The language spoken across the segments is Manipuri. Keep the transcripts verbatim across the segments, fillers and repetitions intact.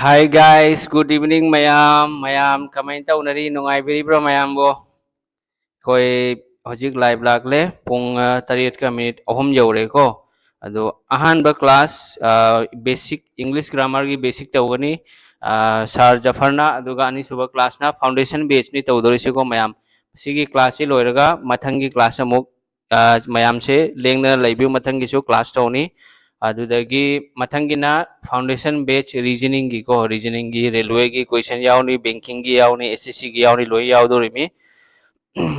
Hi guys, good evening ꯃꯌꯥꯝ꯫ ꯃꯌꯥꯝ ꯀꯃꯥꯏꯅ ꯇꯧꯅꯔꯤ? ꯅꯨꯡꯉꯥꯏꯕꯤꯔꯤꯕ꯭ꯔꯣ ꯃꯌꯥꯝꯕꯨ? ꯑꯩꯈꯣꯏ ꯍꯧꯖꯤꯛ live ꯂꯥꯛꯂꯦ꯫ ꯄꯨꯡ, ꯑ, ꯇꯔꯦꯠꯀ minute ꯑꯍꯨꯝ ꯌꯧꯔꯦꯀꯣ꯫ ꯑꯗꯣ ꯑꯍꯥꯟꯕ class, ꯑ, basic English grammarꯒꯤ basic ꯇꯧꯒꯅꯤ, ꯑ, sir ꯖꯐꯔꯅ, ꯑꯗꯨꯒ ꯑꯅꯤꯁꯨꯕ classꯅ foundation batchꯅꯤ ꯇꯧꯗꯣꯔꯤꯁꯤꯀꯣ ꯃꯌꯥꯝ꯫ ꯁꯤꯒꯤ classꯁꯤ ꯂꯣꯏꯔꯒ ꯃꯊꯪꯒꯤ class ꯑꯃꯨꯛ, ꯑ, ꯃꯌꯥꯝꯁꯦ ꯂꯦꯡꯗꯅ ꯂꯩꯕꯤꯌꯨ꯫ ꯃꯊꯪꯒꯤꯁꯨ class ꯇꯧꯅꯤ꯫ ꯑꯗꯨꯗꯒꯤ ꯃꯊꯪꯒꯤꯅ foundation batch reasoningꯒꯤꯀꯣ, reasoningꯒꯤ railwayꯒꯤ question ꯌꯥꯎꯅꯤ, bankingꯒꯤ ꯌꯥꯎꯅꯤ, S S Cꯒꯤ ꯌꯥꯎꯅꯤ, ꯂꯣꯏ ꯌꯥꯎꯗꯣꯔꯤꯃꯤ꯫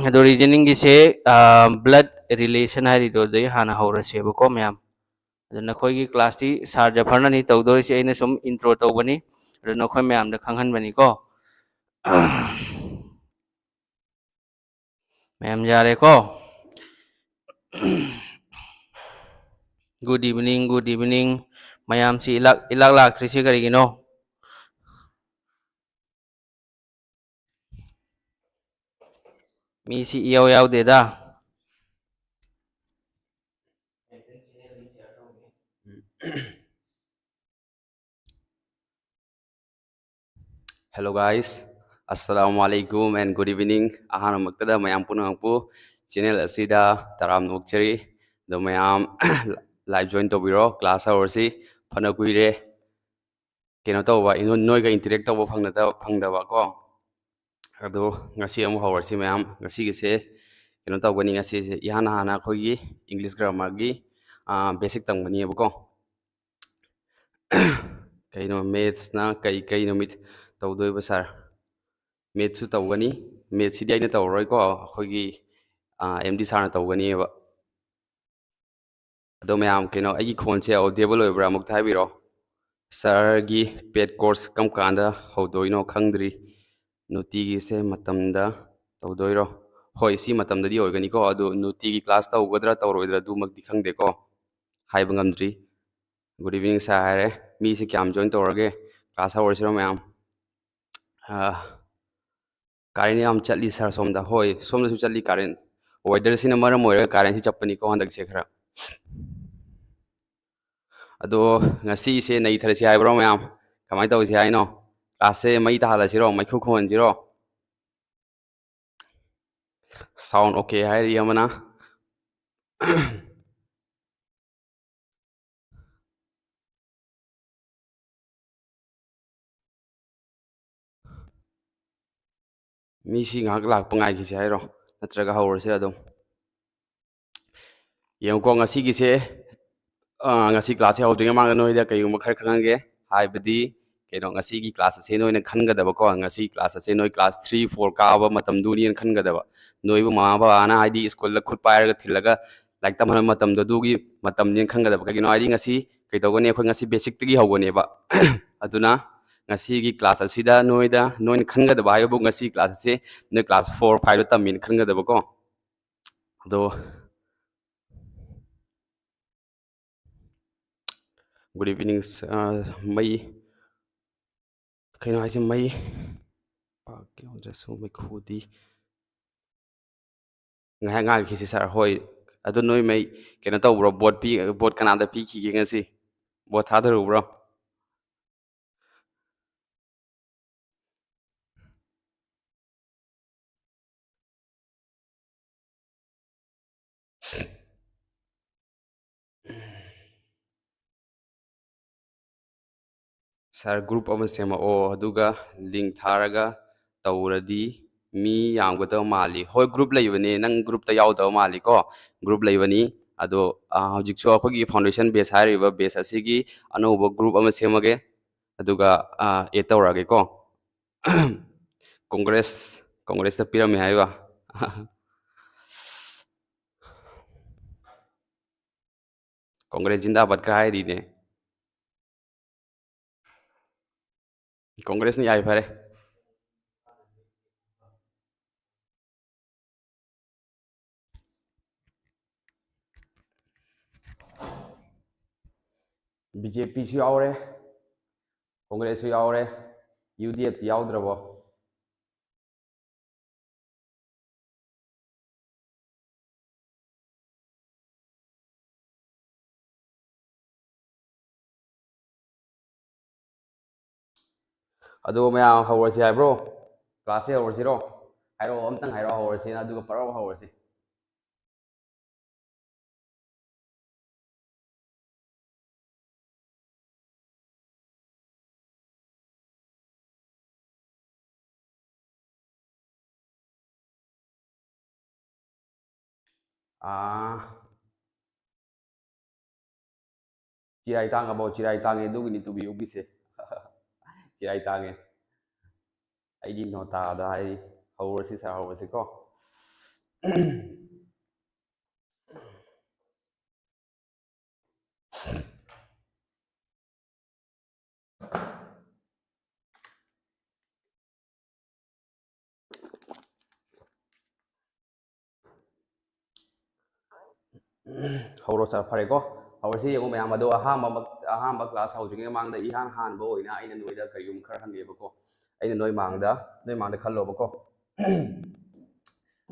ꯑꯗꯣ reasoningꯒꯤꯁꯦ, ꯑ, blood relation ꯍꯥꯏꯔꯤꯗꯣ ꯑꯗꯨꯗꯩ ꯍꯥꯟꯅ ꯍꯧꯔꯁꯦꯕꯀꯣ ꯃꯌꯥꯝ꯫ ꯑꯗꯣ ꯅꯈꯣꯏꯒꯤ classꯇꯤ sir ꯖꯐꯔꯅꯅꯤ ꯇꯧꯗꯣꯔꯤꯁꯦ, ꯑꯩꯅ ꯁꯨꯝ intro ꯇꯧꯕꯅꯤ꯫ ꯑꯗꯣ ꯅꯈꯣꯏ ꯃꯌꯥꯝꯗ ꯈꯪꯍꯟꯕꯅꯤꯀꯣ꯫ ꯃꯌꯥꯝ ꯌꯥꯔꯦꯀꯣ? Good evening, good evening꯫ ꯃꯌꯥꯝꯁꯤ ꯏꯂꯥꯛ, ꯏꯂꯥꯛ ꯂꯥꯛꯇ꯭ꯔꯤꯁꯤ ꯀꯔꯤꯒꯤꯅꯣ? ꯃꯤꯁꯤ ꯏꯌꯥꯎ ꯌꯥꯎꯗꯦꯗ꯫ Hello guys, Assalamu alaikum and good evening. ꯑꯍꯥꯟꯕꯃꯛꯇꯗ ꯃꯌꯥꯝ ꯄꯨꯝꯅꯃꯛꯄꯨ channel ꯑꯁꯤꯗ ꯇꯔꯥꯝꯅ ꯑꯣꯛꯆꯔꯤ꯫ ꯑꯗꯣ ꯃꯌꯥꯝ live join ꯇꯧꯕꯤꯔꯣ꯫ Class hourꯁꯤ ꯐꯅ ꯀꯨꯏꯔꯦ ꯀꯩꯅꯣ ꯇꯧꯕ, ꯏꯅꯣ-, ꯅꯣꯏꯒ interact ꯇꯧꯕ ꯐꯪꯅꯗꯕ, ꯐꯪꯗꯕ ꯀꯣ꯫ ꯑꯗꯣ ꯉꯁꯤ ꯑꯃꯨꯛ ꯍꯧꯔꯁꯤ ꯃꯌꯥꯝ꯫ ꯉꯁꯤꯒꯤꯁꯦ ꯀꯩꯅꯣ ꯇꯧꯒꯅꯤ, ꯉꯁꯤꯁꯦ ꯏꯍꯥꯟ ꯍꯥꯟꯅ ꯑꯩꯈꯣꯏꯒꯤ English grammarꯒꯤ, ꯑ, basic ꯇꯝꯒꯅꯤꯕꯀꯣ꯫ ꯀꯩꯅꯣ, mathsꯅ ꯀꯩ, ꯀꯩ ꯅꯨꯃꯤꯠ ꯇꯧꯗꯣꯏꯕ sir? Mathsꯁꯨ ꯇꯧꯒꯅꯤ꯫ Mathsꯁꯤꯗꯤ ꯑꯩꯅ ꯇꯧꯔꯔꯣꯏꯀꯣ, ꯑꯩꯈꯣꯏꯒꯤ, ꯑ, M D sirꯅ ꯇꯧꯒꯅꯤꯕ꯫ ꯑꯗꯣ ꯃꯌꯥꯝ, ꯀꯩꯅꯣ, ꯑꯩꯒꯤ ꯈꯣꯟꯁꯦ audible ꯑꯣꯏꯕ꯭ꯔꯥ ꯑꯃꯨꯛꯇ ꯍꯥꯏꯕꯤꯔꯣ꯫ Sirꯒꯤ paid course ꯀꯔꯝ ꯀꯥꯟꯗ ꯍꯧꯗꯣꯏꯅꯣ ꯈꯪꯗ꯭ꯔꯤ꯫ ꯅꯨꯡꯇꯤꯒꯤꯁꯦ ꯃꯇꯝꯗ ꯇꯧꯗꯣꯏꯔꯣ? ꯍꯣꯏ, ꯁꯤ ꯃꯇꯝꯗꯗꯤ ꯑꯣꯏꯒꯅꯤꯀꯣ, ꯑꯗꯨ ꯅꯨꯡꯇꯤꯒꯤ class ꯇꯧꯒꯗ꯭ꯔꯥ ꯇꯧꯔꯣꯏꯗ꯭ꯔꯥ ꯑꯗꯨꯃꯛꯇꯤ ꯈꯪꯗꯦꯀꯣ, ꯍꯥꯏꯕ ꯉꯝꯗ꯭ꯔꯤ꯫ Good evening sir ꯍꯥꯏꯔꯦ꯫ ꯃꯤꯁꯦ ꯀꯌꯥꯝ join ꯇꯧꯔꯒꯦ? Class ꯍꯧꯔꯁꯤꯔꯣ ꯃꯌꯥꯝ? ꯑꯥ, current ꯌꯥꯝ ꯆꯠꯂꯤ sir ꯁꯣꯝꯗ꯫ ꯍꯣꯏ, ꯁꯣꯝꯗꯁꯨ ꯆꯠꯂꯤ current꯫ Weatherꯁꯤꯅ ꯃꯔꯝ ꯑꯣꯏꯔꯒ currentꯁꯤ ꯆꯠꯄꯅꯤꯀꯣ ꯍꯟꯗꯛꯁꯦ ꯈꯔ꯫ ꯑꯗꯣ ꯉꯁꯤꯁꯦ ꯅꯩꯊꯔꯁꯤ ꯍꯥꯏꯕ꯭ꯔꯣ ꯃꯌꯥꯝ? ꯀꯃꯥꯏꯅ ꯇꯧꯁꯤ ꯍꯥꯏꯅꯣ? ꯀ꯭ꯂꯥꯁꯁꯦ ꯃꯩ ꯇꯥꯍꯜꯂꯁꯤꯔꯣ? ꯃꯩꯈꯨ ꯈꯨꯍꯟꯁꯤꯔꯣ? ꯁꯥꯎꯟ ꯑꯣꯀꯦ ꯍꯥꯏꯔꯤ ꯑꯃꯅ꯫ ꯃꯤꯁꯤ ꯉꯥꯏꯍꯥꯛ ꯂꯥꯛꯄ ꯉꯥꯏꯈꯤꯁꯦ ꯍꯥꯏꯔꯣ? ꯅꯠꯇ꯭ꯔꯒ ꯍꯧꯔꯁꯤꯔ ꯑꯗꯨꯝ? ꯌꯦꯡꯉꯨꯀꯣ, ꯉꯁꯤꯒꯤꯁꯦ, ꯑ, ꯉꯁꯤ ꯀ꯭ꯂꯥꯁꯁꯦ ꯍꯧꯗ꯭ꯔꯤꯉꯩ ꯃꯃꯥꯡꯗ ꯅꯣꯏꯗ ꯀꯩꯒꯨꯝꯕ ꯈꯔ ꯈꯪꯍꯟꯒꯦ꯫ ꯍꯥꯏꯕꯗꯤ, ꯀꯩꯅꯣ, ꯉꯁꯤꯒꯤ ꯀ꯭ꯂꯥꯁ ꯑꯁꯦ ꯅꯣꯏꯅ ꯈꯟꯒꯗꯕꯀꯣ, ꯉꯁꯤ ꯀ꯭ꯂꯥꯁ ꯑꯁꯦ ꯅꯣꯏ ꯀ꯭ꯂꯥꯁ three, four ꯀꯥꯕ ꯃꯇꯝꯗꯨꯅꯦꯅ ꯈꯟꯒꯗꯕ꯫ ꯅꯣꯏꯕꯨ ꯃꯃꯥ ꯕꯕꯥꯅ, ꯍꯥꯏꯗꯤ, ꯁ꯭ꯀꯨꯜꯗ ꯈꯨꯠ ꯄꯥꯏꯔꯒ ꯊꯤꯜꯂꯒ ꯂꯥꯏꯔꯤꯛ ꯇꯝꯍꯟꯕ ꯃꯇꯝꯗꯣ ꯑꯗꯨꯒꯤ ꯃꯇꯝꯅꯦꯅ ꯈꯟꯒꯗꯕ꯫ ꯀꯩꯒꯤꯅꯣ ꯍꯥꯏꯗꯤ, ꯉꯁꯤ ꯀꯩꯗꯧꯒꯅꯤ? ꯑꯩꯈꯣꯏ ꯉꯁꯤ ꯕꯦꯁꯤꯛꯇꯒꯤ ꯍꯧꯒꯅꯦꯕ꯫ ꯑꯗꯨꯅ ꯉꯁꯤꯒꯤ ꯀ꯭ꯂꯥꯁ ꯑꯁꯤꯗ ꯅꯣꯏꯗ, ꯅꯣꯏꯅ ꯈꯟꯒꯗꯕ ꯍꯥꯏꯕꯕꯨ, ꯉꯁꯤ ꯀ꯭ꯂꯥꯁ ꯑꯁꯤ ꯅꯣꯏ ꯀ꯭ꯂꯥꯁ four, fiveꯇ ꯇꯝꯃꯦꯅ ꯈꯟꯒꯗꯕꯀꯣ꯫ ꯑꯗꯣ, good evening, ꯑ, ꯃꯩ, ꯀꯩꯅꯣ ꯍꯥꯏꯁꯦ, ꯃꯩ ꯄꯥꯛ ꯌꯧꯗ꯭ꯔꯁꯨ ꯃꯩꯈꯨꯗꯤ ꯉꯥꯏꯍꯥꯛ ꯉꯥꯏꯈꯤꯁꯤ, ꯁꯥꯔ꯫ ꯍꯣꯏ, ꯑꯗꯨ ꯅꯣꯏ ꯃꯩ ꯀꯩꯅꯣ ꯇꯧꯕ꯭ꯔꯣ? ꯚꯣꯠ ꯄꯤ-, ꯚꯣꯠ ꯀꯅꯥꯗ ꯄꯤꯈꯤꯒꯦ ꯉꯁꯤ? ꯚꯣꯠ ꯊꯥꯗꯔꯨꯕ꯭ꯔꯣ? ꯁꯥꯔ, ꯒ꯭ꯔꯨꯞ ꯑꯃ ꯁꯦꯝꯃꯛꯑꯣ, ꯑꯗꯨꯒ ꯂꯤꯡ ꯊꯥꯔꯒ ꯇꯧꯔꯗꯤ ꯃꯤ ꯌꯥꯝꯒꯗꯕ ꯃꯥꯜꯂꯤ꯫ ꯍꯣꯏ, ꯒ꯭ꯔꯨꯞ ꯂꯩꯕꯅꯦ, ꯅꯪ ꯒ꯭ꯔꯨꯞꯇ ꯌꯥꯎꯗꯕ ꯃꯥꯜꯂꯤꯀꯣ꯫ ꯒ꯭ꯔꯨꯞ ꯂꯩꯕꯅꯤ꯫ ꯑꯗꯣ, ꯑ, ꯍꯧꯖꯤꯛꯁꯨ ꯑꯩꯈꯣꯏꯒꯤ ꯐꯥꯎꯟꯗꯦꯁꯟ ꯕꯦꯁ ꯍꯥꯏꯔꯤꯕ ꯕꯦꯁ ꯑꯁꯤꯒꯤ ꯑꯅꯧꯕ ꯒ꯭ꯔꯨꯞ ꯑꯃ ꯁꯦꯝꯃꯒꯦ, ꯑꯗꯨꯒ, ꯑ, ꯑꯦꯗ ꯇꯧꯔꯛꯑꯒꯦꯀꯣ꯫ ꯀꯣꯡꯒ꯭ꯔꯦꯁ, ꯀꯣꯡꯒ꯭ꯔꯦꯁꯇ ꯄꯤꯔꯝꯃꯦ ꯍꯥꯏꯕ꯫ ꯀꯣꯡꯒ꯭ꯔꯦꯁ ꯖꯤꯟꯗꯥꯕꯥꯗꯀ ꯍꯥꯏꯔꯤꯅꯦ꯫ ꯀꯣꯡꯒ꯭ꯔꯦꯁꯅ ꯌꯥꯏ ꯐꯔꯦ꯫ ꯕꯤ ꯖꯦ ꯄꯤꯁꯨ ꯌꯥꯎꯔꯦ, ꯀꯣꯡꯒ꯭ꯔꯦꯁꯁꯨ ꯌꯥꯎꯔꯦ, ꯌꯨ ꯗꯤ ꯑꯦꯐꯇꯤ ꯌꯥꯎꯗ꯭ꯔꯕꯣ? ꯑꯗꯣ ꯃꯌꯥꯝ ꯍꯧꯔꯁꯤ ꯍꯥꯏꯕ꯭ꯔꯣ? ꯀ꯭ꯂꯥꯁꯁꯦ ꯍꯧꯔꯁꯤꯔꯣ? ꯍꯥꯏꯔꯛꯑꯣ, ꯑꯝꯇꯪ ꯍꯥꯏꯔꯛꯑꯣ, ꯍꯧꯔꯁꯤꯅ, ꯑꯗꯨꯒ ꯄꯔꯥꯎ ꯍꯧꯔꯁꯤ꯫ ꯑꯥ, ꯆꯤꯔꯥꯏ ꯇꯥꯡꯉꯕꯣ? ꯆꯤꯔꯥꯏ ꯇꯥꯡꯉꯦ, ꯑꯗꯨꯒꯤꯅꯤ ꯇꯨꯕꯤꯌꯨꯒꯤꯁꯦ꯫ ꯆꯤꯔꯥꯏ ꯇꯥꯡꯉꯦ꯫ ꯑꯩꯒꯤ ꯅꯣꯇꯥꯗ ꯍꯥꯏꯔꯤ꯫ ꯍꯧꯔꯁꯤ ꯁꯥꯔ, ꯍꯧꯔꯁꯤꯀꯣ꯫ ꯍꯧꯔꯣ ꯁꯥꯔ, ꯐꯔꯦꯀꯣ꯫ ꯍꯧꯔꯁꯤ ꯌꯦꯡꯉꯣ ꯃꯌꯥꯝ꯫ ꯑꯗꯣ ꯑꯍꯥꯟꯕ, ꯑꯍꯥꯟꯕ ꯀ꯭ꯂꯥꯁ ꯍꯧꯗ꯭ꯔꯤꯉꯩ ꯃꯃꯥꯡꯗ ꯏꯍꯥꯟ ꯍꯥꯟꯕ ꯑꯣꯏꯅ ꯑꯩꯅ ꯅꯣꯏꯗ ꯀꯔꯤꯒꯨꯝꯕ ꯈꯔ ꯍꯪꯒꯦꯕꯀꯣ꯫ ꯑꯩꯅ ꯅꯣꯏ ꯃꯥꯡꯗ, ꯅꯣꯏ ꯃꯥꯡꯗ ꯈꯜꯂꯣꯕꯀꯣ꯫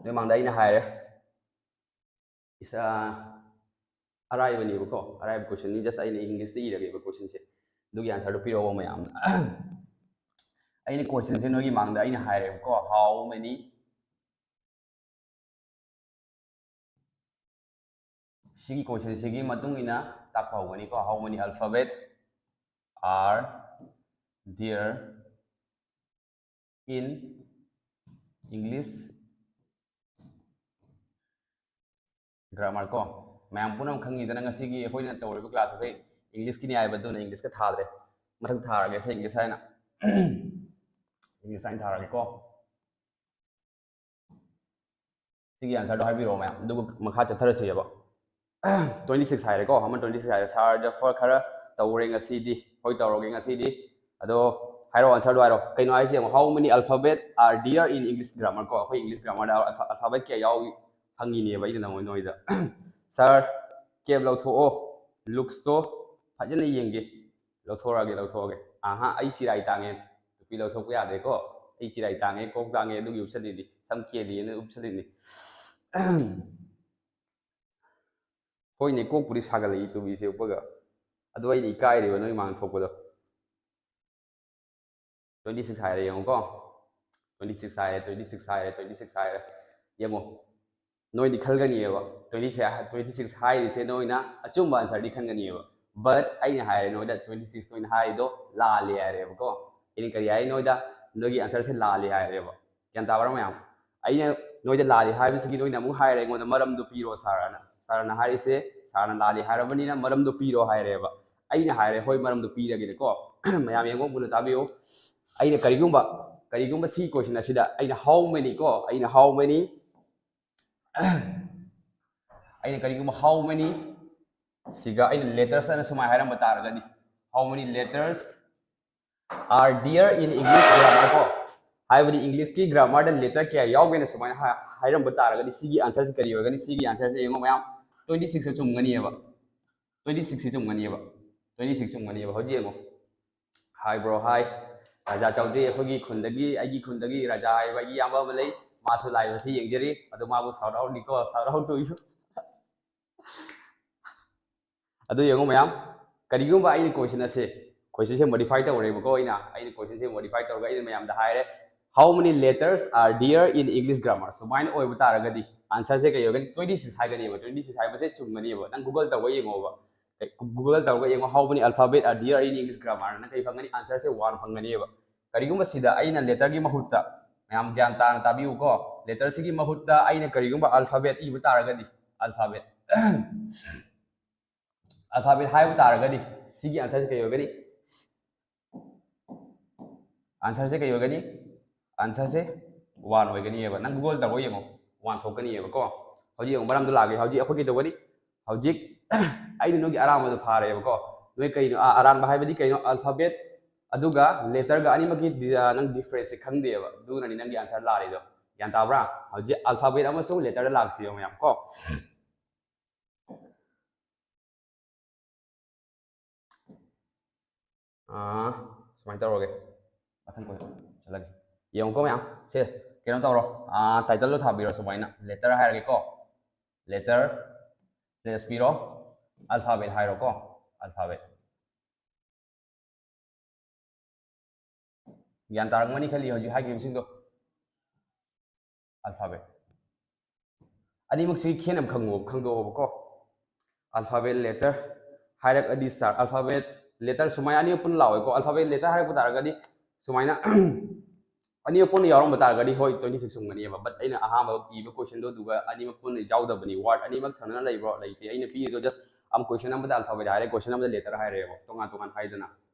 ꯅꯣꯏ ꯃꯥꯡꯗ ꯑꯩꯅ ꯍꯥꯏꯔꯦ, ꯏꯁ-, ꯑ, ꯑꯔꯥꯏꯕꯅꯦꯕꯀꯣ, ꯑꯔꯥꯏꯕ ꯀꯣꯏꯁꯟꯅꯤ꯫ ꯖꯁ ꯑꯩꯅ ꯏꯪꯂꯤꯁꯇ ꯏꯔꯒꯦꯕ ꯀꯣꯏꯁꯟꯁꯦ, ꯑꯗꯨꯒꯤ ꯑꯟꯁꯔꯗꯣ ꯄꯤꯔꯛꯑꯣ ꯃꯌꯥꯝꯅ꯫ ꯑꯩꯅ ꯀꯣꯏꯁꯟꯁꯦ ꯅꯣꯏꯒꯤ ꯃꯥꯡꯗ ꯑꯩꯅ ꯍꯥꯏꯔꯦꯕꯀꯣ, how many, ꯁꯤꯒꯤ ꯀꯣꯏꯁꯟꯁꯤꯒꯤ ꯃꯇꯨꯡ ꯏꯟꯅ ꯇꯥꯛꯄ ꯍꯧꯒꯅꯤꯀꯣ꯫ How many alphabet are there in English grammar ꯀꯣ? ꯃꯌꯥꯝ ꯄꯨꯝꯅꯃꯛ ꯈꯪꯉꯤꯗꯅ, ꯉꯁꯤꯒꯤ ꯑꯩꯈꯣꯏꯅ ꯇꯧꯔꯤꯕ ꯀ꯭ꯂꯥꯁ ꯑꯁꯤ ꯏꯪꯂꯤꯁꯀꯤꯅꯤ ꯍꯥꯏꯕ, ꯑꯗꯨꯅ ꯏꯪꯂꯤꯁꯀ ꯊꯥꯗ꯭ꯔꯦ꯫ ꯃꯊꯛ ꯊꯥꯔꯒꯦ, ꯁꯦ ꯏꯪꯂꯤꯁ ꯍꯥꯏꯅ꯫ ꯏꯪꯂꯤꯁ ꯍꯥꯏꯅ ꯊꯥꯔꯒꯦꯀꯣ꯫ ꯁꯤꯒꯤ ꯑꯟꯁꯔꯗꯣ ꯍꯥꯏꯕꯤꯔꯛꯑꯣ ꯃꯌꯥꯝ, ꯑꯗꯨꯒ ꯃꯈꯥ ꯆꯠꯊꯔꯁꯦꯕ꯫ Twenty six ꯍꯥꯏꯔꯦꯀꯣ, ꯑꯃ twenty six ꯍꯥꯏꯔꯦ꯫ ꯁꯥꯔ ꯖꯐꯔ ꯈꯔ ꯇꯧꯔꯦ ꯉꯁꯤꯗꯤ, ꯍꯣꯏ ꯇꯧꯔꯒꯦ ꯉꯁꯤꯗꯤ꯫ ꯑꯗꯣ ꯍꯥꯏꯔꯛꯑꯣ, ꯑꯟꯁꯔꯗꯣ ꯍꯥꯏꯔꯛꯑꯣ꯫ ꯀꯩꯅꯣ ꯍꯥꯏꯁꯦ ꯌꯦꯡꯉꯣ, how many alphabet are there in English grammar ꯀꯣ? ꯑꯩꯈꯣꯏ ꯏꯪꯂꯤꯁ ꯒ꯭ꯔꯥꯃꯔꯗ ꯑꯜꯐꯥꯕꯦꯠ ꯀꯌꯥ ꯌꯥꯎꯏ ꯍꯪꯉꯤꯅꯦꯕ ꯑꯩꯅ ꯅꯉꯣꯟ-, ꯅꯣꯏꯗ꯫ ꯁꯥꯔ, ꯀꯦꯞ ꯂꯧꯊꯣꯛꯑꯣ, ꯂꯨꯛꯁꯇꯣ ꯐꯖꯅ ꯌꯦꯡꯒꯦ꯫ ꯂꯧꯊꯣꯔꯛꯑꯒꯦ, ꯂꯧꯊꯣꯛꯑꯒꯦ꯫ ꯑꯍꯥ, ꯑꯩ ꯆꯤꯔꯥꯏ ꯇꯥꯡꯉꯦ꯫ ꯇꯨꯄꯤ ꯂꯧꯊꯣꯛꯄ ꯌꯥꯗ꯭ꯔꯦꯀꯣ꯫ ꯑꯩ ꯆꯤꯔꯥꯏ ꯇꯥꯡꯉꯦ, ꯀꯣꯛ ꯇꯥꯡꯉꯦ, ꯑꯗꯨꯒꯤ ꯎꯞꯁꯜꯂꯤꯅꯤ꯫ ꯁꯝ ꯀꯦꯜꯂꯤꯅ ꯎꯞꯁꯜꯂꯤꯅꯤ꯫ ꯍꯣꯏꯅꯦ, ꯀꯣꯛꯄꯨꯗꯤ ꯁꯥꯒꯠꯂꯛꯏ ꯇꯨꯄꯤꯁꯦ ꯎꯞꯄꯒ꯫ ꯑꯗꯣ ꯑꯩꯗꯤ ꯏꯀꯥꯏꯔꯤꯕ ꯅꯣꯏ ꯃꯥꯡ ꯊꯣꯛꯄꯗꯣ꯫ ꯇ꯭ꯋꯦꯟꯇꯤ ꯁꯤꯛꯁ ꯍꯥꯏꯔꯦ ꯌꯦꯡꯉꯨꯀꯣ꯫ ꯇ꯭ꯋꯦꯟꯇꯤ ꯁꯤꯛꯁ ꯍꯥꯏꯔꯦ, ꯇ꯭ꯋꯦꯟꯇꯤ ꯁꯤꯛꯁ ꯍꯥꯏꯔꯦ, ꯇ꯭ꯋꯦꯟꯇꯤ ꯁꯤꯛꯁ ꯍꯥꯏꯔꯦ꯫ ꯌꯦꯡꯉꯣ, ꯅꯣꯏꯗꯤ ꯈꯜꯒꯅꯤꯕ, ꯇ꯭ꯋꯦꯟꯇꯤ ꯁꯤꯛꯁ, ꯇ꯭ꯋꯦꯟꯇꯤ ꯁꯤꯛꯁ ꯍꯥꯏꯔꯤꯁꯦ ꯅꯣꯏꯅ ꯑꯆꯨꯝꯕ ꯑꯟꯁꯔꯗꯤ ꯈꯟꯒꯅꯤꯕ꯫ But ꯑꯩꯅ ꯍꯥꯏꯔꯦ ꯅꯣꯏꯗ, ꯇ꯭ꯋꯦꯟꯇꯤ ꯁꯤꯛꯁ ꯅꯣꯏꯅ ꯍꯥꯏꯔꯤꯗꯣ ꯂꯥꯜꯂꯦ ꯍꯥꯏꯔꯦꯕꯀꯣ꯫ ꯑꯩꯅ ꯀꯔꯤ ꯍꯥꯏ ꯅꯣꯏꯗ? ꯅꯣꯏꯒꯤ ꯑꯟꯁꯔꯁꯦ ꯂꯥꯜꯂꯦ ꯍꯥꯏꯔꯦꯕ꯫ ꯒ꯭ꯌꯥꯟ ꯇꯥꯕ꯭ꯔꯥ ꯃꯌꯥꯝ? ꯑꯩꯅ ꯅꯣꯏꯗ ꯂꯥꯜꯂꯦ ꯍꯥꯏꯕꯁꯤꯒꯤ ꯅꯣꯏꯅ ꯑꯃꯨꯛ ꯍꯥꯏꯔꯦ ꯑꯩꯉꯣꯟꯗ, "ꯃꯔꯝꯗꯣ ꯄꯤꯔꯣ ꯁꯥꯔ" ꯑꯅ꯫ ꯁꯥꯔꯅ ꯍꯥꯏꯔꯤꯁꯦ, ꯁꯥꯔꯅ ꯂꯥꯜꯂꯦ ꯍꯥꯏꯔꯕꯅꯤꯅ ꯃꯔꯝꯗꯣ ꯄꯤꯔꯣ ꯍꯥꯏꯔꯦꯕ꯫ ꯑꯩꯅ ꯍꯥꯏꯔꯦ, "ꯍꯣꯏ, ꯃꯔꯝꯗꯣ ꯄꯤꯔꯒꯦꯅꯦꯀꯣ"꯫ ꯃꯌꯥꯝ ꯌꯦꯡꯉꯣ, ꯃꯨꯟꯅ ꯇꯥꯕꯤꯌꯨ꯫ ꯑꯩꯅ ꯀꯔꯤꯒꯨꯝꯕ, ꯀꯔꯤꯒꯨꯝꯕ ꯁꯤ ꯀꯣꯏꯁꯟ ꯑꯁꯤꯗ ꯑꯩꯅ how many ꯀꯣ, ꯑꯩꯅ how many, ꯑꯩꯅ ꯀꯔꯤꯒꯨꯝꯕ how many ꯁꯤꯒ ꯑꯩꯅ letters ꯑꯅ ꯁꯨꯃꯥꯏꯅ ꯍꯥꯏꯔꯝꯕ ꯇꯥꯔꯒꯗꯤ, "How many letters are there in English grammar?" ꯀꯣ, ꯍꯥꯏꯕꯗꯤ ꯏꯪꯂꯤꯁꯀꯤ ꯒ꯭ꯔꯥꯃꯔꯗ ꯂꯦꯇꯔ ꯀꯌꯥ ꯌꯥꯎꯒꯦꯅ ꯁꯨꯃꯥꯏꯅ ꯍꯥ-, ꯍꯥꯏꯔꯝꯕ ꯇꯥꯔꯒꯗꯤ, ꯁꯤꯒꯤ ꯑꯟꯁꯔꯁꯤ ꯀꯔꯤ ꯑꯣꯏꯒꯅꯤ? ꯁꯤꯒꯤ ꯑꯟꯁꯔꯁꯤ ꯌꯦꯡꯉꯣ ꯃꯌꯥꯝ, ꯇ꯭ꯋꯦꯟꯇꯤ ꯁꯤꯛꯁ ꯆꯨꯝꯒꯅꯤꯕ꯫ ꯇ꯭ꯋꯦꯟꯇꯤ ꯁꯤꯛꯁ ꯆꯨꯝꯒꯅꯤꯕ꯫ ꯇ꯭ꯋꯦꯟꯇꯤ ꯁꯤꯛꯁ ꯆꯨꯝꯒꯅꯤꯕ꯫ ꯍꯧꯖꯤꯛ ꯌꯦꯡꯉꯣ꯫ Hi bro, hi. ꯔꯥꯖꯥ ꯆꯧꯗ꯭ꯔꯤ, ꯑꯩꯈꯣꯏꯒꯤ ꯈꯨꯟꯗꯒꯤ, ꯑꯩꯒꯤ ꯈꯨꯟꯗꯒꯤ ꯔꯥꯖꯥ ꯍꯥꯏꯕ ꯑꯩꯒꯤ ꯏꯌꯥꯝꯕ ꯑꯃ ꯂꯩ꯫ ꯃꯥꯁꯨ live ꯑꯁꯤ ꯌꯦꯡꯖꯔꯤ꯫ ꯑꯗꯣ ꯃꯥꯕꯨ shout out ꯅꯤꯀꯣ, shout out to you. ꯑꯗꯨ ꯌꯦꯡꯉꯨ ꯃꯌꯥꯝ, ꯀꯔꯤꯒꯨꯝꯕ ꯑꯩꯅ ꯀꯣꯏꯁꯟ ꯑꯁꯦ, ꯀꯣꯏꯁꯟꯁꯦ modify ꯇꯧꯔꯦꯕꯀꯣ ꯑꯩꯅ, ꯑꯩꯅ ꯀꯣꯏꯁꯟꯁꯦ modify ꯇꯧꯔꯒ ꯑꯩꯅ ꯃꯌꯥꯝꯗ ꯍꯥꯏꯔꯦ, "How many letters are there in English grammar?" ꯁꯨꯃꯥꯏꯅ ꯑꯣꯏꯕ ꯇꯥꯔꯒꯗꯤ ꯑꯟꯁꯔꯁꯦ ꯀꯩ ꯑꯣꯏꯒꯅꯤ? ꯇ꯭ꯋꯦꯟꯇꯤ ꯁꯤꯛꯁ ꯍꯥꯏꯒꯅꯦꯕ꯫ ꯇ꯭ꯋꯦꯟꯇꯤ ꯁꯤꯛꯁ ꯍꯥꯏꯕꯁꯦ ꯆꯨꯝꯒꯅꯦꯕ꯫ ꯅꯪ Google ꯇꯧꯔꯒ ꯌꯦꯡꯉꯣꯕ꯫ Google ꯇꯧꯔꯒ ꯌꯦꯡꯉꯣ, "How many alphabet are there in English grammar?" ꯅꯪ ꯀꯩ ꯐꯪꯒꯅꯤ? ꯑꯟꯁꯔꯁꯦ ꯋꯥꯟ ꯐꯪꯒꯅꯦꯕ꯫ ꯀꯔꯤꯒꯨꯝꯕ ꯁꯤꯗ ꯑꯩꯅ ꯂꯦꯇꯔꯒꯤ ꯃꯍꯨꯠꯇ, ꯃꯌꯥꯝ ꯒ꯭ꯌꯥꯟ ꯇꯥꯅ ꯇꯥꯕꯤꯌꯨꯀꯣ, ꯂꯦꯇꯔꯁꯤꯒꯤ ꯃꯍꯨꯠꯇ ꯑꯩꯅ ꯀꯔꯤꯒꯨꯝꯕ alphabet ꯏꯕ ꯇꯥꯔꯒꯗꯤ, alphabet, alphabet ꯍꯥꯏꯕ ꯇꯥꯔꯒꯗꯤ ꯁꯤꯒꯤ ꯑꯟꯁꯔꯁꯦ ꯀꯩ ꯑꯣꯏꯒꯅꯤ? ꯑꯟꯁꯔꯁꯦ ꯀꯩ ꯑꯣꯏꯒꯅꯤ? ꯑꯟꯁꯔꯁꯦ ꯋꯥꯟ ꯑꯣꯏꯒꯅꯤꯕ꯫ ꯅꯪ Google ꯇꯧꯔꯒ ꯌꯦꯡꯉꯣ, ꯋꯥꯟ ꯊꯣꯛꯀꯅꯤꯕꯀꯣ꯫ ꯍꯧꯖꯤꯛ ꯌꯦꯡꯉꯣ, ꯃꯔꯝꯗꯣ ꯂꯥꯛꯑꯒꯦ꯫ ꯍꯧꯖꯤꯛ ꯑꯩꯈꯣꯏ ꯀꯩꯗꯧꯒꯅꯤ? ꯍꯧꯖꯤꯛ ꯑꯩꯅ ꯅꯣꯏꯒꯤ ꯑꯔꯥꯟꯕꯗꯣ ꯐꯥꯔꯦꯕꯀꯣ꯫ ꯅꯣꯏ ꯀꯩꯅꯣ, ꯑ, ꯑꯔꯥꯟꯕ ꯍꯥꯏꯕꯗꯤ ꯀꯩꯅꯣ? Alphabet ꯑꯗꯨꯒ ꯂꯦꯇꯔꯒ ꯑꯅꯤꯃꯛꯀꯤ ꯗꯤ-, ꯑ, ꯅꯪ difference ꯁꯦ ꯈꯪꯗꯦꯕ꯫ ꯑꯗꯨꯅꯅꯤ ꯅꯪꯒꯤ ꯑꯟꯁꯔ ꯂꯥꯜꯂꯤꯗꯣ꯫ ꯒ꯭ꯌꯥꯟ ꯇꯥꯕ꯭ꯔꯥ? ꯍꯧꯖꯤꯛ alphabet ꯑꯃꯁꯨꯡ ꯂꯦꯇꯔꯗ ꯂꯥꯛꯁꯤꯕ ꯃꯌꯥꯝ ꯀꯣ꯫ ꯑꯥ, ꯁꯨꯃꯥꯏꯅ ꯇꯧꯔꯒꯦ꯫ ꯃꯊꯪ ꯀꯣꯏ ꯆꯠꯂꯒꯦ꯫ ꯌꯦꯡꯉꯨꯀꯣ ꯃꯌꯥꯝ꯫ ꯁꯦ, ꯀꯩꯅꯣ ꯇꯧꯔꯣ꯫ ꯑꯥ, title ꯗꯣ ꯊꯥꯕꯤꯔꯣ ꯁꯨꯃꯥꯏꯅ꯫ Letter ꯍꯥꯏꯔꯒꯦꯀꯣ꯫ Letter, space ꯄꯤꯔꯣ꯫ Alphabet ꯍꯥꯏꯔꯣꯀꯣ꯫ Alphabet꯫ ꯒ꯭ꯌꯥꯟ ꯇꯥꯔꯝꯒꯅꯤ ꯈꯜꯂꯤ ꯍꯧꯖꯤꯛ ꯍꯥꯏꯈꯤꯕꯁꯤꯡꯗꯣ꯫ Alphabet ꯑꯅꯤꯃꯛꯁꯤ ꯈꯦꯠꯅꯕ ꯈꯪꯉꯣ ꯈꯪꯗꯣꯛꯑꯣꯕꯀꯣ꯫ Alphabet letter ꯍꯥꯏꯔꯛꯑꯗꯤ star, alphabet letter ꯁꯨꯃꯥꯏꯅ ꯑꯅꯤꯃꯛ ꯄꯨꯟꯅ ꯂꯥꯛꯑꯣꯏꯀꯣ꯫ Alphabet letter ꯍꯥꯏꯔꯛꯄ ꯇꯥꯔꯒꯗꯤ ꯁꯨꯃꯥꯏꯅ ꯑꯅꯤꯃꯛ ꯄꯨꯟꯅ ꯌꯥꯎꯔꯝꯕ ꯇꯥꯔꯒꯗꯤ ꯍꯣꯏ twenty six ꯆꯨꯝꯒꯅꯤꯕ꯫ But ꯑꯩꯅ ꯑꯍꯥꯟꯕ ꯏꯕ question ꯗꯣ ꯑꯗꯨꯒ ꯑꯅꯤꯃꯛ ꯄꯨꯟꯅ ꯌꯥꯎꯗꯕꯅꯤ꯫ Word ꯑꯅꯤꯃꯛ ꯊꯪꯅꯅ ꯂꯩꯕ꯭ꯔꯣ? ꯂꯩꯇꯦ꯫ ꯑꯩꯅ ꯄꯤꯔꯤꯗꯣ just ꯑꯃ question ꯑꯃꯗ alphabet ꯍꯥꯏꯔꯦ, question ꯑꯃꯗ letter ꯍꯥꯏꯔꯦꯕ, ꯇꯣꯉꯥꯟ ꯇꯣꯉꯥꯟ ꯍꯥꯏꯗꯅ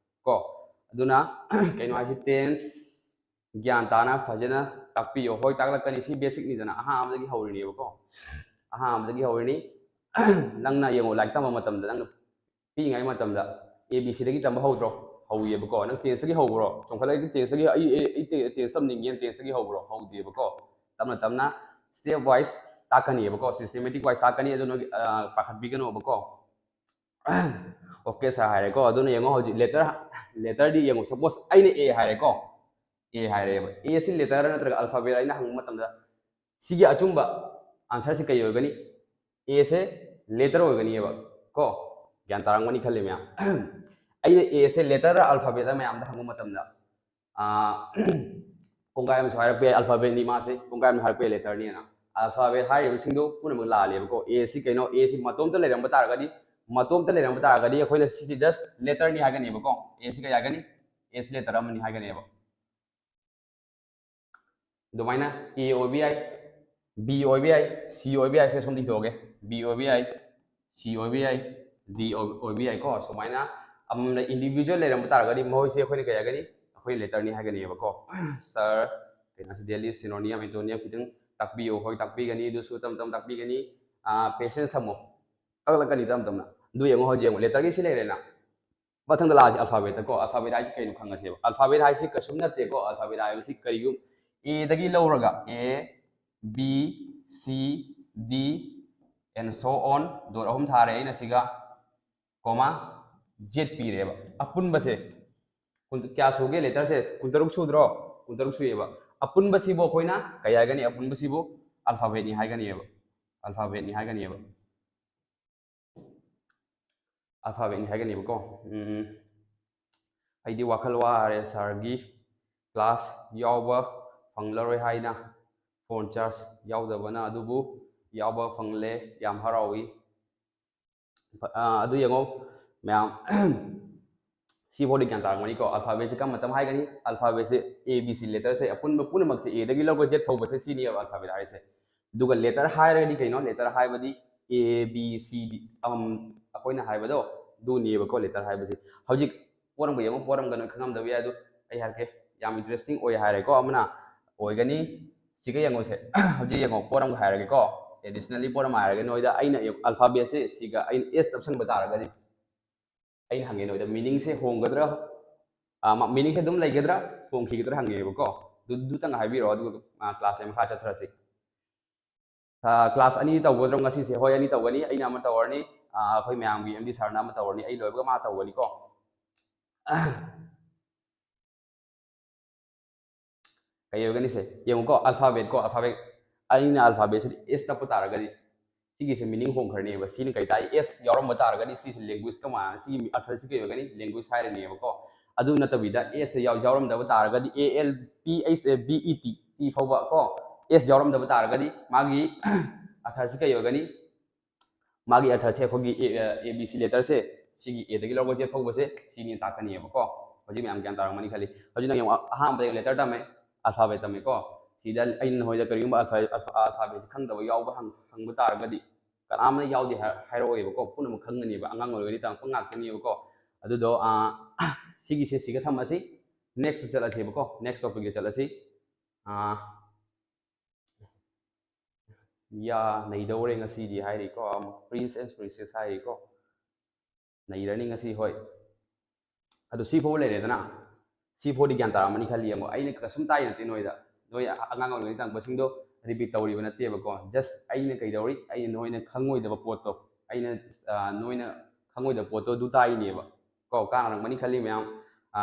ꯀꯣ꯫ ꯑꯗꯨꯅ ꯀꯩꯅꯣ ꯍꯥꯏꯁꯤ tense ꯒ꯭ꯌꯥꯟ ꯇꯥꯅ ꯐꯖꯅ ꯇꯥꯛꯄꯤꯌꯣ꯫ ꯍꯣꯏ, ꯇꯥꯛꯂꯛꯀꯅꯤ꯫ ꯁꯤ basic ꯅꯤꯗꯅ, ꯑꯍꯥꯟꯕꯗꯒꯤ ꯍꯧꯔꯤꯅꯦꯕꯀꯣ꯫ ꯑꯍꯥꯟꯕꯗꯒꯤ ꯍꯧꯔꯤꯅꯤ꯫ ꯅꯪꯅ ꯌꯦꯡꯉꯣ, ꯂꯥꯏꯔꯤꯛ ꯇꯝꯕ ꯃꯇꯝꯗ ꯅꯪꯅ ꯄꯤꯛꯏꯉꯩ ꯃꯇꯝꯗ A B C ꯗꯒꯤ ꯇꯝꯕ ꯍꯧꯗ꯭ꯔꯣ? ꯍꯧꯋꯦꯕꯀꯣ꯫ ꯅꯪ tense ꯇꯒꯤ ꯍꯧꯕ꯭ꯔꯣ? ꯆꯣꯡꯈꯠꯂꯛꯏꯗꯤ tense ꯇꯒꯤ, "ꯑꯩ, ꯑꯩ, ꯑꯩ tense ꯇꯝꯅꯤꯡꯉꯦꯅ" tense ꯇꯒꯤ ꯍꯧꯕ꯭ꯔꯣ? ꯍꯧꯗꯦꯕꯀꯣ꯫ ꯇꯞꯅ ꯇꯞꯅ step wise ꯇꯥꯛꯀꯅꯤꯕꯀꯣ, systematic wise ꯇꯥꯛꯀꯅꯤ꯫ ꯑꯗꯨꯅ, ꯑ, ꯄꯥꯈꯠꯄꯤꯒꯅꯣꯕꯀꯣ꯫ Okay sir ꯍꯥꯏꯔꯦꯀꯣ꯫ ꯑꯗꯨꯅ ꯌꯦꯡꯉꯣ, ꯍꯧꯖꯤꯛ letter, letter ꯗꯤ ꯌꯦꯡꯉꯣ, suppose ꯑꯩꯅ A ꯍꯥꯏꯔꯦꯀꯣ, A ꯍꯥꯏꯔꯦꯕ꯫ A ꯁꯤ letter ꯅꯠꯇ꯭ꯔꯒ alphabet ꯑꯩꯅ ꯍꯪꯕ ꯃꯇꯝꯗ ꯁꯤꯒꯤ ꯑꯆꯨꯝꯕ answer ꯁꯤ ꯀꯩ ꯑꯣꯏꯒꯅꯤ? A ꯁꯦ letter ꯑꯣꯏꯒꯅꯤꯕ ꯀꯣ꯫ ꯒ꯭ꯌꯥꯟ ꯇꯥꯔꯝꯒꯅꯤ ꯈꯜꯂꯤ ꯃꯌꯥꯝ꯫ ꯑꯩꯅ A ꯁꯦ letter ꯔ alphabet ꯔ ꯃꯌꯥꯝꯗ ꯍꯪꯕ ꯃꯇꯝꯗ, ꯑꯥ, ꯀꯣꯡꯒꯥꯏ ꯑꯃꯁꯨ ꯍꯥꯏꯔꯛꯄ ꯌꯥꯏ, alphabet ꯅꯤ ꯃꯥꯁꯦ, ꯀꯣꯡꯒꯥꯏ ꯑꯃ ꯍꯥꯏꯔꯛꯄ ꯌꯥꯏ, letter ꯅꯤꯅ꯫ Alphabet ꯍꯥꯏꯔꯤꯕꯁꯤꯡꯗꯣ ꯄꯨꯝꯅꯃꯛ ꯂꯥꯜꯂꯦꯕꯀꯣ꯫ A ꯁꯤ ꯀꯩꯅꯣ? A ꯁꯤ ꯃꯇꯣꯝꯇ ꯂꯩꯔꯝꯕ ꯇꯥꯔꯒꯗꯤ, ꯃꯇꯣꯝꯇ ꯂꯩꯔꯝꯕ ꯇꯥꯔꯒꯗꯤ ꯑꯩꯈꯣꯏꯅ ꯁꯤꯁꯦ just letter ꯅꯤ ꯍꯥꯏꯒꯅꯦꯕꯀꯣ꯫ A ꯁꯤ ꯀꯩ ꯍꯥꯏꯒꯅꯤ? A ꯁꯤ letter ꯑꯃꯅꯤ ꯍꯥꯏꯒꯅꯦꯕ꯫ ꯑꯗꯨꯃꯥꯏꯅ A ꯑꯣꯏꯕ ꯌꯥꯏ, B ꯑꯣꯏꯕ ꯌꯥꯏ, C ꯑꯣꯏꯕ ꯌꯥꯏ꯫ ꯁꯦ ꯁꯣꯝꯗ ꯏꯊꯣꯛꯑꯒꯦ꯫ B ꯑꯣꯏꯕ ꯌꯥꯏ, C ꯑꯣꯏꯕ ꯌꯥꯏ, D ꯑꯣꯏ-, ꯑꯣꯏꯕ ꯌꯥꯏꯀꯣ꯫ ꯁꯨꯃꯥꯏꯅ ꯑꯃꯃꯝꯅ individual ꯂꯩꯔꯝꯕ ꯇꯥꯔꯒꯗꯤ ꯃꯈꯣꯏꯁꯦ ꯑꯩꯈꯣꯏꯅ ꯀꯩ ꯍꯥꯏꯒꯅꯤ? ꯑꯩꯈꯣꯏ letter ꯅꯤ ꯍꯥꯏꯒꯅꯦꯕꯀꯣ꯫ Sir, ꯀꯩꯅꯣꯁꯤ daily synonym, antonym ꯈꯤꯇꯪ ꯇꯥꯛꯄꯤꯌꯨ꯫ ꯍꯣꯏ, ꯇꯥꯛꯄꯤꯒꯅꯤ, ꯑꯗꯨꯁꯨ ꯇꯞ ꯇꯞꯅ ꯇꯥꯛꯄꯤꯒꯅꯤ꯫ ꯑꯥ, patience ꯊꯝꯃꯣ, ꯀꯛꯂꯛꯀꯅꯤ ꯇꯞ ꯇꯞꯅ꯫ ꯑꯗꯨ ꯌꯦꯡꯉꯣ, ꯍꯧꯖꯤꯛ ꯌꯦꯡꯉꯣ, letter ꯒꯤ ꯁꯤ ꯂꯩꯔꯦꯅ꯫ ꯃꯊꯪꯗ ꯂꯥꯛꯑꯁꯤ alphabet ꯀꯣ꯫ Alphabet ꯍꯥꯏꯁꯤ ꯀꯩꯅꯣ ꯈꯪꯉꯁꯦꯕ꯫ Alphabet ꯍꯥꯏꯁꯤ ꯀꯩꯁꯨꯝ ꯅꯠꯇꯦꯀꯣ꯫ Alphabet ꯍꯥꯏꯕꯁꯤ ꯀꯔꯤꯒꯨꯝ-, A ꯗꯒꯤ ꯂꯧꯔꯒ A, B, C, D and so on, dot ꯑꯍꯨꯝ ꯊꯥꯔꯦ ꯑꯩꯅ ꯁꯤꯒ, comma, Z ꯄꯤꯔꯦꯕ꯫ ꯑꯄꯨꯟꯕꯁꯦ ꯀꯨꯟ-, ꯀꯌꯥ ꯁꯨꯒꯦ? Letter ꯁꯦ ꯀꯨꯟꯇꯔꯨꯛ ꯁꯨꯗ꯭ꯔꯣ? ꯀꯨꯟꯇꯔꯨꯛ ꯁꯨꯏꯌꯦꯕ꯫ ꯑꯄꯨꯟꯕꯁꯤꯕꯨ ꯑꯩꯈꯣꯏꯅ ꯀꯩ ꯍꯥꯏꯒꯅꯤ? ꯑꯄꯨꯟꯕꯁꯤꯕꯨ alphabet ꯅꯤ ꯍꯥꯏꯒꯅꯤꯕ꯫ Alphabet ꯅꯤ ꯍꯥꯏꯒꯅꯤꯕ꯫ Alphabet ꯅꯤ ꯍꯥꯏꯒꯅꯦꯕꯀꯣ꯫ ꯎꯝ, ꯑꯩꯗꯤ ꯋꯥꯈꯜ ꯋꯥꯔꯦ sir ꯒꯤ class ꯌꯥꯎꯕ ꯐꯪꯂꯔꯣꯏ ꯍꯥꯏꯅ phone charge ꯌꯥꯎꯗꯕꯅ ꯑꯗꯨꯕꯨ ꯌꯥꯎꯕ ꯐꯪꯂꯦ꯫ ꯌꯥꯝ ꯍꯔꯥꯎꯏ꯫ ꯑꯗꯨ ꯌꯦꯡꯉꯣ ꯃꯌꯥꯝ, ꯁꯤꯐꯥꯎꯗꯤ ꯒ꯭ꯌꯥꯟ ꯇꯥꯔꯝꯒꯅꯤꯀꯣ꯫ Alphabetꯁꯦ ꯀꯔꯝꯕ ꯃꯇꯝ ꯍꯥꯏꯒꯅꯤ? Alphabetꯁꯦ A B C letterꯁꯦ ꯑꯄꯨꯟꯕ ꯄꯨꯝꯅꯃꯛꯁꯦ Aꯗꯒꯤ ꯂꯧꯔꯒ Z ꯐꯥꯎꯕꯁꯦ ꯁꯤꯅꯦꯕ alphabet ꯍꯥꯏꯔꯤꯁꯦ꯫ ꯑꯗꯨꯒ letter ꯍꯥꯏꯔꯒꯗꯤ ꯀꯩꯅꯣ? Letter ꯍꯥꯏꯕꯗꯤ A B C D ꯑꯩꯈꯣꯏꯅ ꯍꯥꯏꯕꯗꯣ ꯑꯗꯨꯅꯦꯕꯀꯣ letter ꯍꯥꯏꯕꯁꯦ꯫ ꯍꯧꯖꯤꯛ ꯄꯣꯠ ꯑꯃꯒ ꯌꯦꯡꯉꯣ, ꯄꯣꯠ ꯑꯃꯒ ꯅꯣꯏ ꯈꯪꯉꯝꯗꯕ ꯌꯥꯏ, ꯑꯗꯨ ꯑꯩ ꯍꯥꯏꯔꯛꯀꯦ꯫ ꯌꯥꯝ interesting ꯑꯣꯏ ꯍꯥꯏꯔꯦꯀꯣ꯫ ꯑꯃꯅ ꯑꯣꯏꯒꯅꯤ꯫ ꯁꯤꯒ ꯌꯦꯡꯉꯨꯁꯦ꯫ ꯍꯧꯖꯤꯛ ꯌꯦꯡꯉꯣ, ꯄꯣꯠ ꯑꯃꯒ ꯍꯥꯏꯔꯒꯦꯀꯣ꯫ Additionally ꯄꯣꯠ ꯑꯃ ꯍꯥꯏꯔꯒꯦ ꯅꯣꯏꯗ꯫ ꯑꯩꯅ alphabetꯁꯦ ꯁꯤꯒ ꯑꯩꯅ S ꯇꯞꯁꯟꯕ ꯇꯥꯔꯒꯗꯤ, ꯑꯩꯅ ꯍꯪꯉꯦ ꯅꯣꯏꯗ, meaningꯁꯦ ꯍꯣꯡꯒꯗ꯭ꯔꯥ? Meaningꯁꯦ ꯑꯗꯨꯝ ꯂꯩꯒꯗ꯭ꯔꯥ, ꯍꯣꯡꯈꯤꯒꯗ꯭ꯔꯥ ꯍꯪꯉꯦꯕꯀꯣ꯫ ꯑꯗꯨ ꯑꯗꯨꯇꯪ ꯍꯥꯏꯕꯤꯔꯛꯑꯣ, ꯑꯗꯨꯒ classꯁꯦ ꯃꯈꯥ ꯆꯠꯊꯔꯁꯤ꯫ Class ꯑꯅꯤ ꯇꯧꯒꯗ꯭ꯔꯣ ꯉꯁꯤꯁꯦ? ꯍꯣꯏ, ꯑꯅꯤ ꯇꯧꯒꯅꯤ꯫ ꯑꯩꯅ ꯑꯃ ꯇꯧꯔꯅꯤ, ꯑꯩꯈꯣꯏ ꯃꯌꯥꯝꯒꯤ MD sirꯅ ꯑꯃ ꯇꯧꯔꯅꯤ, ꯑꯩ ꯂꯣꯏꯕꯒ ꯃꯥ ꯇꯧꯒꯅꯤꯀꯣ꯫ ꯀꯩ ꯑꯣꯏꯒꯅꯤ ꯁꯦ? ꯌꯦꯡꯉꯨꯀꯣ, alphabet ꯀꯣ, alphabet꯫ ꯑꯩꯅ alphabetꯁꯤꯗ S ꯇꯞꯄ ꯇꯥꯔꯒꯗꯤ ꯁꯤꯒꯤꯁꯦ meaning ꯍꯣꯡꯈ꯭ꯔꯅꯦꯕ꯫ ꯁꯤꯅ ꯀꯩ ꯇꯥꯏ? S ꯌꯥꯎꯔꯝꯕ ꯇꯥꯔꯒꯗꯤ ꯁꯤꯁꯦ languageꯀ ꯃꯥꯟꯅ, ꯁꯤꯒꯤ ꯑꯔꯊꯁꯤ ꯀꯩ ꯑꯣꯏꯒꯅꯤ? Language ꯍꯥꯏꯔꯅꯦꯕꯀꯣ꯫ ꯑꯗꯨ ꯅꯠꯇꯕꯤꯗ S ꯁꯦ ꯌꯥꯎ-, ꯌꯥꯎꯔꯝꯗꯕ ꯇꯥꯔꯒꯗꯤ, A L P H B E T, T ꯐꯥꯎꯕ ꯀꯣ, S ꯌꯥꯎꯔꯝꯗꯕ ꯇꯥꯔꯒꯗꯤ ꯃꯥꯒꯤ ꯑꯔꯊꯁꯤ ꯀꯩ ꯑꯣꯏꯒꯅꯤ? ꯃꯥꯒꯤ ꯑꯔꯊꯁꯦ ꯑꯩꯈꯣꯏꯒꯤ A, A B C letterꯁꯦ, ꯁꯤꯒꯤ Aꯗꯒꯤ ꯂꯧꯔꯒ Z ꯐꯥꯎꯕꯁꯦ ꯁꯤꯅꯤ ꯇꯥꯛꯀꯅꯤꯕꯀꯣ꯫ ꯍꯧꯖꯤꯛ ꯃꯌꯥꯝ ꯒ꯭ꯌꯥꯟ ꯇꯥꯔꯝꯃꯅꯤ ꯈꯜꯂꯤ꯫ ꯍꯧꯖꯤꯛ ꯅꯪ ꯌꯦꯡꯉꯣ, ꯑꯍꯥꯟꯕꯗ letter ꯇꯝꯃꯦ, alphabet ꯇꯝꯃꯦꯀꯣ꯫ ꯁꯤꯗ ꯑꯩꯅ ꯅꯈꯣꯏꯗ ꯀꯔꯤꯒꯨꯝꯕ alpha-, alpha-, alphabetꯁꯦ ꯈꯪꯗꯕ ꯌꯥꯎꯕ ꯍꯪ-, ꯍꯪꯕ ꯇꯥꯔꯒꯗꯤ ꯀꯅꯥꯝꯅ ꯌꯥꯎꯗꯦ ꯍꯥꯏ-, ꯍꯥꯏꯔꯛꯑꯣꯏꯕꯀꯣ꯫ ꯄꯨꯝꯅꯃꯛ ꯈꯪꯒꯅꯦꯕ, ꯑꯉꯥꯡ ꯑꯣꯏꯔꯤꯉꯩꯗ ꯇꯝꯃꯛꯄ ꯉꯥꯛꯇꯅꯦꯕꯀꯣ꯫ ꯑꯗꯨꯗꯣ, ꯑꯥ, ꯁꯤꯒꯤꯁꯦ ꯁꯤꯒ ꯊꯝꯃꯁꯤ, next ꯆꯠꯂꯁꯦꯕꯀꯣ, next topicꯇ ꯆꯠꯂꯁꯤ꯫ ꯑꯥ, ꯌꯥ, ꯅꯩꯗꯧꯔꯦ ꯉꯁꯤꯗꯤ ꯍꯥꯏꯔꯤꯀꯣ, Prince and Princess ꯍꯥꯏꯔꯤꯀꯣ꯫ ꯅꯩꯔꯅꯤ ꯉꯁꯤ, ꯍꯣꯏ꯫ ꯑꯗꯨ ꯁꯤ ꯐꯥꯎꯕ ꯂꯩꯔꯦꯗꯅ, ꯁꯤ ꯐꯥꯎꯗꯤ ꯒ꯭ꯌꯥꯟ ꯇꯥꯔꯝꯃꯅꯤ ꯈꯜꯂꯤ꯫ ꯌꯦꯡꯉꯣ, ꯑꯩꯅ ꯀꯩꯁꯨꯝ ꯇꯥꯛꯏ ꯅꯠꯇꯦ ꯅꯣꯏꯗ, ꯅꯣꯏ ꯑꯉꯥꯡ ꯑꯣꯏꯔꯤꯉꯩ ꯇꯝꯕꯁꯤꯡꯗꯣ repeat ꯇꯧꯔꯤꯕ ꯅꯠꯇꯦꯕꯀꯣ꯫ Just ꯑꯩꯅ ꯀꯩꯗꯧꯔꯤ, ꯑꯩꯅ ꯅꯣꯏꯅ ꯈꯪꯉꯣꯏꯗꯕ ꯄꯣꯠꯇꯣ, ꯑꯩꯅ, ꯑ, ꯅꯣꯏꯅ ꯈꯪꯉꯣꯏꯗꯕ ꯄꯣꯠꯇꯣ ꯑꯗꯨ ꯇꯥꯛꯏꯅꯦꯕ ꯀꯣ꯫ ꯀꯥꯟꯅꯔꯝꯒꯅꯤ ꯈꯜꯂꯤ ꯃꯌꯥꯝ꯫ ꯑ,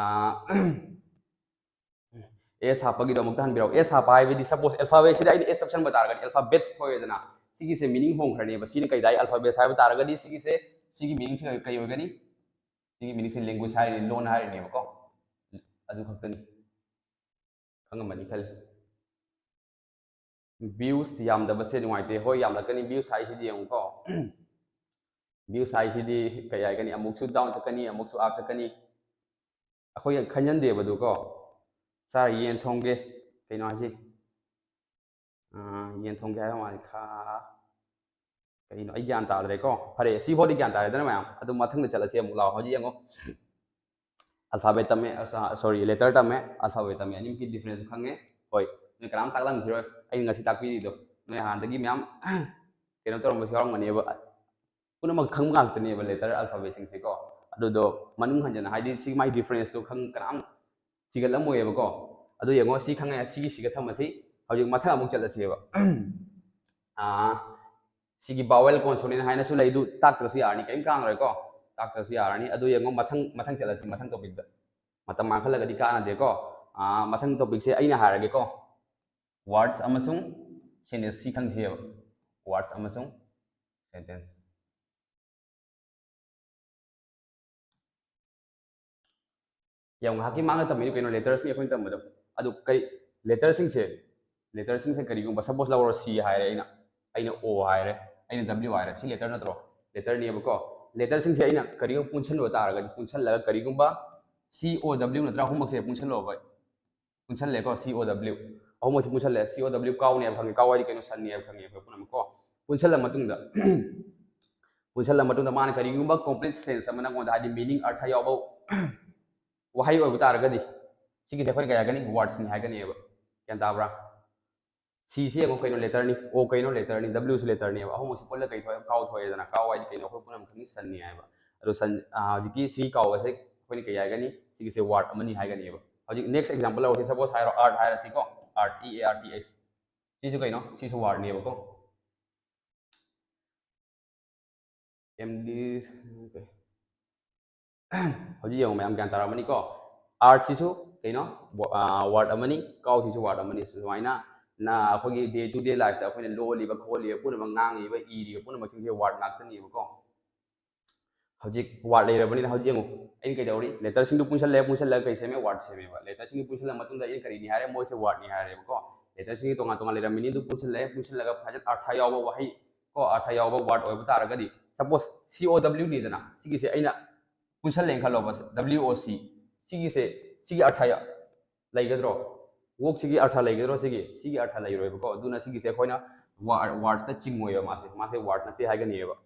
S ꯍꯥꯞꯄꯒꯤꯗꯣ ꯑꯃꯨꯛꯇ ꯍꯟꯕꯤꯔꯛꯑꯣ꯫ S ꯍꯥꯞꯄ ꯍꯥꯏꯕꯗꯤ, suppose alphabetꯁꯤꯗ ꯑꯩꯅ S ꯇꯞꯁꯟꯕ ꯇꯥꯔꯒꯗꯤ alphabets ꯊꯣꯛꯑꯦꯗꯅ, ꯁꯤꯒꯤꯁꯦ meaning ꯍꯣꯡꯈ꯭ꯔꯅꯦꯕ꯫ ꯁꯤꯅ ꯀꯩ ꯇꯥꯏ? Alphabets ꯍꯥꯏꯕ ꯇꯥꯔꯒꯗꯤ ꯁꯤꯒꯤꯁꯦ, ꯁꯤꯒꯤ meaningꯁꯦ ꯀꯩ ꯑꯣꯏꯒꯅꯤ? ꯁꯤꯒꯤ meaningꯁꯦ language ꯍꯥꯏꯔꯤꯅꯦ, ꯂꯣꯟ ꯍꯥꯏꯔꯤꯅꯦꯕꯀꯣ꯫ ꯑꯗꯨ ꯈꯛꯇꯅꯤ꯫ ꯈꯪꯉꯝꯃꯅꯤ ꯈꯜꯂꯤ꯫ Views ꯌꯥꯝꯗꯕꯁꯦ ꯅꯨꯡꯉꯥꯏꯇꯦ꯫ ꯍꯣꯏ, ꯌꯥꯝꯂꯛꯀꯅꯤ꯫ Views ꯍꯥꯏꯁꯤꯗꯤ ꯌꯦꯡꯉꯨꯀꯣ꯫ Views ꯍꯥꯏꯁꯤꯗꯤ ꯀꯩ ꯍꯥꯏꯒꯅꯤ, ꯑꯃꯨꯛꯁꯨ down ꯆꯠꯀꯅꯤ, ꯑꯃꯨꯛꯁꯨ up ꯆꯠꯀꯅꯤ꯫ ꯑꯩꯈꯣꯏ ꯈꯟꯖꯟꯗꯦꯕ ꯑꯗꯨ ꯀꯣ꯫ ꯁꯥꯔ, ꯌꯦꯟ ꯊꯣꯡꯒꯦ꯫ ꯀꯩꯅꯣ ꯍꯥꯏꯁꯤ? ꯑꯥ, ꯌꯦꯟ ꯊꯣꯡꯒꯦ ꯍꯥꯏꯕ ꯃꯥꯜꯂꯤ꯫ ꯈꯥ, ꯀꯩꯅꯣ? ꯑꯩ ꯒ꯭ꯌꯥꯟ ꯇꯥꯗ꯭ꯔꯦꯀꯣ꯫ ꯐꯔꯦ, ꯁꯤꯐꯥꯎꯗꯤ ꯒ꯭ꯌꯥꯟ ꯇꯥꯔꯦꯗꯅ ꯃꯌꯥꯝ꯫ ꯑꯗꯨ ꯃꯊꯪꯗ ꯆꯠꯂꯁꯤ ꯑꯃꯨꯛ꯫ ꯂꯥꯛꯑꯣ, ꯍꯧꯖꯤꯛ ꯌꯦꯡꯉꯣ꯫ Alphabet ꯇꯝꯃꯦ, ꯑ, sorry, letter ꯇꯝꯃꯦ, alphabet ꯇꯝꯃꯦ꯫ ꯑꯅꯤꯃꯛꯀꯤ difference ꯈꯪꯉꯦ꯫ ꯍꯣꯏ, ꯅꯣꯏ ꯀꯅꯥꯝ ꯇꯥꯛꯂꯝꯈꯤꯔꯣꯏ ꯑꯩꯅ ꯉꯁꯤ ꯇꯥꯛꯄꯤꯔꯤꯗꯣ꯫ ꯅꯣꯏ ꯍꯥꯟꯅꯗꯒꯤ ꯃꯌꯥꯝ ꯀꯩꯅꯣ ꯇꯧꯔꯝꯕꯁꯨ ꯌꯥꯎꯔꯝꯒꯅꯦꯕ꯫ ꯄꯨꯝꯅꯃꯛ ꯈꯪꯕ ꯉꯥꯛꯇꯅꯦꯕ letter alphabet ꯁꯤꯡꯁꯦꯀꯣ꯫ ꯑꯗꯨꯗꯣ ꯃꯅꯨꯡ ꯍꯟꯖꯟꯅ, ꯍꯥꯏꯗꯤ ꯁꯤ ꯃꯥꯏ difference ꯇꯣ ꯈꯪ-, ꯀꯅꯥꯝ ꯊꯤꯒꯠꯂꯝꯃꯣꯏꯕꯀꯣ꯫ ꯑꯗꯨ ꯌꯦꯡꯉꯣ, ꯁꯤ ꯈꯪꯉꯦ, ꯁꯤꯒꯤ ꯁꯤꯒ ꯊꯝꯃꯁꯤ꯫ ꯍꯧꯖꯤꯛ ꯃꯊꯪ ꯑꯃꯨꯛ ꯆꯠꯂꯁꯦꯕ꯫ ꯑꯥ, ꯁꯤꯒꯤ vowel consonant ꯍꯥꯏꯅꯁꯨ ꯂꯩ, ꯑꯗꯨ ꯇꯥꯛꯇ꯭ꯔꯁꯨ ꯌꯥꯔꯅꯤ, ꯀꯔꯤꯝ ꯀꯥꯡꯉꯔꯣꯏꯀꯣ꯫ ꯇꯥꯛꯇ꯭ꯔꯁꯨ ꯌꯥꯔꯅꯤ꯫ ꯑꯗꯨ ꯌꯦꯡꯉꯣ, ꯃꯊꯪ, ꯃꯊꯪ ꯆꯠꯂꯁꯤ, ꯃꯊꯪ topic ꯇ꯫ ꯃꯇꯝ ꯃꯥꯡꯍꯜꯂꯒꯗꯤ ꯀꯥꯟꯅꯗꯦꯀꯣ꯫ ꯑꯥ, ꯃꯊꯪ topic ꯁꯦ ꯑꯩꯅ ꯍꯥꯏꯔꯒꯦꯀꯣ꯫ Words ꯑꯃꯁꯨꯡ sentence, ꯁꯤ ꯈꯪꯁꯦꯕ꯫ Words ꯑꯃꯁꯨꯡ sentence꯫ ꯌꯥꯝ ꯉꯥꯏꯍꯥꯛꯀꯤ ꯃꯥꯡꯗ ꯇꯝꯃꯤꯅꯤ ꯀꯩꯅꯣ, letters ꯅꯤ ꯑꯩꯈꯣꯏꯅ ꯇꯝꯕꯗꯣ꯫ ꯑꯗꯨ ꯀꯔꯤ, letter ꯁꯤꯡꯁꯦ, letter ꯁꯤꯡꯁꯦ ꯀꯔꯤꯒꯨꯝꯕ, suppose ꯂꯧꯔꯣ, C ꯍꯥꯏꯔꯦ ꯑꯩꯅ, ꯑꯩꯅ O ꯍꯥꯏꯔꯦ, ꯑꯩꯅ W ꯍꯥꯏꯔꯦ, ꯁꯤ letter ꯅꯠꯇ꯭ꯔꯣ? Letter ꯅꯦꯕꯀꯣ꯫ Letter ꯁꯤꯡꯁꯦ ꯑꯩꯅ ꯀꯔꯤꯒꯨꯝꯕ ꯄꯨꯟꯁꯤꯟꯕ ꯇꯥꯔꯒꯗꯤ, ꯄꯨꯟꯁꯤꯜꯂꯒ ꯀꯔꯤꯒꯨꯝꯕ C O W ꯅꯠꯇ꯭ꯔꯥ, ꯑꯍꯨꯝꯃꯛꯁꯦ ꯄꯨꯟꯁꯤꯜꯂꯣꯕ꯫ ꯄꯨꯟꯁꯜꯂꯦꯀꯣ, C O W꯫ ꯑꯍꯨꯝꯃꯛꯁꯤ ꯄꯨꯟꯁꯜꯂꯦ꯫ C O W ꯀꯥꯎꯅꯦꯕ ꯈꯪꯉꯦ, ꯀꯥꯎ ꯍꯥꯏꯗꯤ ꯀꯩꯅꯣ, ꯁꯟꯅꯦꯕ ꯈꯪꯉꯦ ꯑꯩꯈꯣꯏ ꯄꯨꯝꯅꯃꯛꯀꯣ꯫ ꯄꯨꯟꯁꯜꯂ ꯃꯇꯨꯡꯗ, ꯄꯨꯟꯁꯜꯂ ꯃꯇꯨꯡꯗ ꯃꯥꯅ ꯀꯔꯤꯒꯨꯝꯕ complete sentence ꯑꯃ ꯅꯉꯣꯟꯗ, ꯍꯥꯏꯗꯤ meaning, ꯑꯔꯊ ꯌꯥꯎꯕ ꯋꯥꯍꯩ ꯑꯣꯏꯕ ꯇꯥꯔꯒꯗꯤ, ꯁꯤꯒꯤꯁꯦ ꯑꯩꯈꯣꯏꯅ ꯀꯩ ꯍꯥꯏꯒꯅꯤ? Words ꯅꯤ ꯍꯥꯏꯒꯅꯦꯕ꯫ ꯒ꯭ꯌꯥꯟ ꯇꯥꯕ꯭ꯔꯥ? C ꯁꯤ ꯌꯦꯡꯉꯣ, ꯀꯩꯅꯣ, letter ꯅꯤ꯫ O ꯀꯩꯅꯣ? Letter ꯅꯤ꯫ W ꯁꯨ letter ꯅꯦꯕ꯫ ꯑꯍꯨꯝꯃꯛꯁꯤ ꯄꯨꯜꯂ ꯀꯩ ꯊꯣꯛꯑꯦ? ꯀꯥꯎ ꯊꯣꯛꯑꯦꯗꯅ꯫ ꯀꯥꯎ ꯍꯥꯏꯗꯤ ꯀꯩꯅꯣ? ꯑꯩꯈꯣꯏ ꯄꯨꯝꯅꯃꯛ ꯈꯪꯉꯤ, ꯁꯟꯅꯤ ꯍꯥꯏꯕ꯫ ꯑꯗꯣ ꯁꯟ, ꯑ, ꯍꯧꯖꯤꯛꯀꯤ C ꯀꯥꯎꯕꯁꯦ ꯑꯩꯈꯣꯏꯅ ꯀꯩ ꯍꯥꯏꯒꯅꯤ? ꯁꯤꯒꯤꯁꯦ word ꯑꯃꯅꯤ ꯍꯥꯏꯒꯅꯦꯕ꯫ ꯍꯧꯖꯤꯛ next example ꯂꯧꯔꯁꯤ꯫ Suppose ꯍꯥꯏꯔꯣ, earth ꯍꯥꯏꯔꯁꯤꯀꯣ꯫ Earth, E A R T H꯫ ꯁꯤꯁꯨ ꯀꯩꯅꯣ? ꯁꯤꯁꯨ word ꯅꯦꯕꯀꯣ꯫ M D, okay꯫ ꯍꯧꯖꯤꯛ ꯌꯦꯡꯉꯣ, ꯃꯌꯥꯝ ꯒ꯭ꯌꯥꯟ ꯇꯥꯔꯝꯃꯅꯤꯀꯣ? Earth ꯁꯤꯁꯨ ꯀꯩꯅꯣ? ꯕꯣ-, ꯑ, word ꯑꯃꯅꯤ, cow ꯁꯤꯁꯨ word ꯑꯃꯅꯤ꯫ ꯁꯨꯃꯥꯏꯅ ꯅ-, ꯑꯩꯈꯣꯏꯒꯤ day to day life ꯇ ꯑꯩꯈꯣꯏꯅ ꯂꯣꯜꯂꯤꯕ ꯈꯣꯠꯂꯤꯕ ꯄꯨꯝꯅꯃꯛ, ꯉꯥꯡꯉꯤꯕ ꯏꯔꯤꯕ ꯄꯨꯝꯅꯃꯛꯁꯤꯡꯁꯦ word ꯉꯥꯛꯇꯅꯦꯕꯀꯣ꯫ ꯍꯧꯖꯤꯛ ꯋꯥꯔꯗ ꯂꯩꯔꯕꯅꯤꯅ ꯍꯧꯖꯤꯛ ꯌꯦꯡꯉꯨ, ꯑꯩꯅ ꯀꯩꯗꯧꯔꯤ? ꯂꯦꯇꯔꯁꯤꯡꯗꯨ ꯄꯨꯟꯁꯤꯜꯂꯦ, ꯄꯨꯟꯁꯤꯜꯂꯒ ꯀꯩ ꯁꯦꯝꯃꯦ? ꯋꯥꯔꯗ ꯁꯦꯝꯃꯦꯕ꯫ ꯂꯦꯇꯔꯁꯤꯡꯗꯨ ꯄꯨꯟꯁꯤꯜꯂ ꯃꯇꯨꯡꯗ ꯑꯩꯅ ꯀꯔꯤꯅꯤ ꯍꯥꯏꯔꯦ? ꯃꯣꯏꯁꯦ ꯋꯥꯔꯗꯅꯤ ꯍꯥꯏꯔꯦꯕꯀꯣ꯫ ꯂꯦꯇꯔꯁꯤꯡꯗꯤ ꯇꯣꯉꯥꯟ ꯇꯣꯉꯥꯟ ꯂꯩꯔꯝꯃꯤꯅꯤ, ꯑꯗꯨ ꯄꯨꯟꯁꯤꯜꯂꯦ, ꯄꯨꯟꯁꯤꯜꯂꯒ ꯐꯖꯅ ꯑꯔꯊ ꯌꯥꯎꯕ ꯋꯥꯍꯩ ꯀꯣ, ꯑꯔꯊ ꯌꯥꯎꯕ ꯋꯥꯔꯗ ꯑꯣꯏꯕ ꯇꯥꯔꯒꯗꯤ, ꯁꯄꯣꯁ ꯁꯤ ꯑꯣ ꯗꯕ꯭ꯂꯤꯌꯨ ꯅꯤꯗꯅ, ꯁꯤꯒꯤꯁꯦ ꯑꯩꯅ ꯄꯨꯟꯁꯜꯂꯦꯅ ꯈꯜꯂꯣꯕ, ꯗꯕ꯭ꯂꯤꯌꯨ ꯑꯣ ꯁꯤ, ꯁꯤꯒꯤꯁꯦ, ꯁꯤꯒꯤ ꯑꯔꯊ ꯌꯥ-, ꯂꯩꯒꯗ꯭ꯔꯣ? ꯋꯣꯛꯁꯤꯒꯤ ꯑꯔꯊ ꯂꯩꯒꯗ꯭ꯔꯣ? ꯁꯤꯒꯤ, ꯁꯤꯒꯤ ꯑꯔꯊ ꯂꯩꯔꯣꯏꯕꯀꯣ꯫ ꯑꯗꯨꯅ ꯁꯤꯒꯤꯁꯦ ꯑꯩꯈꯣꯏꯅ ꯋꯥꯔꯗꯇ ꯆꯤꯡꯉꯣꯏꯕ, ꯃꯥꯁꯦ, ꯃꯥꯁꯦ ꯋꯥꯔꯗ ꯅꯠꯇꯦ ꯍꯥꯏꯒꯅꯤꯕ꯫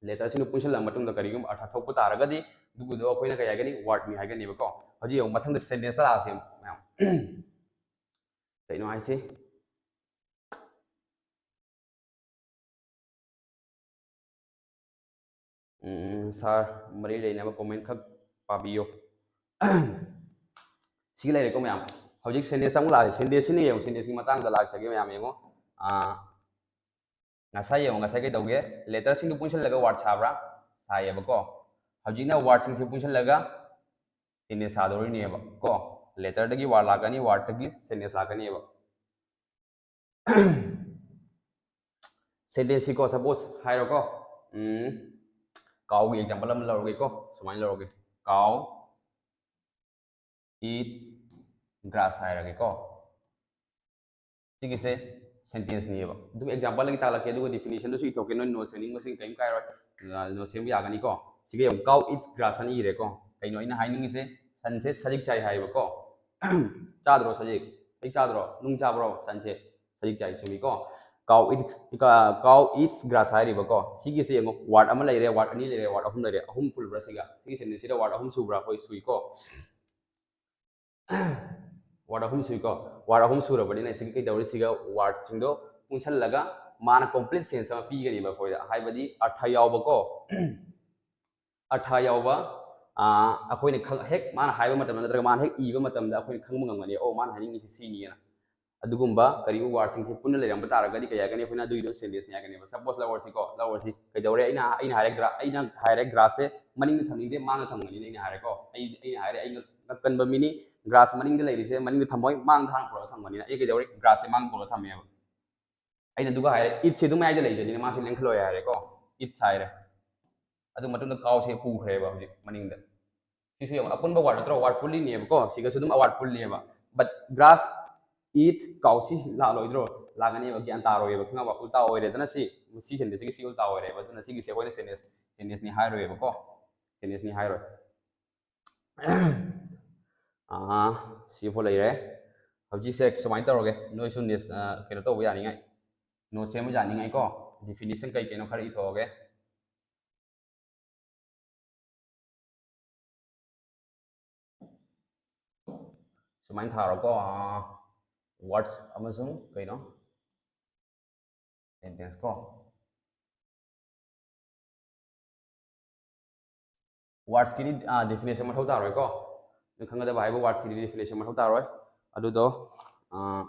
ꯂꯦꯇꯔꯁꯤꯡꯗꯨ ꯄꯨꯟꯁꯤꯜꯂꯕ ꯃꯇꯨꯡꯗ ꯀꯔꯤꯒꯨꯝꯕ ꯑꯔꯊ ꯊꯣꯛꯄ ꯇꯥꯔꯒꯗꯤ, ꯑꯗꯨꯒꯤꯗꯣ ꯑꯩꯈꯣꯏꯅ ꯀꯩ ꯍꯥꯏꯒꯅꯤ? ꯋꯥꯔꯗꯅꯤ ꯍꯥꯏꯒꯅꯦꯕꯀꯣ꯫ ꯍꯧꯖꯤꯛ ꯌꯦꯡꯉꯨ, ꯃꯊꯪꯗ ꯁꯦꯟꯇꯦꯟꯁꯇ ꯂꯥꯛꯑꯁꯦ ꯃꯌꯥꯝ꯫ ꯀꯩꯅꯣ ꯍꯥꯏꯁꯦ? ꯎꯝ, ꯁꯥꯔ, ꯃꯔꯤ ꯂꯩꯅꯕ ꯀꯣꯃꯦꯟ ꯈꯛ ꯄꯥꯕꯤꯌꯨ꯫ ꯁꯤꯒꯤ ꯂꯩꯔꯦꯀꯣ ꯃꯌꯥꯝ꯫ ꯍꯧꯖꯤꯛ ꯁꯦꯟꯇꯦꯟꯁꯇ ꯑꯃꯨꯛ ꯂꯥꯛꯑꯦ꯫ ꯁꯦꯟꯇꯦꯟꯁꯁꯤꯅ ꯌꯦꯡꯉꯨ, ꯁꯦꯟꯇꯦꯟꯁꯀꯤ ꯃꯇꯥꯡꯗ ꯂꯥꯛꯆꯒꯦ ꯃꯌꯥꯝ, ꯌꯦꯡꯉꯨ꯫ ꯑꯥ, ꯉꯁꯥꯏ ꯌꯦꯡꯉꯨ, ꯉꯁꯥꯏ ꯀꯩ ꯇꯧꯒꯦ? ꯂꯦꯇꯔꯁꯤꯡꯗꯨ ꯄꯨꯟꯁꯤꯜꯂꯒ ꯋꯥꯔꯗ ꯁꯥꯕ꯭ꯔꯥ? ꯁꯥꯏꯌꯦꯕꯀꯣ꯫ ꯍꯧꯖꯤꯛꯅ ꯋꯥꯔꯗꯁꯤꯡꯁꯦ ꯄꯨꯟꯁꯤꯜꯂꯒ ꯁꯦꯟꯇꯦꯟꯁ ꯁꯥꯗꯧꯔꯤꯅꯦꯕ ꯀꯣ꯫ ꯂꯦꯇꯔꯗꯒꯤ ꯋꯥꯔꯗ ꯂꯥꯛꯀꯅꯤ, ꯋꯥꯔꯗꯇꯒꯤ ꯁꯦꯟꯇꯦꯟꯁ ꯂꯥꯛꯀꯅꯦꯕ꯫ ꯁꯦꯟꯇꯦꯟꯁꯁꯤꯀꯣ, ꯁꯄꯣꯁ ꯍꯥꯏꯔꯣꯀꯣ, ꯎꯝ, ꯀꯥꯎꯒꯤ ꯑꯦꯛꯖꯥꯝꯄꯜ ꯑꯃ ꯂꯧꯔꯒꯦꯀꯣ, ꯁꯨꯃꯥꯏꯅ ꯂꯧꯔꯒꯦ, "Cow eats grass" ꯍꯥꯏꯔꯒꯦꯀꯣ꯫ ꯁꯤꯒꯤꯁꯦ ꯁꯦꯟꯇꯦꯟꯁꯅꯤꯕ꯫ ꯑꯗꯨꯒ ꯑꯦꯛꯖꯥꯝꯄꯜꯗꯒꯤ ꯇꯥꯛꯂꯛꯀꯦ, ꯑꯗꯨꯒ ꯗꯤꯐꯤꯅꯤꯁꯟꯗꯨꯁꯨ ꯏꯊꯣꯛꯀꯦ꯫ ꯅꯣꯏ ꯅꯣꯠ ꯁꯦꯝꯅꯤꯡꯕꯁꯤꯡ ꯀꯔꯤꯝ ꯀꯥꯏꯔꯣꯏ, ꯅꯣꯠ ꯁꯦꯝꯕ ꯌꯥꯒꯅꯤꯀꯣ꯫ ꯁꯤꯒ ꯌꯦꯡꯉꯨ, "Cow eats grass" ꯍꯥꯏꯅ ꯏꯔꯦꯀꯣ꯫ ꯀꯩꯅꯣ ꯑꯩꯅ ꯍꯥꯏꯅꯤꯡꯉꯤꯁꯦ? ꯁꯟꯁꯦ ꯁꯖꯤꯛ ꯆꯥꯏ ꯍꯥꯏꯌꯦꯕꯀꯣ꯫ ꯆꯥꯗ꯭ꯔꯣ ꯁꯖꯤꯛ? ꯁꯖꯤꯛ ꯆꯥꯗ꯭ꯔꯣ? ꯅꯨꯡ ꯆꯥꯕ꯭ꯔꯣ ꯁꯟꯁꯦ? ꯁꯖꯤꯛ ꯆꯥꯏ, ꯆꯨꯝꯃꯤꯀꯣ꯫ "Cow eats, cow eats grass" ꯍꯥꯏꯔꯤꯕꯀꯣ꯫ ꯁꯤꯒꯤꯁꯦ ꯌꯦꯡꯉꯣ, ꯋꯥꯔꯗ ꯑꯃ ꯂꯩꯔꯦ, ꯋꯥꯔꯗ ꯑꯅꯤ ꯂꯩꯔꯦ, ꯋꯥꯔꯗ ꯑꯍꯨꯝ ꯂꯩꯔꯦ꯫ ꯑꯍꯨꯝ ꯐꯨꯜꯕ꯭ꯔꯥ ꯁꯤꯒ? ꯁꯤꯒꯤ ꯁꯦꯟꯇꯦꯟꯁꯁꯤꯗ ꯋꯥꯔꯗ ꯑꯍꯨꯝ ꯁꯨꯕ꯭ꯔꯥ? ꯍꯣꯏ, ꯁꯨꯏꯀꯣ꯫ ꯋꯥꯔꯗ ꯑꯍꯨꯝ ꯁꯨꯏꯀꯣ꯫ ꯋꯥꯔꯗ ꯑꯍꯨꯝ ꯁꯨꯔꯕꯅꯤꯅ ꯁꯤꯒꯤ ꯀꯩꯗꯧꯔꯤ? ꯁꯤꯒ ꯋꯥꯔꯗꯁꯤꯡꯗꯣ ꯄꯨꯟꯁꯤꯜꯂꯒ ꯃꯥꯅ ꯀꯣꯝꯄ꯭ꯂꯤꯠ ꯁꯦꯟꯁ ꯑꯃ ꯄꯤꯒꯅꯦꯕ ꯑꯩꯈꯣꯏꯗ, ꯍꯥꯏꯕꯗꯤ ꯑꯔꯊ ꯌꯥꯎꯕꯀꯣ꯫ ꯑꯔꯊ ꯌꯥꯎꯕ, ꯑꯥ, ꯑꯩꯈꯣꯏꯅ ꯈꯪ-, ꯍꯦꯛ ꯃꯥꯅ ꯍꯥꯏꯕ ꯃꯇꯝꯗ ꯅꯠꯇ꯭ꯔꯒ ꯃꯥꯅ ꯍꯦꯛ ꯏꯕ ꯃꯇꯝꯗ ꯑꯩꯈꯣꯏꯅ ꯈꯪꯕ ꯉꯝꯒꯅꯤ, "ꯑꯣ, ꯃꯥꯅ ꯍꯥꯏꯅꯤꯡꯉꯤꯁꯤ ꯁꯤꯅꯤꯅ"꯫ ꯑꯗꯨꯒꯨꯝꯕ ꯀꯔꯤꯒꯨꯝꯕ ꯋꯥꯔꯗꯁꯤꯡꯁꯦ ꯄꯨꯟꯅ ꯂꯩꯔꯝꯕ ꯇꯥꯔꯒꯗꯤ ꯀꯩ ꯍꯥꯏꯒꯅꯤ? ꯑꯩꯈꯣꯏꯅ ꯑꯗꯨꯒꯤꯗꯣ ꯁꯦꯟꯇꯦꯟꯁꯅꯤ ꯍꯥꯏꯒꯅꯦꯕ꯫ ꯁꯄꯣꯁ ꯂꯧꯔꯁꯤꯀꯣ, ꯂꯧꯔꯁꯤ꯫ ꯀꯩꯗꯧꯔꯦ? ꯑꯩꯅ, ꯑꯩꯅ ꯍꯥꯏꯔꯦ ꯒ꯭ꯔꯥ-, ꯑꯩꯅ ꯍꯥꯏꯔꯦ ꯒ꯭ꯔꯥꯁꯁꯦ ꯃꯅꯤꯡꯗ ꯊꯝꯅꯤꯡꯗꯦ, ꯃꯥꯡꯗ ꯊꯝꯒꯅꯤꯅ ꯑꯩꯅ ꯍꯥꯏꯔꯦꯀꯣ꯫ ꯑꯩ, ꯑꯩꯅ ꯍꯥꯏꯔꯦ ꯑꯩ ꯉꯛ-, ꯉꯛꯀꯟꯕ ꯃꯤꯅꯤ, ꯒ꯭ꯔꯥꯁ ꯃꯅꯤꯡꯗ ꯂꯩꯔꯤꯁꯦ ꯃꯅꯤꯡꯗ ꯊꯝꯃꯣꯏ, ꯃꯥꯡꯗ ꯍꯥꯟꯅ ꯄꯨꯔꯛꯑ ꯊꯝꯒꯅꯤꯅ꯫ ꯑꯩ ꯀꯩꯗꯧꯔꯦ? ꯒ꯭ꯔꯥꯁꯁꯦ ꯃꯥꯡꯗ ꯄꯨꯔꯛꯑ ꯊꯝꯃꯦꯕ꯫ ꯑꯩꯅ ꯑꯗꯨꯒ ꯍꯥꯏꯔꯦ, "Itꯁꯦ ꯑꯗꯨꯝ ꯃꯌꯥꯏꯗ ꯂꯩꯖꯅꯤꯅ ꯃꯥꯁꯦ ꯂꯦꯡꯈꯠꯂꯣꯏ" ꯍꯥꯏꯔꯦꯀꯣ꯫ "It" ꯍꯥꯏꯔꯦ꯫ ꯑꯗꯨ ꯃꯇꯨꯡꯗ ꯀꯥꯎꯁꯦ ꯄꯨꯈ꯭ꯔꯦꯕ ꯍꯧꯖꯤꯛ ꯃꯅꯤꯡꯗ꯫ ꯁꯤꯁꯨ ꯌꯦꯡꯉꯣ, ꯑꯄꯨꯟꯕ ꯋꯥꯔꯗ ꯅꯠꯇ꯭ꯔꯣ? ꯋꯥꯔꯗ ꯄꯨꯜꯂꯤꯅꯦꯕꯀꯣ, ꯁꯤꯒꯁꯨ ꯑꯗꯨꯝ ꯋꯥꯔꯗ ꯄꯨꯜꯂꯤꯑꯕ꯫ But grass, eat, ꯀꯥꯎꯁꯤ ꯂꯥꯛꯂꯣꯏꯗ꯭ꯔꯣ? ꯂꯥꯛꯀꯅꯦꯕ, ꯒ꯭ꯌꯥꯟ ꯇꯥꯔꯣꯏꯕ, ꯈꯪꯉꯕ? ꯎꯜꯇꯥ ꯑꯣꯏꯔꯦꯗꯅ ꯁꯤ, ꯁꯤ ꯁꯦꯟꯇꯦꯟꯁꯁꯤꯒꯤ ꯁꯤ ꯎꯜꯇꯥ ꯑꯣꯏꯔꯦꯕ, ꯑꯗꯨꯅ ꯁꯤꯒꯤꯁꯦ ꯑꯩꯈꯣꯏꯅ ꯁꯦꯟꯇꯦꯟꯁ, ꯁꯦꯟꯇꯦꯟꯁꯅꯤ ꯍꯥꯏꯔꯣꯏꯕꯀꯣ, ꯁꯦꯟꯇꯦꯟꯁꯅꯤ ꯍꯥꯏꯔꯣꯏ꯫ ꯑꯥ, ꯁꯤꯐꯥꯎ ꯂꯩꯔꯦ꯫ ꯍꯧꯖꯤꯛꯁꯦ ꯁꯨꯃꯥꯏꯅ ꯇꯧꯔꯒꯦ, ꯅꯣꯏꯁꯨ ꯅꯦꯁ-, ꯑꯥ, ꯀꯩꯅꯣ ꯇꯧꯕ ꯌꯥꯅꯤꯡꯉꯥꯏ, ꯅꯣꯠ ꯁꯦꯝꯕ ꯌꯥꯅꯤꯡꯉꯥꯏꯀꯣ, ꯗꯤꯐꯤꯅꯤꯁꯟ ꯀꯩ ꯀꯩꯅꯣ ꯈꯔ ꯏꯊꯣꯛꯑꯒꯦ꯫ ꯁꯨꯃꯥꯏꯅ ꯊꯥꯔꯣꯀꯣ, ꯋꯥꯔꯗꯁ ꯑꯃꯁꯨꯡ ꯀꯩꯅꯣ, ꯁꯦꯟꯇꯦꯟꯁ ꯀꯣ꯫ ꯋꯥꯔꯗꯁꯀꯤꯗꯤ ꯗꯤꯐꯤꯅꯦꯁꯟ ꯃꯊꯧ ꯇꯥꯔꯣꯏꯀꯣ, ꯅꯣꯏ ꯈꯪꯒꯗꯕ ꯍꯥꯏꯕ ꯋꯥꯔꯗꯁꯀꯤꯗꯤ ꯗꯤꯐꯤꯅꯦꯁꯟ ꯃꯊꯧ ꯇꯥꯔꯣꯏ꯫ ꯑꯗꯨꯗꯣ, ꯑꯥ,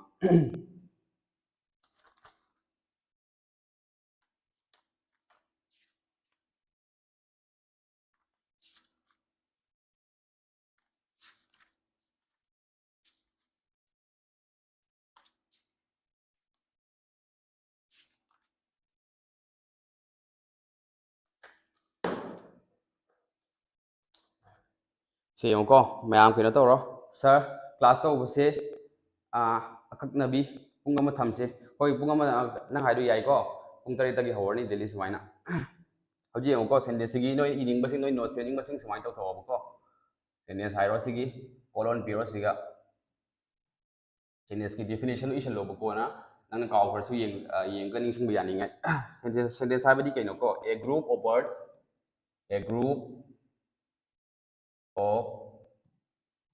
ꯁꯦ ꯌꯦꯡꯉꯨꯀꯣ, ꯃꯌꯥꯝ ꯀꯩꯅꯣ ꯇꯧꯔꯣ꯫ ꯁꯥꯔ, ꯀ꯭ꯂꯥꯁ ꯇꯧꯕꯁꯦ, ꯑꯥ, ꯑꯀꯛꯅꯕꯤ ꯄꯨꯡ ꯑꯃ ꯊꯝꯁꯦ꯫ ꯍꯣꯏ, ꯄꯨꯡ ꯑꯃ, ꯑꯥ, ꯅꯪ ꯍꯥꯏꯗꯣ ꯌꯥꯏꯀꯣ, ꯄꯨꯡ ꯇꯔꯦꯠꯇꯒꯤ ꯍꯧꯔꯅꯤ ꯗꯦꯂꯤ ꯁꯨꯃꯥꯏꯅ꯫ ꯍꯧꯖꯤꯛ ꯌꯦꯡꯉꯨꯀꯣ, ꯁꯦꯟꯇꯦꯟꯁꯁꯤꯒꯤ ꯅꯣꯏ ꯏꯅꯤꯡꯕꯁꯤꯡ, ꯅꯣꯏ ꯅꯣꯠ ꯁꯦꯝꯅꯤꯡꯕꯁꯤꯡ ꯁꯨꯃꯥꯏꯅ ꯇꯧꯊꯣꯛꯑꯣꯕꯀꯣ꯫ ꯁꯦꯟꯇꯦꯟꯁ ꯍꯥꯏꯔꯣ, ꯁꯤꯒꯤ ꯀꯣꯂꯣꯟ ꯄꯤꯔꯣ, ꯁꯤꯒ ꯁꯦꯟꯇꯦꯟꯁꯀꯤ ꯗꯤꯐꯤꯅꯦꯁꯟꯗꯣ ꯏꯁꯜꯂꯣꯕ ꯀꯣꯟꯅ, ꯅꯪꯅ ꯀꯥꯎꯈ꯭ꯔꯁꯨ ꯌꯦꯡ-, ꯑ, ꯌꯦꯡꯉꯒ ꯅꯤꯡꯁꯤꯡꯕ ꯌꯥꯅꯤꯡꯉꯥꯏ꯫ ꯁꯦꯟꯇꯦꯟꯁ, ꯁꯦꯟꯇꯦꯟꯁ ꯍꯥꯏꯕꯗꯤ ꯀꯩꯅꯣꯀꯣ? A group of words, a group of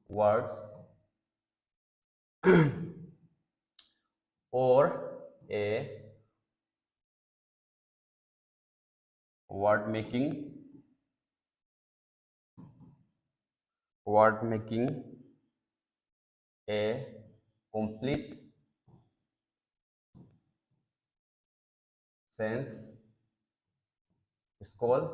words or a word making, word making a complete sentence is called,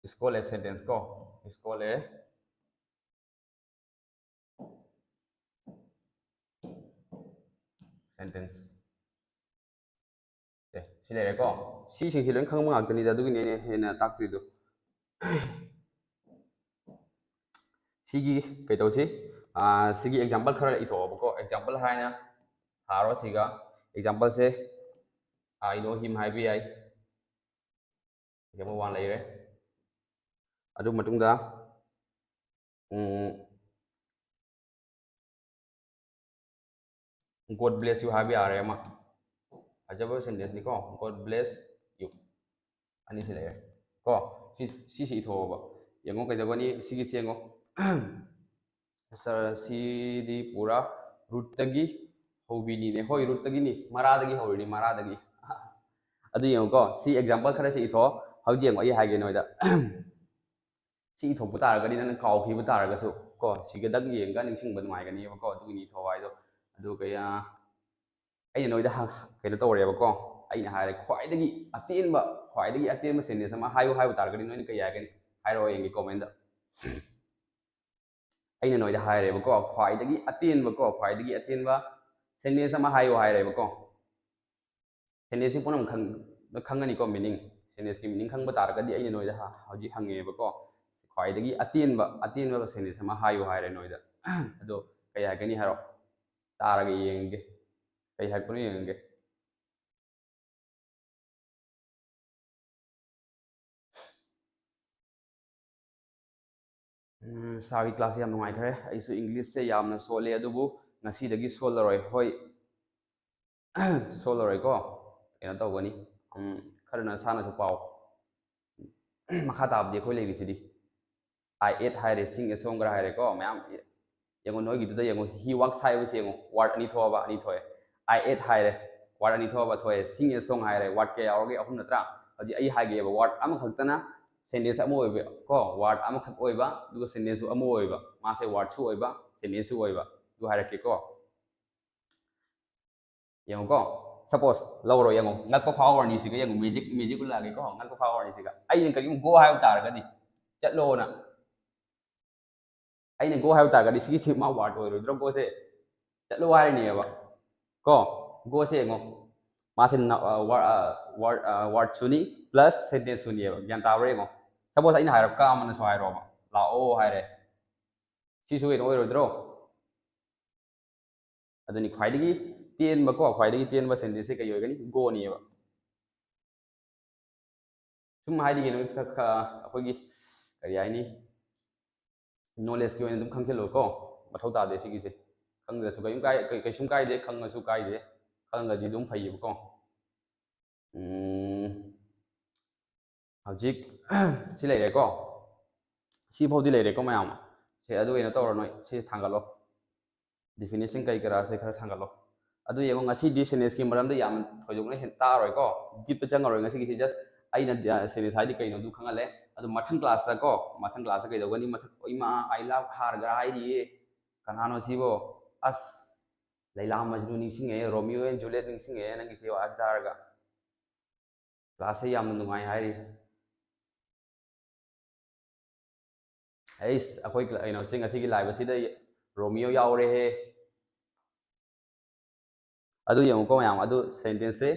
is called a sentence ꯀꯣ, is called a sentence. ꯁꯦ, ꯁꯤ ꯁꯤ ꯂꯩꯔꯦꯀꯣ꯫ ꯁꯤꯁꯤꯡꯁꯤ ꯂꯣꯏ ꯈꯪꯕ ꯉꯥꯛꯇꯅꯤꯗ, ꯑꯗꯨꯒꯤꯅꯦ ꯑꯩꯅ ꯍꯦꯟꯅ ꯇꯥꯛꯇ꯭ꯔꯤꯗꯣ꯫ ꯁꯤꯒꯤ ꯀꯩ ꯇꯧꯁꯤ? ꯑꯥ, ꯁꯤꯒꯤ example ꯈꯔ ꯏꯊꯣꯛꯑꯕꯀꯣ꯫ Example ꯍꯥꯏꯅ ꯊꯥꯔꯣ ꯁꯤꯒ꯫ Exampleꯁꯦ I know him ꯍꯥꯏꯕ ꯌꯥꯏ꯫ Example one ꯂꯩꯔꯦ꯫ ꯑꯗꯨ ꯃꯇꯨꯡꯗ, ꯎꯝ, God bless you ꯍꯥꯏꯕ ꯌꯥꯔꯦ ꯑꯃ꯫ ꯐꯖꯕ sentenceꯅꯤꯀꯣ꯫ God bless you꯫ ꯑꯅꯤꯁꯤ ꯂꯩꯔꯦ꯫ ꯀꯣ, ꯁꯤ, ꯁꯤꯁꯤ ꯏꯊꯣꯛꯑꯣꯕ꯫ ꯌꯦꯡꯉꯣ ꯀꯩꯗꯧꯒꯅꯤ? ꯁꯤꯒꯤꯁꯤ ꯌꯦꯡꯉꯣ꯫ Sir, ꯁꯤꯗꯤ ꯄꯨꯔꯥ rootꯇꯒꯤ ꯍꯧꯕꯤꯅꯤꯅꯦ꯫ ꯍꯣꯏ, rootꯇꯒꯤꯅꯤ꯫ ꯃꯔꯥꯗꯒꯤ ꯍꯧꯔꯤꯅꯤ, ꯃꯔꯥꯗꯒꯤ꯫ ꯑꯗꯨ ꯌꯦꯡꯉꯨꯀꯣ꯫ ꯁꯤ example ꯈꯔꯁꯤ ꯏꯊꯣꯛꯑꯣ꯫ ꯍꯧꯖꯤꯛ ꯌꯦꯡꯉꯣ, ꯑꯩ ꯍꯥꯏꯒꯦ ꯅꯣꯏꯗ꯫ ꯁꯤ ꯏꯊꯣꯛꯄ ꯇꯥꯔꯒꯗꯤ ꯅꯪꯅ ꯀꯥꯎꯈꯤꯕ ꯇꯥꯔꯒꯁꯨ ꯀꯣ, ꯁꯤꯒꯗꯪ ꯌꯦꯡꯉꯒ ꯅꯤꯡꯁꯤꯡꯕ ꯅꯨꯡꯉꯥꯏꯒꯅꯤꯕꯀꯣ, ꯑꯗꯨꯒꯤꯅꯤ ꯏꯊꯣꯛꯑꯣ ꯍꯥꯏꯗꯣ꯫ ꯑꯗꯨ ꯀꯌꯥ ꯑꯩꯅ ꯅꯣꯏꯗ ꯍ-, ꯀꯩꯅꯣ ꯇꯧꯔꯦꯕꯀꯣ꯫ ꯑꯩꯅ ꯍꯥꯏꯔꯦ, ꯈ꯭ꯋꯥꯏꯗꯒꯤ ꯑꯇꯦꯟꯕ, ꯈ꯭ꯋꯥꯏꯗꯒꯤ ꯑꯇꯦꯟꯕ sentence ꯑꯃ ꯍꯥꯏꯌꯨ ꯍꯥꯏꯕ ꯇꯥꯔꯒꯗꯤ ꯅꯣꯏꯅ ꯀꯩ ꯍꯥꯏꯒꯅꯤ? ꯍꯥꯏꯔꯛꯑꯣ ꯌꯦꯡꯒꯦ commentꯗ꯫ ꯑꯩꯅ ꯅꯣꯏꯗ ꯍꯥꯏꯔꯦꯕꯀꯣ, ꯈ꯭ꯋꯥꯏꯗꯒꯤ ꯑꯇꯦꯟꯕꯀꯣ, ꯈ꯭ꯋꯥꯏꯗꯒꯤ ꯑꯇꯦꯟꯕ sentence ꯑꯃ ꯍꯥꯏꯌꯨ ꯍꯥꯏꯔꯦꯕꯀꯣ꯫ Sentenceꯁꯤ ꯄꯨꯝꯅꯃꯛ ꯈꯪ-, ꯈꯪꯒꯅꯤꯀꯣ meaning꯫ Sentenceꯀꯤ meaning ꯈꯪꯕ ꯇꯥꯔꯒꯗꯤ ꯑꯩꯅ ꯅꯣꯏꯗ ꯍ-, ꯍꯧꯖꯤꯛ ꯍꯪꯉꯦꯕꯀꯣ꯫ ꯈ꯭ꯋꯥꯏꯗꯒꯤ ꯑꯇꯦꯟꯕ, ꯑꯇꯦꯟꯕ sentence ꯑꯃ ꯍꯥꯏꯌꯨ ꯍꯥꯏꯔꯦ ꯅꯣꯏꯗ꯫ ꯑꯗꯣ ꯀꯩ ꯍꯥꯏꯔꯛꯀꯅꯤ ꯍꯥꯏꯔꯣ? ꯇꯥꯔꯒ ꯌꯦꯡꯒꯦ꯫ ꯀꯩ ꯍꯥꯏꯔꯛꯄꯅꯣ ꯌꯦꯡꯉꯒꯦ꯫ ꯎꯝ, ꯁꯥꯔꯒꯤ classꯁꯦ ꯌꯥꯝ ꯅꯨꯡꯉꯥꯏꯈ꯭ꯔꯦ꯫ ꯑꯩꯁꯨ Englishꯁꯦ ꯌꯥꯝꯅ ꯁꯣꯜꯂꯦ, ꯑꯗꯨꯕꯨ ꯉꯁꯤꯗꯒꯤ ꯁꯣꯜꯂꯔꯣꯏ꯫ ꯍꯣꯏ, ꯁꯣꯜꯂꯔꯣꯏꯀꯣ꯫ ꯀꯩꯅꯣ ꯇꯧꯒꯅꯤ꯫ ꯎꯝ, ꯈꯔ ꯅꯁꯥꯅꯁꯨ ꯄꯥꯎ꯫ ꯃꯈꯥ ꯇꯥꯕꯗꯤ ꯑꯩꯈꯣꯏ ꯂꯩꯔꯤꯁꯤꯗꯤ꯫ I ate ꯍꯥꯏꯔꯦ, sing a song ꯈꯔ ꯍꯥꯏꯔꯦꯀꯣ, ꯃꯌꯥꯝ꯫ ꯌꯦꯡꯉꯣ, ꯅꯣꯏꯒꯤꯗꯨꯗ ꯌꯦꯡꯉꯣ, he walks ꯍꯥꯏꯕꯁꯤ ꯌꯦꯡꯉꯣ, word ꯑꯅꯤ ꯊꯣꯛꯑꯕ, ꯑꯅꯤ ꯊꯣꯛꯑꯦ꯫ I ate ꯍꯥꯏꯔꯦ, word ꯑꯅꯤ ꯊꯣꯛꯑꯕ ꯊꯣꯛꯑꯦ꯫ Sing a song ꯍꯥꯏꯔꯦ, word ꯀꯌꯥ ꯌꯥꯎꯔꯒꯦ? ꯑꯍꯨꯝ ꯅꯠꯇ꯭ꯔꯥ? ꯍꯧꯖꯤꯛ ꯑꯩ ꯍꯥꯏꯒꯦꯕ, word ꯑꯃꯈꯛꯇꯅ sentence ꯑꯃ ꯑꯣꯏꯕ ꯀꯣ, word ꯑꯃꯈꯛ ꯑꯣꯏꯕ, ꯑꯗꯨꯒ sentenceꯁꯨ ꯑꯃ ꯑꯣꯏꯕ, ꯃꯥꯁꯦ wordꯁꯨ ꯑꯣꯏꯕ, sentenceꯁꯨ ꯑꯣꯏꯕ꯫ ꯑꯗꯨ ꯍꯥꯏꯔꯛꯀꯦꯀꯣ꯫ ꯌꯦꯡꯉꯨꯀꯣ, suppose ꯂꯧꯔꯣ, ꯌꯦꯡꯉꯣ, ꯉꯛꯄ ꯐꯥꯎꯔꯅꯤ ꯁꯤꯒ, ꯌꯦꯡꯉꯣ, magic, magic ꯎꯠꯂꯛꯑꯒꯦꯀꯣ, ꯉꯛꯄ ꯐꯥꯎꯔꯅꯤ ꯁꯤꯒ꯫ ꯑꯩꯅ ꯀꯔꯤꯒꯨꯝꯕ go ꯍꯥꯏꯕ ꯇꯥꯔꯒꯗꯤ, ꯆꯠꯂꯣꯅ꯫ ꯑꯩꯅ go ꯍꯥꯏꯕ ꯇꯥꯔꯒꯗꯤ ꯁꯤꯒꯤꯁꯤ ꯃꯥ word ꯑꯣꯏꯔꯣꯏꯗ꯭ꯔꯣ? Goꯁꯦ ꯆꯠꯂꯣ ꯍꯥꯏꯔꯅꯦꯕ ꯀꯣ꯫ Goꯁꯦ ꯌꯦꯡꯉꯣ, ꯃꯥꯁꯦ ꯋꯥꯔꯗꯁꯨꯅꯤ ꯄ꯭ꯂꯁ ꯁꯦꯟꯇꯦꯟꯁꯁꯨꯅꯤꯑꯕ꯫ ꯒ꯭ꯌꯥꯟ ꯇꯥꯕ꯭ꯔꯥ ꯌꯦꯡꯉꯣ꯫ ꯁꯄꯣꯁ ꯑꯩꯅ ꯍꯥꯏꯔꯕ, "ꯀꯥ ꯑꯃꯅꯁꯨ ꯍꯥꯏꯔꯣꯕ, ꯂꯥꯛꯑꯣ" ꯍꯥꯏꯔꯦ꯫ ꯁꯤꯁꯨ ꯀꯩꯅꯣ ꯑꯣꯏꯔꯣꯏꯗ꯭ꯔꯣ? ꯑꯗꯨꯅꯤ ꯈ꯭ꯋꯥꯏꯗꯒꯤ ꯇꯦꯟꯕꯀꯣ, ꯈ꯭ꯋꯥꯏꯗꯒꯤ ꯇꯦꯟꯕ ꯁꯦꯟꯇꯦꯟꯁꯁꯦ ꯀꯩ ꯑꯣꯏꯒꯅꯤ? ꯒꯣꯅꯤꯑꯕ꯫ ꯁꯨꯝ ꯍꯥꯏꯗꯤ ꯀꯩꯅꯣ, ꯈ- ꯈ- ꯑꯩꯈꯣꯏꯒꯤ ꯀꯔꯤ ꯍꯥꯏꯅꯤ, ꯅꯣꯂꯦꯖꯀꯤ ꯑꯣꯏꯅ ꯑꯗꯨꯝ ꯈꯪꯖꯤꯜꯂꯣꯀꯣ꯫ ꯃꯊꯧ ꯇꯥꯗꯦ ꯁꯤꯒꯤꯁꯦ꯫ ꯈꯪꯗ꯭ꯔꯁꯨ ꯀꯩꯝ ꯀꯥꯏ- ꯀꯩ- ꯀꯩꯁꯨꯝ ꯀꯥꯏꯗꯦ, ꯈꯪꯉꯁꯨ ꯀꯥꯏꯗꯦ, ꯈꯪꯉꯒꯗꯤ ꯑꯗꯨꯝ ꯐꯩꯌꯦꯕꯀꯣ꯫ ꯎꯝ, ꯍꯧꯖꯤꯛ ꯁꯤ ꯂꯩꯔꯦꯀꯣ, ꯁꯤꯐꯥꯎꯗꯤ ꯂꯩꯔꯦꯀꯣ ꯃꯌꯥꯝ꯫ ꯁꯦ, ꯑꯗꯨ ꯀꯩꯅꯣ ꯇꯧꯔꯣ, ꯅꯣꯏ ꯁꯤ ꯊꯥꯡꯒꯠꯂꯣ, ꯗꯤꯐꯤꯅꯤꯁꯟ ꯀꯩ ꯀꯔꯥꯁꯦ ꯈꯔ ꯊꯥꯡꯒꯠꯂꯣ꯫ ꯑꯗꯨ ꯌꯦꯡꯉꯣ, ꯉꯁꯤꯗꯤ ꯁꯦꯟꯇꯦꯟꯁꯀꯤ ꯃꯔꯝꯗ ꯌꯥꯝ ꯊꯣꯏꯗꯣꯛꯅ ꯍꯦꯟꯅ ꯇꯥꯔꯣꯏꯀꯣ, ꯗꯤꯞꯇ ꯆꯪꯉꯔꯣꯏ ꯉꯁꯤꯒꯤꯁꯤ꯫ ꯖꯁ ꯑꯩꯅ ꯁꯦꯟꯇꯦꯟꯁ ꯍꯥꯏꯗꯤ ꯀꯩꯅꯣꯗꯨ ꯈꯪꯍꯜꯂꯦ꯫ ꯑꯗꯨ ꯃꯊꯪ ꯀ꯭ꯂꯥꯁꯇ ꯀꯣ, ꯃꯊꯪ ꯀ꯭ꯂꯥꯁꯇ ꯀꯩꯗꯧꯒꯅꯤ? ꯃꯊꯪ, "ꯏꯃꯥ, I love her" ꯒ ꯍꯥꯏꯔꯤꯌꯦ, ꯀꯅꯥꯅꯣ ꯁꯤꯕꯣ? ꯑꯁ, ꯂꯩꯂꯥ ꯃꯖꯅꯨ ꯅꯤꯡꯁꯤꯡꯉꯛꯑꯦ, ꯔꯣꯃꯤꯌꯣ ꯑꯦꯟ ꯖꯨꯂꯤꯌꯦꯠ ꯅꯤꯡꯁꯤꯡꯉꯛꯑꯦ ꯅꯪꯒꯤꯁꯤ ꯋꯥ ꯇꯥꯔꯒ꯫ ꯀ꯭ꯂꯥꯁꯁꯦ ꯌꯥꯝꯅ ꯅꯨꯡꯉꯥꯏ ꯍꯥꯏꯔꯤ꯫ ꯑꯩꯁ, ꯑꯩꯈꯣꯏ ꯀ꯭ꯂ- ꯀꯩꯅꯣꯁꯦ, ꯉꯁꯤꯒꯤ ꯂꯥꯏꯕꯁꯤꯗ ꯔꯣꯃꯤꯌꯣ ꯌꯥꯎꯔꯦꯍꯦ꯫ ꯑꯗꯨ ꯌꯦꯡꯉꯨꯀꯣ ꯃꯌꯥꯝ, ꯑꯗꯨ ꯁꯦꯟꯇꯦꯟꯁꯁꯦ,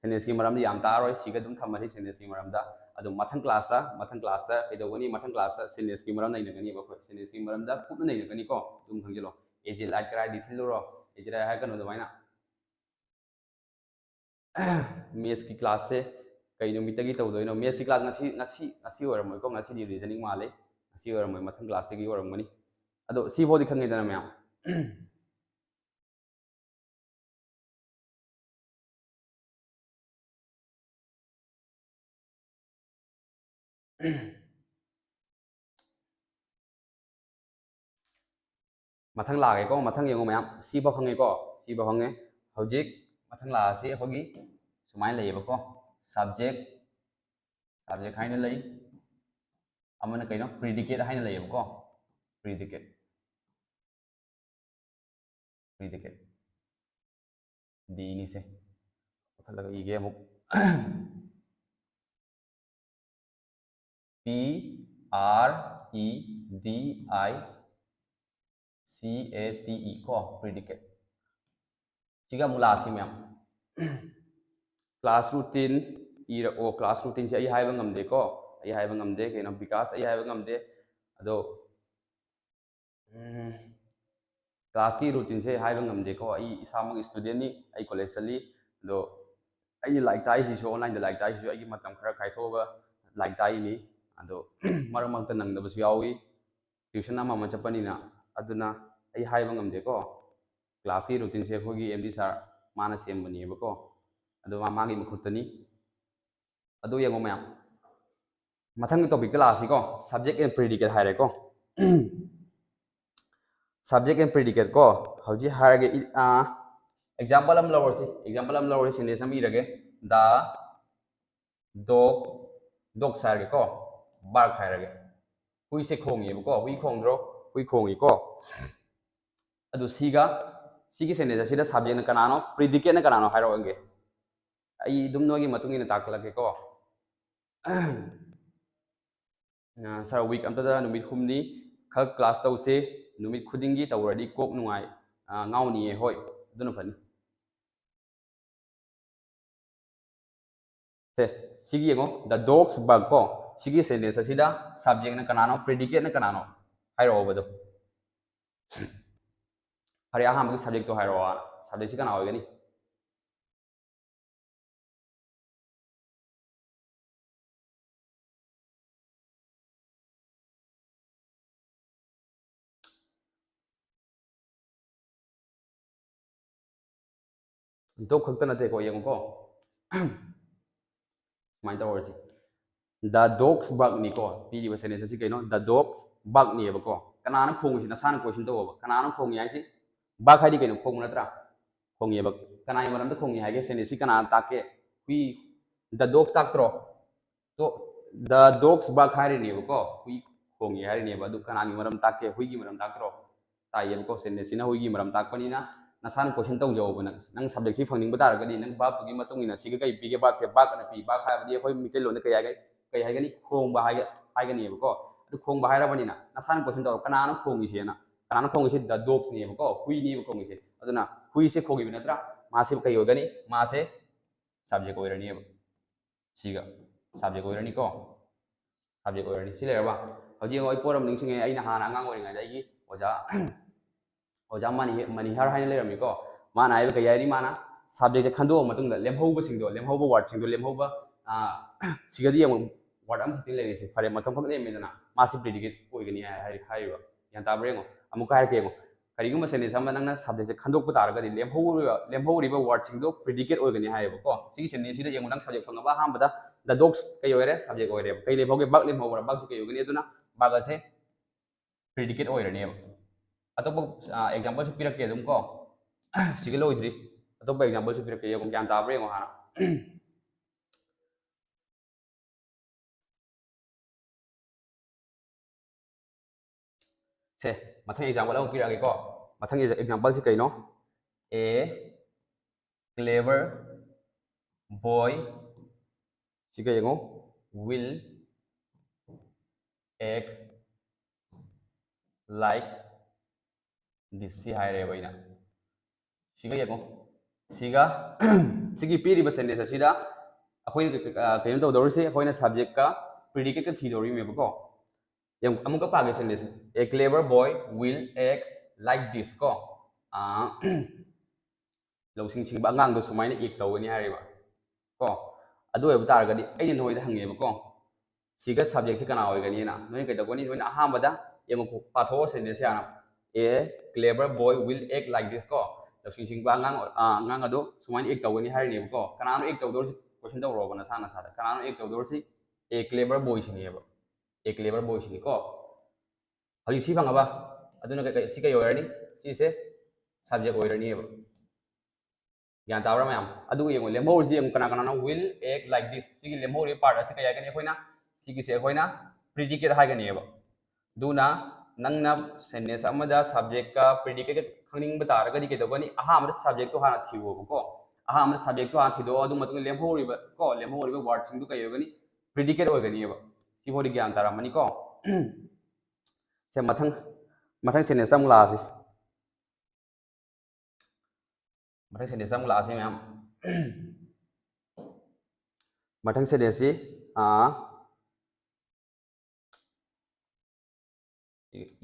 ꯁꯦꯟꯇꯦꯟꯁꯀꯤ ꯃꯔꯝꯗ ꯌꯥꯝ ꯇꯥꯔꯣꯏ, ꯁꯤꯒ ꯑꯗꯨꯝ ꯊꯝꯃꯁꯤ ꯁꯦꯟꯇꯦꯟꯁꯀꯤ ꯃꯔꯝꯗ꯫ ꯑꯗꯨ ꯃꯊꯪ ꯀ꯭ꯂꯥꯁꯇ, ꯃꯊꯪ ꯀ꯭ꯂꯥꯁꯇ ꯀꯩꯗꯧꯒꯅꯤ? ꯃꯊꯪ ꯀ꯭ꯂꯥꯁꯇ ꯁꯦꯟꯇꯦꯟꯁꯀꯤ ꯃꯔꯝ ꯅꯩꯅꯒꯅꯤꯕ ꯑꯩꯈꯣꯏ꯫ ꯁꯦꯟꯇꯦꯟꯁꯀꯤ ꯃꯔꯝꯗ ꯀꯨꯞꯅ ꯅꯩꯅꯒꯅꯤꯀꯣ, ꯑꯗꯨꯝ ꯈꯪꯖꯤꯜꯂꯣ꯫ "ꯑꯦꯖꯤꯠ ꯂꯥꯏꯠ ꯀꯔꯥꯏꯗꯤ ꯊꯤꯜꯂꯨꯔꯣ?" "ꯑꯦꯖꯤꯠ ꯂꯥꯏꯠ" ꯍꯥꯏꯔꯛꯀꯅꯨ ꯑꯗꯨꯃꯥꯏꯅ꯫ ꯃꯦꯠꯁꯀꯤ ꯀ꯭ꯂꯥꯁꯁꯦ ꯀꯩ ꯅꯨꯃꯤꯠꯇꯒꯤ ꯇꯧꯗꯣꯏꯅꯣ? ꯃꯦꯠꯁꯀꯤ ꯀ꯭ꯂꯥꯁ ꯉꯁꯤ, ꯉꯁꯤ, ꯉꯁꯤ ꯑꯣꯏꯔꯝꯃꯣꯏꯀꯣ, ꯉꯁꯤꯗꯤ ꯔꯤꯖꯅꯤꯡ ꯃꯥꯜꯂꯦ, ꯉꯁꯤ ꯑꯣꯏꯔꯝꯃꯣꯏ, ꯃꯊꯪ ꯀ꯭ꯂꯥꯁꯇꯒꯤ ꯑꯣꯏꯔꯝꯒꯅꯤ꯫ ꯑꯗꯣ ꯁꯤꯐꯥꯎꯗꯤ ꯈꯪꯉꯦꯗꯅ ꯃꯌꯥꯝ꯫ ꯃꯊꯪ ꯂꯥꯛꯑꯒꯦꯀꯣ, ꯃꯊꯪ ꯌꯦꯡꯉꯣ ꯃꯌꯥꯝ, ꯁꯤꯐꯥꯎ ꯈꯪꯉꯦꯀꯣ, ꯁꯤꯐꯥꯎ ꯈꯪꯉꯦ꯫ ꯍꯧꯖꯤꯛ ꯃꯊꯪ ꯂꯥꯛꯑꯁꯤ ꯑꯩꯈꯣꯏꯒꯤ ꯁꯨꯃꯥꯏꯅ ꯂꯩꯌꯦꯕꯀꯣ, ꯁꯕꯖꯦꯛ, ꯁꯕꯖꯦꯛ ꯍꯥꯏꯅ ꯂꯩ, ꯑꯃꯅ ꯀꯩꯅꯣ, ꯄ꯭ꯔꯤꯗꯤꯀꯦꯠ ꯍꯥꯏꯅ ꯂꯩꯌꯦꯕꯀꯣ, ꯄ꯭ꯔꯤꯗꯤꯀꯦꯠ꯫ ꯄ꯭ꯔꯤꯗꯤꯀꯦꯠ꯫ ꯗꯤꯅꯤꯁꯦ꯫ ꯀꯛꯊꯠꯂꯒ ꯏꯒꯦ ꯑꯃꯨꯛ꯫ P R E D I C A T E ꯀꯣ, ꯄ꯭ꯔꯤꯗꯤꯀꯦꯠ꯫ ꯁꯤꯒ ꯑꯃꯨꯛ ꯂꯥꯛꯑꯁꯤ ꯃꯌꯥꯝ꯫ class routine ꯏꯔꯛꯑꯣ꯫ Class routineꯁꯦ ꯑꯩ ꯍꯥꯏꯕ ꯉꯝꯗꯦꯀꯣ, ꯑꯩ ꯍꯥꯏꯕ ꯉꯝꯗꯦ꯫ ꯀꯩꯅꯣ, ꯕꯤꯀꯥꯁ, ꯑꯩ ꯍꯥꯏꯕ ꯉꯝꯗꯦ꯫ ꯑꯗꯣ classꯀꯤ routineꯁꯦ ꯍꯥꯏꯕ ꯉꯝꯗꯦꯀꯣ꯫ ꯑꯩ ꯏꯁꯥꯃꯛ studentꯅꯤ, ꯑꯩ college ꯆꯠꯂꯤ꯫ ꯑꯗꯣ ꯑꯩꯅ ꯂꯥꯏꯔꯤꯛ ꯇꯥꯛꯏꯁꯤꯁꯨ, onlineꯗ ꯂꯥꯏꯔꯤꯛ ꯇꯥꯛꯏꯁꯤꯁꯨ ꯑꯩꯒꯤ ꯃꯇꯝ ꯈꯔ ꯀꯥꯏꯊꯣꯛꯑꯒ ꯂꯥꯏꯔꯤꯛ ꯇꯥꯛꯏꯅꯤ꯫ ꯑꯗꯣ ꯃꯔꯛ ꯃꯔꯛꯇ ꯅꯪꯗꯕꯁꯨ ꯌꯥꯎꯏ, tuition ꯑꯃ ꯑꯃ ꯆꯠꯄꯅꯤꯅ꯫ ꯑꯗꯨꯅ ꯑꯩ ꯍꯥꯏꯕ ꯉꯝꯗꯦꯀꯣ꯫ Classꯀꯤ routineꯁꯦ ꯑꯩꯈꯣꯏꯒꯤ MD sir ꯃꯥꯅ ꯁꯦꯝꯕꯅꯦꯕꯀꯣ꯫ ꯑꯗꯣ ꯃꯥ ꯃꯥꯒꯤ ꯃꯈꯨꯠꯇꯅꯤ꯫ ꯑꯗꯨ ꯌꯦꯡꯉꯣ ꯃꯌꯥꯝ, ꯃꯊꯪꯒꯤ topicꯇ ꯂꯥꯛꯑꯁꯤꯀꯣ꯫ Subject and predicate ꯍꯥꯏꯔꯦꯀꯣ꯫ Subject and predicate ꯀꯣ꯫ ꯍꯧꯖꯤꯛ ꯍꯥꯏꯔꯒꯦ, example ꯑꯃ ꯂꯧꯔꯁꯤ꯫ Example ꯑꯃ ꯂꯧꯔꯁꯤ, sentence ꯑꯃ ꯏꯔꯒꯦ꯫ The dog, dogs ꯍꯥꯏꯔꯒꯦꯀꯣ, bark ꯍꯥꯏꯔꯒꯦ꯫ ꯍꯨꯏꯁꯦ ꯈꯣꯡꯉꯦꯕꯀꯣ꯫ ꯍꯨꯏ ꯈꯣꯡꯗ꯭ꯔꯣ? ꯍꯨꯏ ꯈꯣꯡꯉꯤꯀꯣ꯫ ꯑꯗꯨ ꯁꯤꯒ, ꯁꯤꯒꯤ sentence ꯑꯁꯤꯗ subjectꯅ ꯀꯅꯥꯅꯣ, predicateꯅ ꯀꯅꯥꯅꯣ ꯍꯥꯏꯔꯛꯑꯣ ꯌꯦꯡꯒꯦ꯫ ꯑꯩ ꯑꯗꯨꯝ ꯅꯣꯏꯒꯤ ꯃꯇꯨꯡ ꯏꯟꯅ ꯇꯥꯛꯂꯛꯀꯦꯀꯣ꯫ Sir, week ꯑꯝꯇꯗ ꯅꯨꯃꯤꯠ ꯍꯨꯝꯅꯤ ꯈꯛ class ꯇꯧꯁꯦ, ꯅꯨꯃꯤꯠ ꯈꯨꯗꯤꯡꯒꯤ ꯇꯧꯔꯗꯤ ꯀꯣꯛ ꯅꯨꯡꯉꯥꯏ, ꯉꯥꯎꯅꯤꯌꯦ꯫ ꯍꯣꯏ, ꯑꯗꯨꯅ ꯐꯅꯤ꯫ ꯁꯦ, ꯁꯤꯒꯤ ꯌꯦꯡꯉꯣ, the dogs bark ꯀꯣ꯫ ꯁꯤꯒꯤ sentence ꯑꯁꯤꯗ subjectꯅ ꯀꯅꯥꯅꯣ, predicateꯅ ꯀꯅꯥꯅꯣ? ꯍꯥꯏꯔꯛꯑꯣꯕ ꯑꯗꯣ꯫ ꯐꯔꯦ, ꯑꯍꯥꯟꯕꯒꯤ subjectꯇꯣ ꯍꯥꯏꯔꯛꯑꯣ꯫ Subjectꯁꯤ ꯀꯅꯥ ꯑꯣꯏꯒꯅꯤ? Dog ꯈꯛꯇ ꯅꯠꯇꯦꯀꯣ, ꯌꯦꯡꯉꯨꯀꯣ꯫ ꯁꯨꯃꯥꯏꯅ ꯇꯧꯔꯁꯤ꯫ The dogs barkꯅꯤꯀꯣ, ꯄꯤꯔꯤꯕ sentence ꯑꯁꯤ ꯀꯩꯅꯣ? The dogs barkꯅꯦꯕꯀꯣ꯫ ꯀꯅꯥꯅ ꯈꯣꯡꯉꯤꯁꯤ ꯅꯁꯥꯅ question ꯇꯧꯑꯣꯕ꯫ ꯀꯅꯥꯅ ꯈꯣꯡꯉꯤ ꯍꯥꯏꯁꯤ? Bark ꯍꯥꯏꯗꯤ ꯀꯩꯅꯣ? ꯈꯣꯡꯕ ꯅꯠꯇ꯭ꯔꯥ? ꯈꯣꯡꯉꯦꯕ꯫ ꯀꯅꯥꯒꯤ ꯃꯔꯝꯗ ꯈꯣꯡꯉꯤ ꯍꯥꯏꯒꯦ? Sentenceꯁꯤ ꯀꯅꯥꯅ ꯇꯥꯛꯀꯦ? ꯍꯨꯏ, the dogs ꯇꯥꯛꯇ꯭ꯔꯣ? ꯗꯣ, the dogs bark ꯍꯥꯏꯔꯤꯅꯦꯕꯀꯣ, ꯍꯨꯏ ꯈꯣꯡꯉꯤ ꯍꯥꯏꯔꯤꯅꯦꯕ꯫ ꯑꯗꯨ ꯀꯅꯥꯒꯤ ꯃꯔꯝ ꯇꯥꯛꯀꯦ? ꯍꯨꯏꯒꯤ ꯃꯔꯝ ꯇꯥꯛꯇ꯭ꯔꯣ? ꯇꯥꯛꯏꯌꯦꯕꯀꯣ꯫ Sentenceꯁꯤꯅ ꯍꯨꯏꯒꯤ ꯃꯔꯝ ꯇꯥꯛꯄꯅꯤꯅ ꯅꯁꯥꯅ question ꯇꯧꯖꯧꯕ꯫ ꯅꯪ, ꯅꯪ subjectꯁꯤ ꯐꯪꯅꯤꯡꯕ ꯇꯥꯔꯒꯗꯤ ꯅꯪ verbꯇꯨꯒꯤ ꯃꯇꯨꯡ ꯏꯟꯅ ꯁꯤꯒ ꯀꯩ ꯄꯤꯒꯦ? Verbꯁꯦ bark ꯑꯅ ꯄꯤ꯫ Bark ꯍꯥꯏꯕꯗꯤ ꯑꯩꯈꯣꯏ ꯃꯤꯇꯩꯂꯣꯟꯗ ꯀꯩ ꯍꯥꯏꯒ-, ꯀꯩ ꯍꯥꯏꯒꯅꯤ? ꯈꯣꯡꯕ ꯍꯥꯏꯒ-, ꯍꯥꯏꯒꯅꯤꯕꯀꯣ꯫ ꯑꯗꯨ ꯈꯣꯡꯕ ꯍꯥꯏꯔꯕꯅꯤꯅ ꯅꯁꯥꯅ question ꯇꯧꯔꯣ, ꯀꯅꯥꯅ ꯈꯣꯡꯉꯤꯁꯦꯅ? ꯀꯅꯥꯅ ꯈꯣꯡꯉꯤꯁꯦ? The dogsꯅꯦꯕꯀꯣ, ꯍꯨꯏꯅꯦꯕ ꯈꯣꯡꯉꯤꯁꯦ꯫ ꯑꯗꯨꯅ ꯍꯨꯏꯁꯦ ꯈꯣꯡꯉꯤꯕ ꯅꯠꯇ꯭ꯔꯥ? ꯃꯥꯁꯦ ꯀꯩ ꯑꯣꯏꯒꯅꯤ? ꯃꯥꯁꯦ subject ꯑꯣꯏꯔꯅꯤꯕ꯫ ꯁꯤꯒ subject ꯑꯣꯏꯔꯅꯤꯀꯣ꯫ Subject ꯑꯣꯏꯔꯅꯤ꯫ ꯁꯤ ꯂꯩꯔꯕ? ꯍꯧꯖꯤꯛ ꯌꯦꯡꯉꯣ, ꯑꯩ ꯄꯣꯠ ꯑꯃ ꯅꯤꯡꯁꯤꯡꯉꯦ꯫ ꯑꯩꯅ ꯍꯥꯟꯅ ꯑꯉꯥꯡ ꯑꯣꯏꯔꯤꯉꯩꯗ ꯑꯩꯒꯤ ꯑꯣꯖꯥ ꯑꯣꯖꯥ ꯃꯅꯤ ꯃꯅꯤꯍꯔ ꯍꯥꯏꯅ ꯂꯩꯔꯝꯃꯤꯀꯣ꯫ ꯃꯥꯅ ꯍꯥꯏꯕ ꯀꯩ ꯍꯥꯏꯔꯤ? ꯃꯥꯅ subjectꯁꯦ ꯈꯟꯗꯣꯛꯑ ꯃꯇꯨꯡꯗ ꯂꯦꯝꯍꯧꯕꯁꯤꯡꯗꯣ, ꯂꯦꯝꯍꯧꯕ wordꯁꯤꯡꯗꯣ, ꯂꯦꯝꯍꯧꯕ, ꯑꯥ, ꯁꯤꯒꯗꯤ ꯌꯦꯡꯉꯣ, word ꯑꯃꯈꯛꯇꯪ ꯂꯩꯔꯤꯁꯦ꯫ ꯐꯔꯦ, ꯃꯇꯝ ꯈꯛ ꯂꯦꯝꯃꯦꯗꯅ, ꯃꯥꯁꯤ predicate ꯑꯣꯏꯒꯅꯤ ꯍꯥꯏ-, ꯍꯥꯏ-, ꯍꯥꯏꯔꯤꯕ꯫ ꯒ꯭ꯌꯥꯟ ꯇꯥꯕ꯭ꯔꯥ ꯌꯦꯡꯉꯣ꯫ ꯑꯃꯨꯛꯀ ꯍꯥꯏꯔꯛꯀꯦ ꯌꯦꯡꯉꯣ꯫ ꯀꯔꯤꯒꯨꯝꯕ sentence ꯑꯃ ꯅꯪꯅ subjectꯁꯦ ꯈꯟꯗꯣꯛꯄ ꯇꯥꯔꯒꯗꯤ ꯂꯦꯝꯍꯧꯔꯤꯕ, ꯂꯦꯝꯍꯧꯔꯤꯕ wordꯁꯤꯡꯗꯣ predicate ꯑꯣꯏꯒꯅꯤ ꯍꯥꯏꯌꯦꯕꯀꯣ꯫ ꯁꯤꯒꯤ sentenceꯁꯤꯗ ꯌꯦꯡꯉꯣ, ꯅꯪ subject ꯐꯪꯉꯕ ꯑꯍꯥꯟꯕꯗ the dogs ꯀꯩ ꯑꯣꯏꯔꯦ? Subject ꯑꯣꯏꯔꯦꯕ꯫ ꯀꯩ ꯂꯦꯝꯍꯧꯒꯦ? Bug ꯂꯦꯝꯍꯧꯕ꯭ꯔꯥ? Bugꯁꯦ ꯀꯩ ꯑꯣꯏꯒꯅꯤ? ꯑꯗꯨꯅ bug ꯑꯁꯦ predicate ꯑꯣꯏꯔꯅꯦꯕ꯫ ꯑꯇꯣꯞꯄ, ꯑ, exampleꯁꯨ ꯄꯤꯔꯛꯀꯦ ꯑꯗꯨꯝ ꯀꯣ꯫ ꯁꯤꯒ ꯂꯣꯏꯗ꯭ꯔꯤ꯫ ꯑꯇꯣꯞꯄ exampleꯁꯨ ꯄꯤꯔꯛꯀꯦ꯫ ꯌꯦꯡꯉꯣ, ꯒ꯭ꯌꯥꯟ ꯇꯥꯕ꯭ꯔꯥ ꯌꯦꯡꯉꯣ ꯍꯥꯟꯅ꯫ ꯁꯦ, ꯃꯊꯪ example ꯑꯃꯨꯛ ꯄꯤꯔꯛꯑꯒꯦꯀꯣ꯫ ꯃꯊꯪꯒꯤ exampleꯁꯤ ꯀꯩꯅꯣ? A clever boy, ꯁꯤꯒ ꯌꯦꯡꯉꯣ, will act like this, ꯁꯤ ꯍꯥꯏꯔꯦꯕ ꯑꯩꯅ꯫ ꯁꯤꯒ ꯌꯦꯡꯉꯣ꯫ ꯁꯤꯒ, ꯁꯤꯒꯤ ꯄꯤꯔꯤꯕ sentence ꯑꯁꯤꯗ ꯑꯩꯈꯣꯏꯅ ꯀ-, ꯀ-, ꯀꯩꯅꯣ ꯇꯧꯗꯧꯔꯤꯁꯦ, ꯑꯩꯈꯣꯏꯅ subjectꯀ predicateꯀ ꯊꯤꯗꯧꯔꯤꯅꯦꯕꯀꯣ꯫ ꯌꯦꯡꯉꯨ, ꯑꯃꯨꯛꯀ ꯄꯥꯒꯦ sentence꯫ A clever boy will act like this ꯀꯣ꯫ ꯑꯥ, ꯂꯧꯁꯤꯡ ꯁꯤꯡꯕ ꯑꯉꯥꯡꯗꯣ ꯁꯨꯃꯥꯏꯅ act ꯇꯧꯒꯅꯤ ꯍꯥꯏꯔꯤꯕ ꯀꯣ꯫ ꯑꯗꯨ ꯑꯣꯏꯕ ꯇꯥꯔꯒꯗꯤ ꯑꯩꯅ ꯅꯣꯏꯗ ꯍꯪꯉꯦꯕꯀꯣ, ꯁꯤꯒ subjectꯁꯤ ꯀꯅꯥ ꯑꯣꯏꯒꯅꯤꯅ꯫ ꯅꯣꯏꯅ ꯀꯩꯗꯧꯒꯅꯤ? ꯅꯣꯏꯅ ꯑꯍꯥꯟꯕꯗ ꯌꯦꯡꯉꯨ, ꯄꯥꯊꯣꯛꯑꯣ sentence ꯍꯥꯟꯅ꯫ A clever boy will act like this ꯀꯣ꯫ ꯂꯧꯁꯤꯡ ꯁꯤꯡꯕ ꯑꯉꯥꯡ, ꯑꯥ, ꯑꯉꯥꯡ ꯑꯗꯣ ꯁꯨꯃꯥꯏꯅ act ꯇꯧꯒꯅꯤ ꯍꯥꯏꯔꯤꯅꯦꯕꯀꯣ꯫ ꯀꯅꯥꯅꯣ act ꯇꯧꯗꯧꯔꯤꯁꯤ? Question ꯇꯧꯔꯣꯕ ꯅꯁꯥ ꯅꯁꯥꯗ꯫ ꯀꯅꯥꯅꯣ act ꯇꯧꯗꯧꯔꯤꯁꯤ? A clever boy ꯁꯤꯅꯦꯕ꯫ A clever boy ꯁꯤꯅꯤꯀꯣ꯫ ꯍꯧꯖꯤꯛ ꯁꯤ ꯐꯪꯉꯕ? ꯑꯗꯨꯅ ꯀꯩ, ꯀꯩ, ꯁꯤ ꯀꯩ ꯑꯣꯏꯔꯅꯤ? ꯁꯤꯁꯦ subject ꯑꯣꯏꯔꯅꯤꯕ꯫ ꯒ꯭ꯌꯥꯟ ꯇꯥꯕ꯭ꯔꯥ ꯃꯌꯥꯝ? ꯑꯗꯨꯒ ꯌꯦꯡꯉꯨ, ꯂꯦꯝꯍꯧꯔꯤꯁꯤ ꯌꯦꯡꯉꯨ, ꯀꯅꯥ ꯀꯅꯥꯅꯣ? Will act like this꯫ ꯁꯤꯒꯤ ꯂꯦꯝꯍꯧꯔꯤꯕ part ꯑꯁꯤ ꯀꯩ ꯍꯥꯏꯒꯅꯤ? ꯑꯩꯈꯣꯏꯅ ꯁꯤꯒꯤꯁꯦ ꯑꯩꯈꯣꯏꯅ predicate ꯍꯥꯏꯒꯅꯦꯕ꯫ ꯑꯗꯨꯅ ꯅꯪꯅ sentence ꯑꯃꯗ subjectꯀ predicateꯀ ꯈꯪꯅꯤꯡꯕ ꯇꯥꯔꯒꯗꯤ ꯀꯩꯗꯧꯒꯅꯤ? ꯑꯍꯥꯟꯕꯗ subjectꯇꯣ ꯍꯥꯟꯅ ꯊꯤꯔꯣꯕꯀꯣ꯫ ꯑꯍꯥꯟꯕꯗ subjectꯇꯣ ꯍꯥꯟꯅ ꯊꯤꯗꯣꯛꯑꯣ, ꯑꯗꯨ ꯃꯇꯨꯡꯗ ꯂꯦꯝꯍꯧꯔꯤꯕ ꯀꯣ, ꯂꯦꯝꯍꯧꯔꯤꯕ wordꯁꯤꯡꯗꯣ ꯀꯩ ꯑꯣꯏꯒꯅꯤ? Predicate ꯑꯣꯏꯒꯅꯤꯕ꯫ ꯁꯤꯐꯥꯎꯗꯤ ꯒ꯭ꯌꯥꯟ ꯇꯥꯔꯝꯃꯅꯤꯀꯣ꯫ ꯁꯦ, ꯃꯊꯪ, ꯃꯊꯪ sentenceꯇ ꯑꯃꯨꯛ ꯂꯥꯛꯑꯁꯤ꯫ ꯃꯊꯪ sentenceꯇ ꯑꯃꯨꯛ ꯂꯥꯛꯑꯁꯤ ꯃꯌꯥꯝ꯫ ꯃꯊꯪ sentenceꯁꯤ ꯑꯥ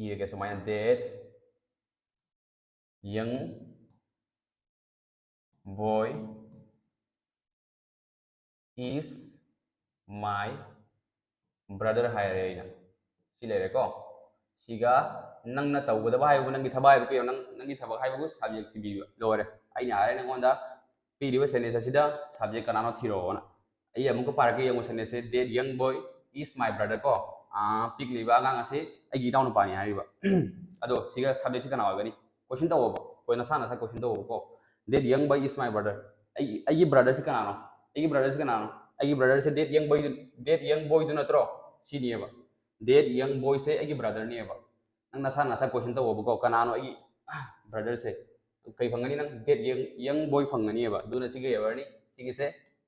ꯏꯔꯒꯦ ꯁꯨꯃꯥꯏꯅ, that young boy is my brother ꯍꯥꯏꯔꯦ ꯑꯩꯅ꯫ ꯁꯤ ꯂꯩꯔꯦꯀꯣ꯫ ꯁꯤꯒ ꯅꯪꯅ ꯇꯧꯒꯗꯕ ꯍꯥꯏꯕꯕꯨ, ꯅꯪꯒꯤ ꯊꯕꯛ ꯍꯥꯏꯕꯨ ꯀꯩꯅꯣ? ꯅꯪ, ꯅꯪꯒꯤ ꯊꯕꯛ ꯍꯥꯏꯕꯕꯨ subject ꯊꯤꯕꯤꯕ꯫ ꯂꯣꯏꯔꯦ꯫ ꯑꯩꯅ ꯍꯥꯏꯔꯦ ꯅꯪꯉꯣꯟꯗ ꯄꯤꯔꯤꯕ sentence ꯑꯁꯤꯗ subject ꯀꯅꯥꯅꯣ ꯊꯤꯔꯛꯑꯣꯅ꯫ ꯑꯩ ꯑꯃꯨꯛꯀ ꯄꯥꯔꯛꯀꯦ, ꯌꯦꯡꯉꯨ sentenceꯁꯦ, "That young boy is my brother" ꯀꯣ꯫ ꯑꯥ, ꯄꯤꯛꯂꯤꯕ ꯑꯉꯥꯡ ꯑꯁꯤ ꯑꯩꯒꯤ ꯏꯅꯥꯎꯅꯨꯄꯥꯅꯤ ꯍꯥꯏꯔꯤꯕ꯫ ꯑꯗꯣ ꯁꯤꯒ subjectꯁꯤ ꯀꯅꯥ ꯑꯣꯏꯒꯅꯤ? Question ꯇꯧꯑꯣꯕ꯫ ꯑꯩꯈꯣꯏ ꯅꯁꯥ ꯅꯁꯥ question ꯇꯧꯑꯣꯕꯀꯣ꯫ "That young boy is my brother." ꯑꯩꯒꯤ, ꯑꯩꯒꯤ brotherꯁꯤ ꯀꯅꯥꯅꯣ? ꯑꯩꯒꯤ brotherꯁꯤ ꯀꯅꯥꯅꯣ? ꯑꯩꯒꯤ brotherꯁꯦ that young boy, that young boyꯗꯨ ꯅꯠꯇ꯭ꯔꯣ? ꯁꯤꯅꯦꯕ꯫ That young boyꯁꯦ ꯑꯩꯒꯤ brotherꯅꯦꯕ꯫ ꯅꯪ ꯅꯁꯥ ꯅꯁꯥ question ꯇꯧꯑꯣꯕꯀꯣ, "ꯀꯅꯥꯅꯣ ꯑꯩꯒꯤ brotherꯁꯦ?" ꯀꯩ ꯐꯪꯒꯅꯤ ꯅꯪ? That young, young boy ꯐꯪꯒꯅꯤꯕ꯫ ꯑꯗꯨꯅ ꯁꯤ ꯀꯩ ꯑꯣꯏꯔꯅꯤ? ꯁꯤꯒꯤꯁꯦ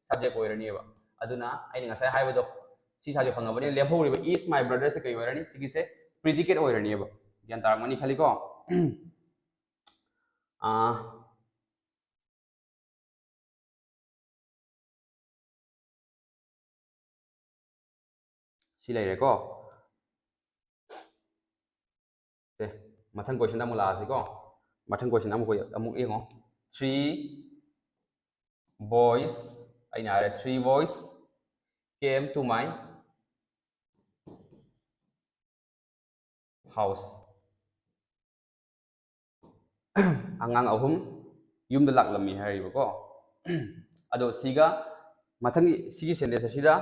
subject ꯑꯣꯏꯔꯅꯤꯕ꯫ ꯑꯗꯨꯅ ꯑꯩꯅ ꯉꯁꯥꯏ ꯍꯥꯏꯕꯗꯣ, ꯁꯤ subject ꯐꯪꯉꯕꯅꯤꯅ ꯂꯦꯝꯍꯧꯔꯤꯕ is my brotherꯁꯦ ꯀꯩ ꯑꯣꯏꯔꯅꯤ? ꯁꯤꯒꯤꯁꯦ predicate ꯑꯣꯏꯔꯅꯤꯕ꯫ ꯒ꯭ꯌꯥꯟ ꯇꯥꯔꯝꯒꯅꯤ ꯈꯜꯂꯤꯀꯣ? ꯑꯥ, ꯁꯤ ꯂꯩꯔꯦꯀꯣ꯫ ꯁꯦ, ꯃꯊꯪ questionꯗ ꯑꯃꯨꯛ ꯂꯥꯛꯑꯁꯤꯀꯣ꯫ ꯃꯊꯪ question ꯑꯃꯨꯛ, ꯑꯃꯨꯛ ꯌꯦꯡꯉꯣ꯫ Three boys, ꯑꯩꯅ ꯍꯥꯏꯔꯦ, "Three boys came to my house." ꯑꯉꯥꯡ ꯑꯍꯨꯝ ꯌꯨꯝꯗ ꯂꯥꯛꯂꯝꯃꯤ ꯍꯥꯏꯔꯤꯕꯀꯣ꯫ ꯑꯗꯣ ꯁꯤꯒ ꯃꯊꯪꯒꯤ ꯁꯤꯒꯤ sentence ꯑꯁꯤꯗ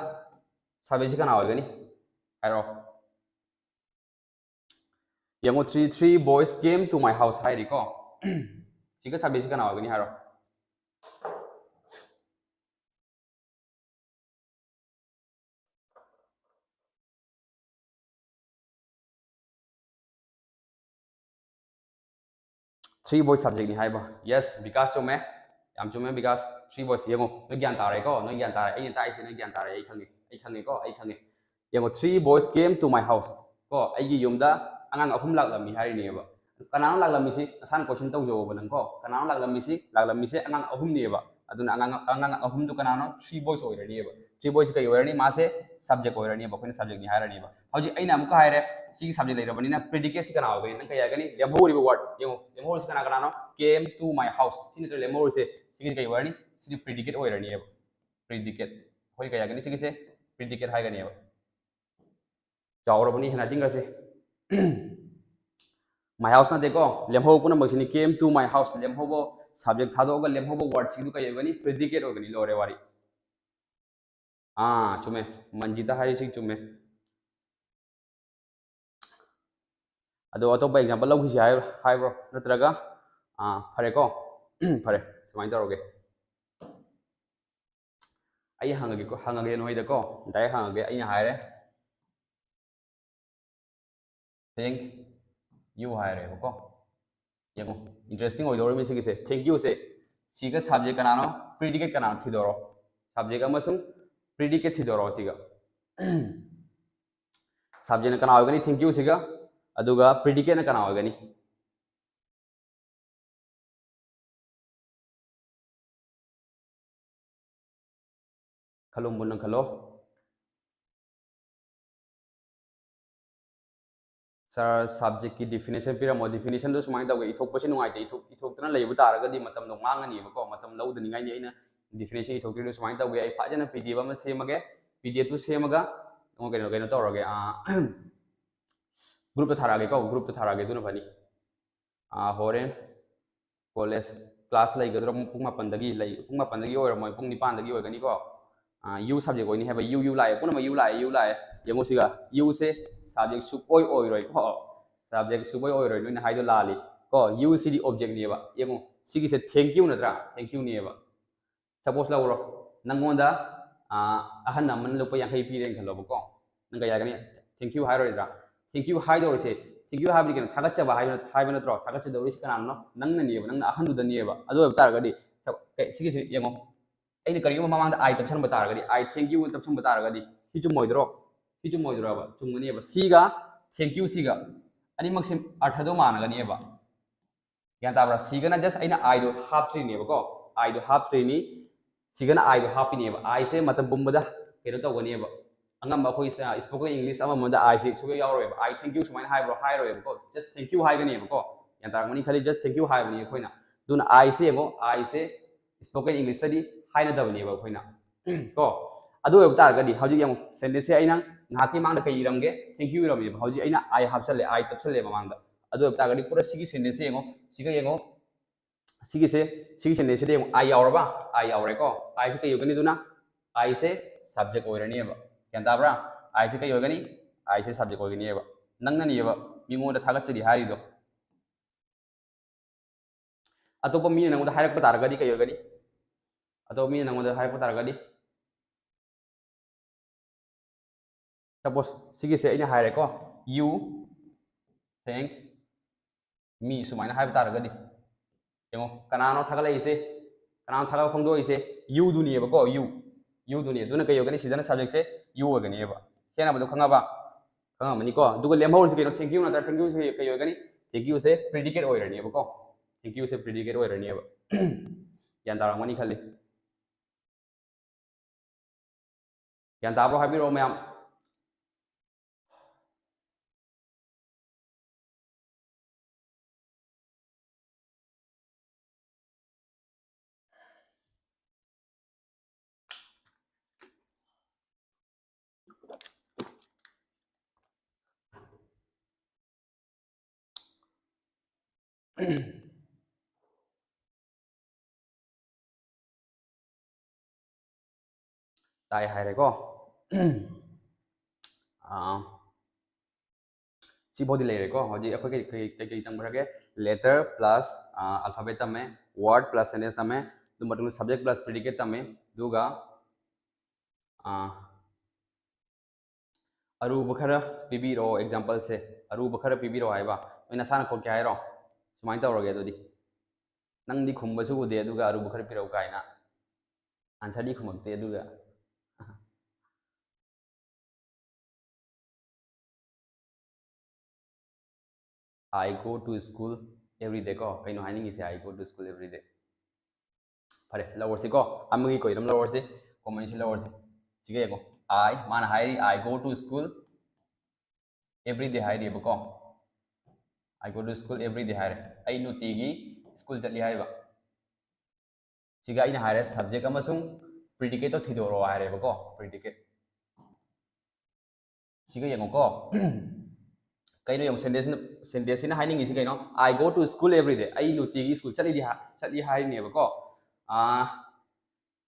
subjectꯁꯤ ꯀꯅꯥ ꯑꯣꯏꯒꯅꯤ? ꯍꯥꯏꯔꯣ꯫ ꯌꯦꯡꯉꯣ, "Three, three boys came to my house" ꯍꯥꯏꯔꯤꯀꯣ꯫ ꯁꯤꯒ subjectꯁꯤ ꯀꯅꯥ ꯑꯣꯏꯒꯅꯤ ꯍꯥꯏꯔꯣ꯫ Three boys subjectꯅꯤ ꯍꯥꯏꯕ꯫ Yes, ꯕꯤꯀꯥꯁ ꯆꯨꯝꯃꯦ꯫ ꯌꯥꯝ ꯆꯨꯝꯃꯦ ꯕꯤꯀꯥꯁ꯫ Three boys, ꯌꯦꯡꯉꯣ, ꯅꯣꯏ ꯒ꯭ꯌꯥꯟ ꯇꯥꯔꯦꯀꯣ? ꯅꯣꯏ ꯒ꯭ꯌꯥꯟ ꯇꯥꯔꯦ꯫ ꯑꯩꯅ ꯇꯥꯛꯏꯁꯦ ꯅꯣꯏ ꯒ꯭ꯌꯥꯟ ꯇꯥꯔꯦ꯫ ꯑꯩ ꯈꯪꯉꯦ꯫ ꯑꯩ ꯈꯪꯉꯦꯀꯣ? ꯑꯩ ꯈꯪꯉꯦ꯫ ꯌꯦꯡꯉꯣ, "Three boys came to my house" ꯀꯣ, ꯑꯩꯒꯤ ꯌꯨꯝꯗ ꯑꯉꯥꯡ ꯑꯍꯨꯝ ꯂꯥꯛꯂꯝꯃꯤ ꯍꯥꯏꯔꯤꯅꯦꯕ꯫ ꯀꯅꯥꯅꯣ ꯂꯥꯛꯂꯝꯃꯤꯁꯤ? ꯅꯁꯥꯅ question ꯇꯧꯖꯧꯕ ꯅꯪ ꯀꯣ꯫ ꯀꯅꯥꯅꯣ ꯂꯥꯛꯂꯝꯃꯤꯁꯤ? ꯂꯥꯛꯂꯝꯃꯤꯁꯦ ꯑꯉꯥꯡ ꯑꯍꯨꯝꯅꯦꯕ꯫ ꯑꯗꯨꯅ ꯑꯉꯥꯡ ꯑꯉꯥꯡ ꯑꯍꯨꯝꯗꯨ ꯀꯅꯥꯅꯣ? Three boys ꯑꯣꯏꯔꯅꯤꯕ꯫ Three boys ꯀꯩ ꯑꯣꯏꯔꯅꯤ? ꯃꯥꯁꯦ subject ꯑꯣꯏꯔꯅꯤꯕ, ꯑꯩꯈꯣꯏꯅ subjectꯅꯤ ꯍꯥꯏꯔꯅꯤꯕ꯫ ꯍꯧꯖꯤꯛ ꯑꯩꯅ ꯑꯃꯨꯛꯀ ꯍꯥꯏꯔꯦ, ꯁꯤꯒꯤ subject ꯂꯩꯔꯕꯅꯤꯅ predicateꯁꯤ ꯀꯅꯥ ꯑꯣꯏꯒꯅꯤ? ꯅꯪ ꯀꯩ ꯍꯥꯏꯒꯅꯤ? ꯂꯦꯝꯍꯧꯔꯤꯕ word ꯌꯦꯡꯉꯣ, ꯂꯦꯝꯍꯧꯔꯤꯁꯤ ꯀꯅꯥ ꯀꯅꯥꯅꯣ? Came to my house꯫ ꯁꯤ ꯅꯠꯇ꯭ꯔ ꯂꯦꯝꯍꯧꯔꯤꯁꯦ? ꯁꯤꯒꯤ ꯀꯩ ꯑꯣꯏꯔꯅꯤ? ꯁꯤꯗꯤ predicate ꯑꯣꯏꯔꯅꯤꯕ꯫ Predicate꯫ ꯑꯩꯈꯣꯏ ꯀꯩ ꯍꯥꯏꯒꯅꯤ? ꯁꯤꯒꯤꯁꯦ predicate ꯍꯥꯏꯒꯅꯦꯕ꯫ ꯆꯥꯎꯔꯕꯅꯤ ꯍꯦꯟꯅ ꯇꯤꯡꯒꯁꯦ꯫ My house ꯅꯠꯇꯦꯀꯣ, ꯂꯦꯝꯍꯧꯕ ꯄꯨꯝꯅꯃꯛꯁꯤꯅꯤ꯫ Came to my house꯫ ꯂꯦꯝꯍꯧꯕ, subject ꯊꯥꯗꯣꯛꯑꯒ ꯂꯦꯝꯍꯧꯕ wordꯁꯤꯡꯗꯨ ꯀꯩ ꯑꯣꯏꯒꯅꯤ? Predicate ꯑꯣꯏꯒꯅꯤ꯫ ꯂꯣꯏꯔꯦ ꯋꯥꯔꯤ꯫ ꯑꯥ, ꯆꯨꯝꯃꯦ꯫ ꯃꯟꯖꯤꯇꯥ ꯍꯥꯏꯔꯤꯁꯤ ꯆꯨꯝꯃꯦ꯫ ꯑꯗꯣ ꯑꯇꯣꯞꯄ example ꯂꯧꯈꯤꯁꯤ ꯍꯥꯏ-, ꯍꯥꯏꯕ꯭ꯔꯣ? ꯅꯠꯇ꯭ꯔꯒ, ꯑꯥ, ꯐꯔꯦꯀꯣ꯫ ꯐꯔꯦ, ꯁꯨꯃꯥꯏꯅ ꯇꯧꯔꯒꯦ꯫ ꯑꯩ ꯍꯪꯉꯒꯦꯀꯣ, ꯍꯪꯉꯒꯦ ꯅꯣꯏꯗꯀꯣ, direct ꯍꯪꯉꯒꯦ꯫ ꯑꯩꯅ ꯍꯥꯏꯔꯦ, "Thank you" ꯍꯥꯏꯔꯦꯕꯀꯣ꯫ ꯌꯦꯡꯉꯣ, interesting ꯑꯣꯏꯗꯧꯔꯤꯕꯅꯤ ꯁꯤꯒꯤꯁꯦ꯫ Thank youꯁꯦ, ꯁꯤꯒ subject ꯀꯅꯥꯅꯣ? Predicate ꯀꯅꯥꯅꯣ? ꯊꯤꯗꯣꯔꯣ꯫ Subject ꯑꯃꯁꯨꯡ predicate ꯊꯤꯗꯣꯔꯣ ꯁꯤꯒ꯫ Subjectꯅ ꯀꯅꯥ ꯑꯣꯏꯒꯅꯤ? Thank youꯁꯤꯒ꯫ ꯑꯗꯨꯒ predicateꯅ ꯀꯅꯥ ꯑꯣꯏꯒꯅꯤ? ꯈꯜꯂꯣ, ꯃꯨꯟꯅ ꯈꯜꯂꯣ꯫ Sir, subjectꯀꯤ definition ꯄꯤꯔꯝꯃꯣ꯫ Definitionꯗꯨ ꯁꯨꯃꯥꯏꯅ ꯇꯧꯒꯦ, ꯏꯊꯣꯛꯄꯁꯤ ꯅꯨꯡꯉꯥꯏꯇꯦ꯫ ꯏꯊꯣꯛ-, ꯏꯊꯣꯛꯇꯅ ꯂꯩꯕ ꯇꯥꯔꯒꯗꯤ ꯃꯇꯝꯗꯣ ꯃꯥꯡꯉꯅꯤꯕꯀꯣ, ꯃꯇꯝ ꯂꯧꯗꯅꯤꯡꯉꯥꯏꯅꯤ꯫ ꯑꯩꯅ definition ꯏꯊꯣꯛꯇ꯭ꯔꯤꯗꯨ ꯁꯨꯃꯥꯏꯅ ꯇꯧꯒꯦ, ꯑꯩ ꯐꯖꯅ PDF ꯑꯃ ꯁꯦꯝꯃꯒꯦ, PDFꯇꯨ ꯁꯦꯝꯃꯒ ꯑꯃꯨꯛ ꯀꯩꯅꯣ, ꯀꯩꯅꯣ ꯇꯧꯔꯒꯦ, ꯑꯥ, groupꯇ ꯊꯥꯔꯛꯑꯒꯦꯀꯣ, groupꯇ ꯊꯥꯔꯛꯑꯒꯦ, ꯑꯗꯨꯅ ꯐꯅꯤ꯫ ꯑꯥ, ꯍꯣꯔꯦꯟ college class ꯂꯩꯒꯗ꯭ꯔꯥ? ꯄꯨꯡ, ꯄꯨꯡ ꯃꯥꯄꯟꯗꯒꯤ ꯂꯩ, ꯄꯨꯡ ꯃꯥꯄꯟꯗꯒꯤ ꯑꯣꯏꯔꯝꯃꯣꯏ, ꯄꯨꯡ ꯅꯤꯄꯥꯟꯗꯒꯤ ꯑꯣꯏꯒꯅꯤꯀꯣ꯫ ꯑꯥ, U subject ꯑꯣꯏꯅꯤ ꯍꯥꯏꯕ, U, U ꯂꯥꯛꯑꯦ, ꯄꯨꯝꯅꯃꯛ U ꯂꯥꯛꯑꯦ, U ꯂꯥꯛꯑꯦ꯫ ꯌꯦꯡꯉꯨ ꯁꯤꯒ, Uꯁꯦ subject ꯁꯨꯛꯑꯣꯏ ꯑꯣꯏꯔꯣꯏꯀꯣ꯫ Subject ꯁꯨꯛꯑꯣꯏ ꯑꯣꯏꯔꯣꯏ, ꯅꯣꯏꯅ ꯍꯥꯏꯗꯣ ꯂꯥꯜꯂꯤ ꯀꯣ꯫ Uꯁꯤꯗꯤ objectꯅꯦꯕ꯫ ꯌꯦꯡꯉꯨ, ꯁꯤꯒꯤꯁꯦ thank you ꯅꯠꯇ꯭ꯔꯥ? Thank youꯅꯦꯕ꯫ Suppose ꯂꯧꯔꯣ, ꯅꯪꯉꯣꯟꯗ, ꯑꯥ, ꯑꯍꯟ ꯑꯃꯅ ꯂꯨꯄꯥ ꯌꯥꯡꯈꯩ ꯄꯤꯔꯦꯅ ꯈꯜꯂꯣꯕꯀꯣ꯫ ꯅꯪ ꯀꯩ ꯍꯥꯏꯒꯅꯤ? Thank you ꯍꯥꯏꯔꯣꯏꯗ꯭ꯔꯥ? Thank you ꯍꯥꯏꯗꯧꯔꯤꯁꯦ, thank you ꯍꯥꯏꯕꯗꯤ ꯀꯩꯅꯣ? ꯊꯥꯒꯠꯆꯕ ꯍꯥꯏꯕ ꯅꯠ-, ꯍꯥꯏꯕ ꯅꯠꯇ꯭ꯔꯣ? ꯊꯥꯒꯠꯆꯗꯧꯔꯤꯁꯦ ꯀꯅꯥꯅꯣ? ꯅꯪꯅꯅꯦꯕ, ꯅꯪꯅ ꯑꯍꯟꯗꯨꯗꯅꯦꯕ꯫ ꯑꯗꯨ ꯑꯣꯏꯕ ꯇꯥꯔꯒꯗꯤ, ꯁ-, ꯀꯩ-, ꯁꯤꯒꯤꯁꯦ ꯌꯦꯡꯉꯣ, ꯑꯩꯅ ꯀꯔꯤꯒꯨꯝꯕ ꯃꯃꯥꯡꯗ I ꯇꯞꯁꯟꯕ ꯇꯥꯔꯒꯗꯤ, "I thank you" ꯇꯞꯁꯟꯕ ꯇꯥꯔꯒꯗꯤ, ꯁꯤ ꯆꯨꯝꯃꯣꯏꯗ꯭ꯔꯣ? ꯁꯤ ꯆꯨꯝꯃꯣꯏꯗ꯭ꯔꯣꯕ? ꯆꯨꯝꯒꯅꯦꯕ꯫ ꯁꯤꯒ thank you ꯁꯤꯒ ꯑꯅꯤꯃꯛꯁꯦ ꯑꯔꯊꯗꯣ ꯃꯥꯟꯅꯒꯅꯦꯕ꯫ ꯒ꯭ꯌꯥꯟ ꯇꯥꯕ꯭ꯔꯥ? ꯁꯤꯒꯅ just ꯑꯩꯅ Iꯗꯣ ꯍꯥꯞꯇ꯭ꯔꯤꯅꯦꯕꯀꯣ꯫ ꯑꯥꯏꯗꯣ ꯍꯥꯞꯇ꯭ꯔꯤꯅꯤ, ꯁꯤꯒꯅ ꯑꯥꯏꯗꯣ ꯍꯥꯞꯄꯤꯅꯦꯕ꯫ ꯑꯥꯏꯁꯦ ꯃꯇꯝ ꯄꯨꯝꯕꯗ ꯀꯩꯅꯣ ꯇꯧꯒꯅꯦꯕ, ꯑꯉꯝꯕ ꯑꯩꯈꯣꯏ spoken English ꯑꯃ ꯑꯃꯗ ꯑꯥꯏꯁꯦ ꯁꯨꯛꯌꯥꯎ ꯌꯥꯎꯔꯣꯏꯕ꯫ "I thank you" ꯁꯨꯃꯥꯏꯅ ꯍꯥꯏꯕ꯭ꯔꯣ? ꯍꯥꯏꯔꯣꯏꯕꯀꯣ꯫ "Just thank you" ꯍꯥꯏꯒꯅꯦꯕꯀꯣ꯫ ꯒ꯭ꯌꯥꯟ ꯇꯥꯔꯝꯒꯅꯤ ꯈꯜꯂꯤ, "Just thank you" ꯍꯥꯏꯕꯅꯤ ꯑꯩꯈꯣꯏꯅ꯫ ꯑꯗꯨꯅ ꯑꯥꯏꯁꯦ ꯌꯦꯡꯉꯣ, ꯑꯥꯏꯁꯦ spoken Englishꯇꯗꯤ ꯍꯥꯏꯅꯗꯕꯅꯦꯕ ꯑꯩꯈꯣꯏꯅ꯫ ꯀꯣ, ꯑꯗꯨ ꯑꯣꯏꯕ ꯇꯥꯔꯒꯗꯤ ꯍꯧꯖꯤꯛ ꯌꯦꯡꯉꯣ, sentenceꯁꯦ ꯑꯩꯅ ꯉꯥꯏꯍꯥꯛꯀꯤ ꯃꯥꯡꯗ ꯀꯩ ꯏꯔꯝꯒꯦ? "Thank you" ꯏꯔꯝꯃꯦꯕ꯫ ꯍꯧꯖꯤꯛ ꯑꯩꯅ "I" ꯍꯥꯞꯆꯜꯂꯦ, "I" ꯇꯞꯁꯜꯂꯦꯕ ꯃꯃꯥꯡꯗ꯫ ꯑꯗꯨ ꯑꯣꯏꯕ ꯇꯥꯔꯒꯗꯤ ꯄꯨꯔꯥ ꯁꯤꯒꯤ sentenceꯁꯦ ꯌꯦꯡꯉꯣ, ꯁꯤꯒ ꯌꯦꯡꯉꯣ, ꯁꯤꯒꯤꯁꯦ, ꯁꯤꯒꯤ sentenceꯁꯤꯗ ꯌꯦꯡꯉꯣ, "I" ꯌꯥꯎꯔꯕ? "I" ꯌꯥꯎꯔꯦꯀꯣ꯫ "Iꯁꯦ ꯀꯩ ꯑꯣꯏꯒꯅꯤ ꯑꯗꯨꯅ? "Iꯁꯦ subject ꯑꯣꯏꯔꯅꯦꯕ"꯫ ꯒ꯭ꯌꯥꯟ ꯇꯥꯕ꯭ꯔꯥ? "Iꯁꯦ ꯀꯩ ꯑꯣꯏꯒꯅꯤ? "Iꯁꯦ subject ꯑꯣꯏꯒꯅꯦꯕ"꯫ ꯅꯪꯅꯅꯦꯕ ꯃꯤꯉꯣꯟꯗ ꯊꯥꯒꯠꯆꯔꯤ ꯍꯥꯏꯔꯤꯗꯣ꯫ ꯑꯇꯣꯞꯄ ꯃꯤꯅ ꯅꯪꯉꯣꯟꯗ ꯍꯥꯏꯔꯛꯄ ꯇꯥꯔꯒꯗꯤ ꯀꯩ ꯑꯣꯏꯒꯅꯤ? ꯑꯇꯣꯞꯄ ꯃꯤꯅ ꯅꯪꯉꯣꯟꯗ ꯍꯥꯏꯔꯛꯄ ꯇꯥꯔꯒꯗꯤ, suppose ꯁꯤꯒꯤꯁꯦ ꯑꯩꯅ ꯍꯥꯏꯔꯦꯀꯣ, "You thank me" ꯁꯨꯃꯥꯏꯅ ꯍꯥꯏꯕ ꯇꯥꯔꯒꯗꯤ, ꯌꯦꯡꯉꯣ, ꯀꯅꯥꯅꯣ ꯊꯥꯒꯠꯂꯛꯏꯁꯦ? ꯀꯅꯥꯅꯣ ꯊꯥꯒꯠꯄ ꯐꯣꯡꯗꯣꯛꯏꯁꯦ? "Youꯗꯨꯅꯦꯕꯀꯣ, you꯫ Youꯗꯨꯅꯦ꯫ ꯑꯗꯨꯅ ꯀꯩ ꯑꯣꯏꯒꯅꯤ? ꯁꯤꯗꯅ subjectꯁꯦ "you" ꯑꯣꯏꯒꯅꯦꯕ꯫ ꯈꯦꯠꯅꯕꯗꯣ ꯈꯪꯉꯕ? ꯈꯪꯉꯝꯃꯅꯤꯀꯣ? ꯑꯗꯨꯒ ꯂꯦꯝꯍꯧꯔꯤꯁꯦ ꯀꯩꯅꯣ? "Thank you" ꯅꯠꯇ꯭ꯔꯥ? "Thank youꯁꯦ" ꯀꯩ ꯑꯣꯏꯒꯅꯤ? "Thank youꯁꯦ" predicate ꯑꯣꯏꯔꯅꯦꯕꯀꯣ꯫ "Thank youꯁꯦ" predicate ꯑꯣꯏꯔꯅꯦꯕ꯫ ꯒ꯭ꯌꯥꯟ ꯇꯥꯔꯝꯒꯅꯤ ꯈꯜꯂꯤ꯫ ꯒ꯭ꯌꯥꯟ ꯇꯥꯕ꯭ꯔꯣ? ꯍꯥꯏꯕꯤꯔꯛꯑꯣ ꯃꯌꯥꯝ꯫ ꯇꯥꯏ ꯍꯥꯏꯔꯦꯀꯣ꯫ ꯑꯥ, ꯁꯤꯐꯥꯎꯗꯤ ꯂꯩꯔꯦꯀꯣ꯫ ꯍꯧꯖꯤꯛ ꯑꯩꯈꯣꯏ ꯀꯩ, ꯀꯩ, ꯀꯩ, ꯀꯩ ꯇꯝꯈ꯭ꯔꯒꯦ? Letter plus, ꯑꯥ, alphabet ꯇꯝꯃꯦ, word plus sentence ꯇꯝꯃꯦ, ꯑꯗꯨ ꯃꯇꯨꯡꯗ subject plus predicate ꯇꯝꯃꯦ, ꯑꯗꯨꯒ, ꯑꯥ, "ꯑꯔꯨꯕ ꯈꯔ ꯄꯤꯕꯤꯔꯛꯑꯣ", exampleꯁꯦ, "ꯑꯔꯨꯕ ꯈꯔ ꯄꯤꯕꯤꯔꯛꯑꯣ" ꯍꯥꯏꯕ꯫ ꯅꯣꯏ ꯅꯁꯥꯅ ꯈꯣꯠꯀꯦ ꯍꯥꯏꯔꯣ? ꯁꯨꯃꯥꯏꯅ ꯇꯧꯔꯒꯦ ꯑꯗꯨꯗꯤ꯫ ꯅꯪꯗꯤ ꯈꯨꯝꯕꯁꯨ ꯎꯗꯦ, ꯑꯗꯨꯒ "ꯑꯔꯨꯕ ꯈꯔ ꯄꯤꯔꯛꯎ" ꯀꯥꯏꯅ answerꯗꯤ ꯈꯨꯝꯃꯛꯇꯦ, ꯑꯗꯨꯒ꯫ "I go to school every day" ꯀꯣ꯫ ꯀꯩꯅꯣ ꯍꯥꯏꯅꯤꯡꯉꯤꯁꯦ, "I go to school every day"? ꯐꯔꯦ, ꯂꯧꯔꯁꯤꯀꯣ꯫ ꯑꯃꯒꯤ ꯀꯣꯏꯔꯝ ꯂꯧꯔꯁꯤ, commonꯁꯤ ꯂꯧꯔꯁꯤ꯫ ꯁꯤꯒ ꯌꯦꯡꯉꯣ, I, ꯃꯥꯅ ꯍꯥꯏꯔꯤ, "I go to school every day" ꯍꯥꯏꯔꯤꯕꯀꯣ꯫ "I go to school every day" ꯍꯥꯏꯔꯦ, ꯑꯩ ꯅꯨꯡꯇꯤꯒꯤ ꯁ꯭ꯀꯨꯜ ꯆꯠꯂꯤ ꯍꯥꯏꯕ꯫ ꯁꯤꯒ ꯑꯩꯅ ꯍꯥꯏꯔꯦ, subject ꯑꯃꯁꯨꯡ predicateꯇꯣ ꯊꯤꯗꯣꯔꯛꯑꯣ ꯍꯥꯏꯔꯦꯕꯀꯣ, predicate꯫ ꯁꯤꯒ ꯌꯦꯡꯉꯣꯀꯣ꯫ ꯀꯩꯅꯣ ꯌꯦꯡꯉꯣ, sentence, sentenceꯁꯤꯅ ꯍꯥꯏꯅꯤꯡꯉꯤꯁꯤ ꯀꯩꯅꯣ? "I go to school every day"꯫ ꯑꯩ ꯅꯨꯡꯇꯤꯒꯤ ꯁ꯭ꯀꯨꯜ ꯆꯠꯂꯤꯗꯤ ꯍꯥ-, ꯆꯠꯂꯤ ꯍꯥꯏꯔꯤꯅꯦꯕꯀꯣ꯫ ꯑꯥ,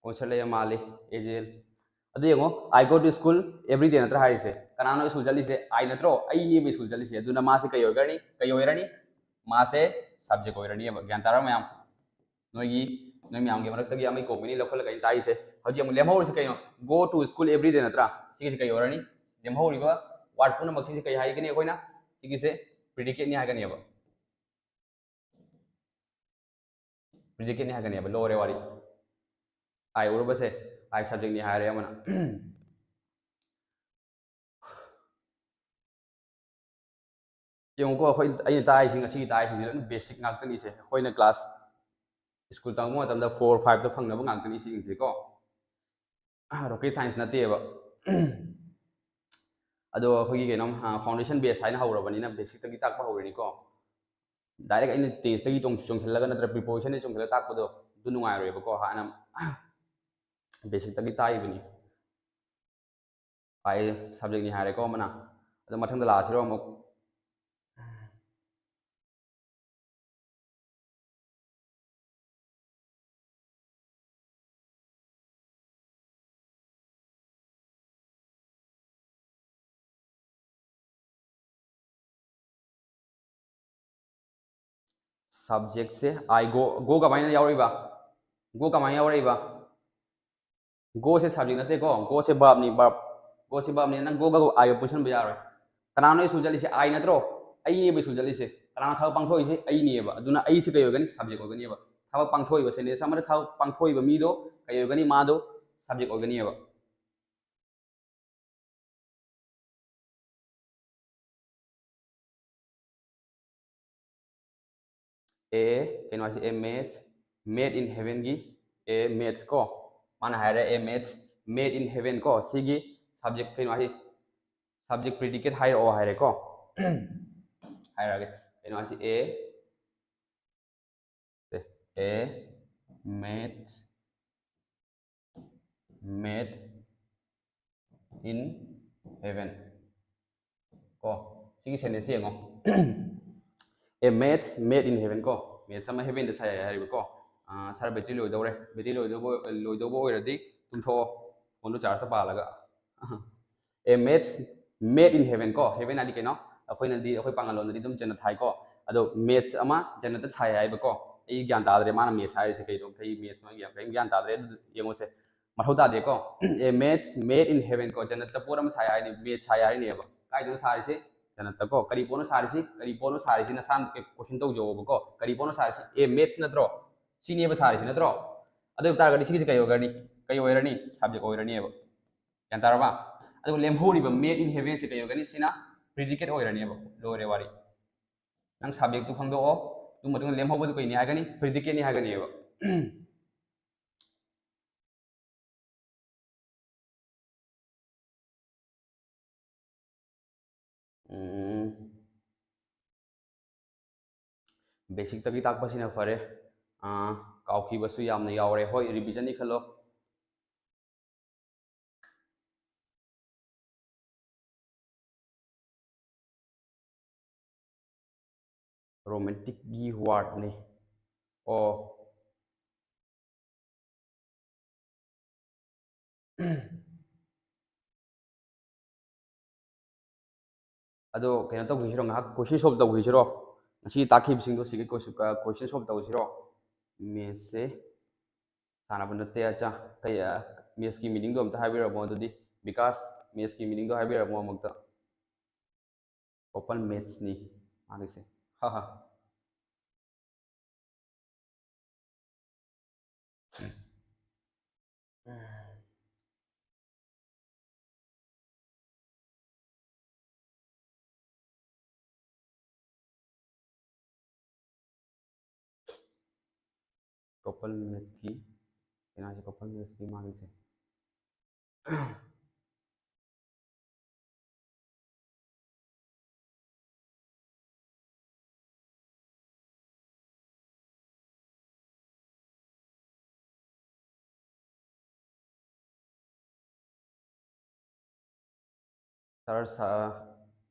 ꯀꯣꯟꯁꯦꯞ ꯂꯩꯕ ꯃꯥꯜꯂꯤ, ꯑꯦꯖꯦꯜ꯫ ꯑꯗꯨ ꯌꯦꯡꯉꯣ, "I go to school every day" ꯅꯠꯇ꯭ꯔꯥ ꯍꯥꯏꯔꯤꯁꯦ? ꯀꯅꯥꯅꯣ ꯁ꯭ꯀꯨꯜ ꯆꯠꯂꯤꯁꯦ? I ꯅꯠꯇ꯭ꯔꯣ? ꯑꯩꯅꯦꯕ ꯁ꯭ꯀꯨꯜ ꯆꯠꯂꯤꯁꯦ꯫ ꯑꯗꯨꯅ ꯃꯥꯁꯦ ꯀꯩ ꯑꯣꯏꯒꯅꯤ? ꯀꯩ ꯑꯣꯏꯔꯅꯤ? ꯃꯥꯁꯦ subject ꯑꯣꯏꯔꯅꯤꯕ꯫ ꯒ꯭ꯌꯥꯟ ꯇꯥꯔꯕ ꯃꯌꯥꯝ? ꯅꯣꯏꯒꯤ, ꯅꯣꯏ ꯃꯌꯥꯝꯒꯤ ꯃꯔꯛꯇꯒꯤ ꯑꯃꯒꯤ comment ꯂꯧꯈꯠꯂꯒ ꯑꯩꯅ ꯇꯥꯛꯏꯁꯦ꯫ ꯍꯧꯖꯤꯛ ꯑꯃꯨꯛ ꯂꯦꯝꯍꯧꯔꯤꯁꯦ ꯀꯩꯅꯣ? "Go to school every day" ꯅꯠꯇ꯭ꯔꯥ? ꯁꯤꯒꯤꯁꯦ ꯀꯩ ꯑꯣꯏꯔꯅꯤ? ꯂꯦꯝꯍꯧꯔꯤꯕ word ꯄꯨꯝꯅꯃꯛꯁꯤꯡꯁꯦ ꯀꯩ ꯍꯥꯏꯒꯅꯤ ꯑꯩꯈꯣꯏꯅ? ꯁꯤꯒꯤꯁꯦ predicateꯅꯤ ꯍꯥꯏꯒꯅꯦꯕ꯫ Predicateꯅꯤ ꯍꯥꯏꯒꯅꯦꯕ꯫ ꯂꯣꯏꯔꯦ ꯋꯥꯔꯤ꯫ I ꯎꯔꯕꯁꯦ, I subjectꯅꯤ ꯍꯥꯏꯔꯦ ꯑꯃꯅ꯫ ꯌꯦꯡꯉꯨꯀꯣ, ꯑꯩꯈꯣꯏ, ꯑꯩꯅ ꯇꯥꯛꯏꯁꯤꯡ, ꯉꯁꯤꯒꯤ ꯇꯥꯛꯏꯁꯤꯡꯁꯦ ꯂꯣꯏꯅ basic ꯉꯥꯛꯇꯅꯤꯁꯦ꯫ ꯑꯩꯈꯣꯏꯅ class, ꯁ꯭ꯀꯨꯜ ꯇꯝꯕ ꯃꯇꯝꯗ four, fiveꯇ ꯐꯪꯅꯕ ꯉꯥꯛꯇꯅꯤ ꯁꯤꯁꯤꯡꯁꯦꯀꯣ꯫ Rocket science ꯅꯠꯇꯦꯕ꯫ ꯑꯗꯣ ꯑꯩꯈꯣꯏꯒꯤ ꯀꯩꯅꯣ, ꯑ, foundation base ꯍꯥꯏꯅ ꯍꯧꯔꯕꯅꯤꯅ basicꯇꯒꯤ ꯇꯥꯛꯄ ꯍꯧꯔꯅꯤꯀꯣ꯫ Direct ꯑꯩꯅ tenseꯇꯒꯤ ꯆꯣꯡ-, ꯆꯣꯡꯁꯤꯜꯂꯒ ꯅꯠꯇ꯭ꯔꯒ prepositionꯗꯒꯤ ꯆꯣꯡꯁꯤꯜꯂꯒ ꯇꯥꯛꯄꯗꯣ ꯑꯗꯨ ꯅꯨꯡꯉꯥꯏꯔꯣꯏꯕꯀꯣ꯫ ꯍꯥꯟꯅ basicꯇꯒꯤ ꯇꯥꯛꯏꯕꯅꯤ꯫ I subjectꯅꯤ ꯍꯥꯏꯔꯦꯀꯣ ꯑꯃꯅ꯫ ꯑꯗꯣ ꯃꯊꯪꯗ ꯂꯥꯛꯑꯁꯤꯔꯣ ꯑꯃꯨꯛ? Subjectꯁꯦ I go, go ꯀꯃꯥꯏꯅ ꯌꯥꯎꯔꯛꯏꯕ? Go ꯀꯃꯥꯏꯅ ꯌꯥꯎꯔꯛꯏꯕ? Goꯁꯦ subject ꯅꯠꯇꯦꯀꯣ, goꯁꯦ verbꯅꯤ, verb꯫ Goꯁꯦ verbꯅꯤ, ꯅꯪ goꯒ Iꯒ ꯄꯨꯟꯁꯤꯟꯕ ꯌꯥꯔꯣꯏ꯫ ꯀꯅꯥꯅꯣ ꯁ꯭ꯀꯨꯜ ꯆꯠꯂꯤꯁꯦ? I ꯅꯠꯇ꯭ꯔꯣ? ꯑꯩꯅꯦꯕ ꯁ꯭ꯀꯨꯜ ꯆꯠꯂꯤꯁꯦ꯫ ꯀꯅꯥꯅꯣ ꯊꯕꯛ ꯄꯥꯡꯊꯣꯛꯏꯁꯦ? ꯑꯩꯅꯦꯕ꯫ ꯑꯗꯨꯅ ꯑꯩꯁꯦ ꯀꯩ ꯑꯣꯏꯒꯅꯤ? Subject ꯑꯣꯏꯒꯅꯦꯕ꯫ ꯊꯕꯛ ꯄꯥꯡꯊꯣꯛꯏꯕ, sentence ꯑꯃꯗ ꯊꯕꯛ ꯄꯥꯡꯊꯣꯛꯏꯕ ꯃꯤꯗꯣ ꯀꯩ ꯑꯣꯏꯒꯅꯤ? ꯃꯥꯗꯣ subject ꯑꯣꯏꯒꯅꯦꯕ꯫ A, ꯀꯩꯅꯣ ꯍꯥꯏꯁꯦ, A made, made in heavenꯒꯤ A maths ꯀꯣ, ꯃꯥꯅ ꯍꯥꯏꯔꯦ A maths made in heaven ꯀꯣ, ꯁꯤꯒꯤ subject ꯀꯩꯅꯣ ꯍꯥꯏ, subject predicate ꯍꯥꯏꯔꯛꯑꯣ ꯍꯥꯏꯔꯦꯀꯣ꯫ ꯍꯥꯏꯔꯛꯑꯒꯦ꯫ ꯀꯩꯅꯣ ꯍꯥꯏꯁꯤ, A, A maths made in heaven ꯀꯣ, ꯁꯤꯒꯤ sentence ꯁꯦ ꯌꯦꯡꯉꯣ꯫ A maths made in heaven ꯀꯣ, maths ꯑꯃ heaven ꯗ ꯁꯥꯏ ꯍꯥꯏꯔꯤꯕꯀꯣ꯫ ꯑꯥ, sir, battery ꯂꯣꯏꯗꯧꯔꯦ꯫ Battery ꯂꯣꯏꯗꯧꯕ, ꯂꯣꯏꯗꯧꯕ ꯑꯣꯏꯔꯗꯤ ꯇꯨꯝꯊꯣꯛꯑꯣ, phone ꯗꯨ charge ꯇ ꯄꯥꯜꯂꯒ꯫ A maths made in heaven ꯀꯣ, heaven ꯍꯥꯏꯗꯤ ꯀꯩꯅꯣ? ꯑꯩꯈꯣꯏꯅꯗꯤ, ꯑꯩꯈꯣꯏ ꯄꯥꯉꯜ ꯂꯣꯟꯗꯗꯤ ꯑꯗꯨꯝ ꯖꯟꯅꯠ ꯍꯥꯏꯀꯣ꯫ ꯑꯗꯣ maths ꯑꯃ ꯖꯟꯅꯠꯇ ꯁꯥꯏ ꯍꯥꯏꯕꯀꯣ꯫ ꯑꯩ ꯒ꯭ꯌꯥꯟ ꯇꯥꯗ꯭ꯔꯦ ꯃꯥꯅ maths ꯍꯥꯏꯔꯤꯁꯦ ꯀꯩꯅꯣ, ꯀꯩ maths ꯅꯣ, ꯑꯩ ꯌꯥꯝ ꯀꯔꯤꯝ ꯒ꯭ꯌꯥꯟ ꯇꯥꯗ꯭ꯔꯦ꯫ ꯑꯗꯨ ꯌꯦꯡꯉꯨꯁꯦ, ꯃꯊꯧ ꯇꯥꯗꯦꯀꯣ꯫ A maths made in heaven ꯀꯣ, ꯖꯟꯅꯠꯇ ꯄꯣꯠ ꯑꯃ ꯁꯥꯏ ꯍꯥꯏꯅꯤ, maths ꯁꯥꯏ ꯍꯥꯏꯔꯤꯅꯦꯕ꯫ ꯀꯥꯏꯗꯅꯣ ꯁꯥꯔꯤꯁꯦ? ꯖꯟꯅꯠꯇ ꯀꯣ꯫ ꯀꯔꯤ ꯄꯣꯠꯅꯣ ꯁꯥꯔꯤꯁꯤ? ꯀꯔꯤ ꯄꯣꯠꯅꯣ ꯁꯥꯔꯤꯁꯤ? ꯅꯁꯥꯅ question ꯇꯧꯖꯧꯑꯕꯀꯣ꯫ ꯀꯔꯤ ꯄꯣꯠꯅꯣ ꯁꯥꯔꯤꯁꯤ? A maths ꯅꯠꯇ꯭ꯔꯣ? ꯁꯤꯅꯦꯕ ꯁꯥꯔꯤꯁꯤ ꯅꯠꯇ꯭ꯔꯣ? ꯑꯗꯨ ꯑꯣꯏ ꯇꯥꯔꯒꯗꯤ ꯁꯤꯒꯤꯁꯦ ꯀꯩ ꯑꯣꯏꯔꯅꯤ? ꯀꯩ ꯑꯣꯏꯔꯅꯤ? Subject ꯑꯣꯏꯔꯅꯦꯕ꯫ ꯒ꯭ꯌꯥꯟ ꯇꯥꯔꯕ? ꯑꯗꯨꯒ ꯂꯦꯝꯍꯧꯔꯤꯕ made in heaven ꯁꯦ ꯀꯩ ꯑꯣꯏꯒꯅꯤ? ꯁꯤꯅ predicate ꯑꯣꯏꯔꯅꯦꯕ꯫ ꯂꯣꯏꯔꯦ ꯋꯥꯔꯤ꯫ ꯅꯪ subject ꯇꯨ ꯈꯪꯗꯣꯛꯑꯣ꯫ ꯑꯗꯨ ꯃꯇꯨꯡꯗ ꯂꯦꯝꯍꯧꯕꯗꯨ ꯀꯩꯅꯤ ꯍꯥꯏꯒꯅꯤ? Predicate ꯅꯤ ꯍꯥꯏꯒꯅꯦꯕ꯫ ꯎꯝ꯫ Basic ꯇꯒꯤ ꯇꯥꯛꯄꯁꯤꯅ ꯐꯔꯦ꯫ ꯑꯥ, ꯀꯥꯎꯈꯤꯕꯁꯨ ꯌꯥꯝꯅ ꯌꯥꯎꯔꯦ꯫ ꯍꯣꯏ, revision ꯏꯈꯠꯂꯣ꯫ Romantic ꯀꯤ word ꯅꯤ꯫ ꯑꯣ꯫ ꯑꯗꯣ ꯀꯩꯅꯣ ꯇꯧꯈꯤꯁꯤꯔꯣ, ꯉꯥꯏꯍꯥꯛ question solve ꯇꯧꯈꯤꯁꯤꯔꯣ? ꯉꯁꯤ ꯇꯥꯛꯈꯤꯕꯁꯤꯡꯗꯣ ꯁꯤꯒꯤ question, ꯑ, question solve ꯇꯧꯁꯤꯔꯣ? Maths ꯁꯦ ꯁꯥꯟꯅꯕ ꯅꯠꯇꯦ, ꯑꯆꯥ꯫ ꯀꯩ, ꯑ, maths ꯀꯤ meaning ꯗꯣ ꯑꯝꯇ ꯍꯥꯏꯕꯤꯔꯝꯃꯣ ꯑꯗꯨꯗꯤ꯫ ꯕꯤꯀꯥꯁ, maths ꯀꯤ meaning ꯗꯣ ꯍꯥꯏꯕꯤꯔꯝꯃꯣ ꯑꯃꯨꯛꯇ꯫ Open maths ꯅꯤ ꯃꯥꯒꯤꯁꯦ꯫ ꯍꯥ ꯍꯥ꯫ Open maths ꯀꯤ ꯀꯩꯅꯣꯁꯦ, couple mates ꯀꯤ ꯃꯥꯒꯤꯁꯦ꯫ Sir,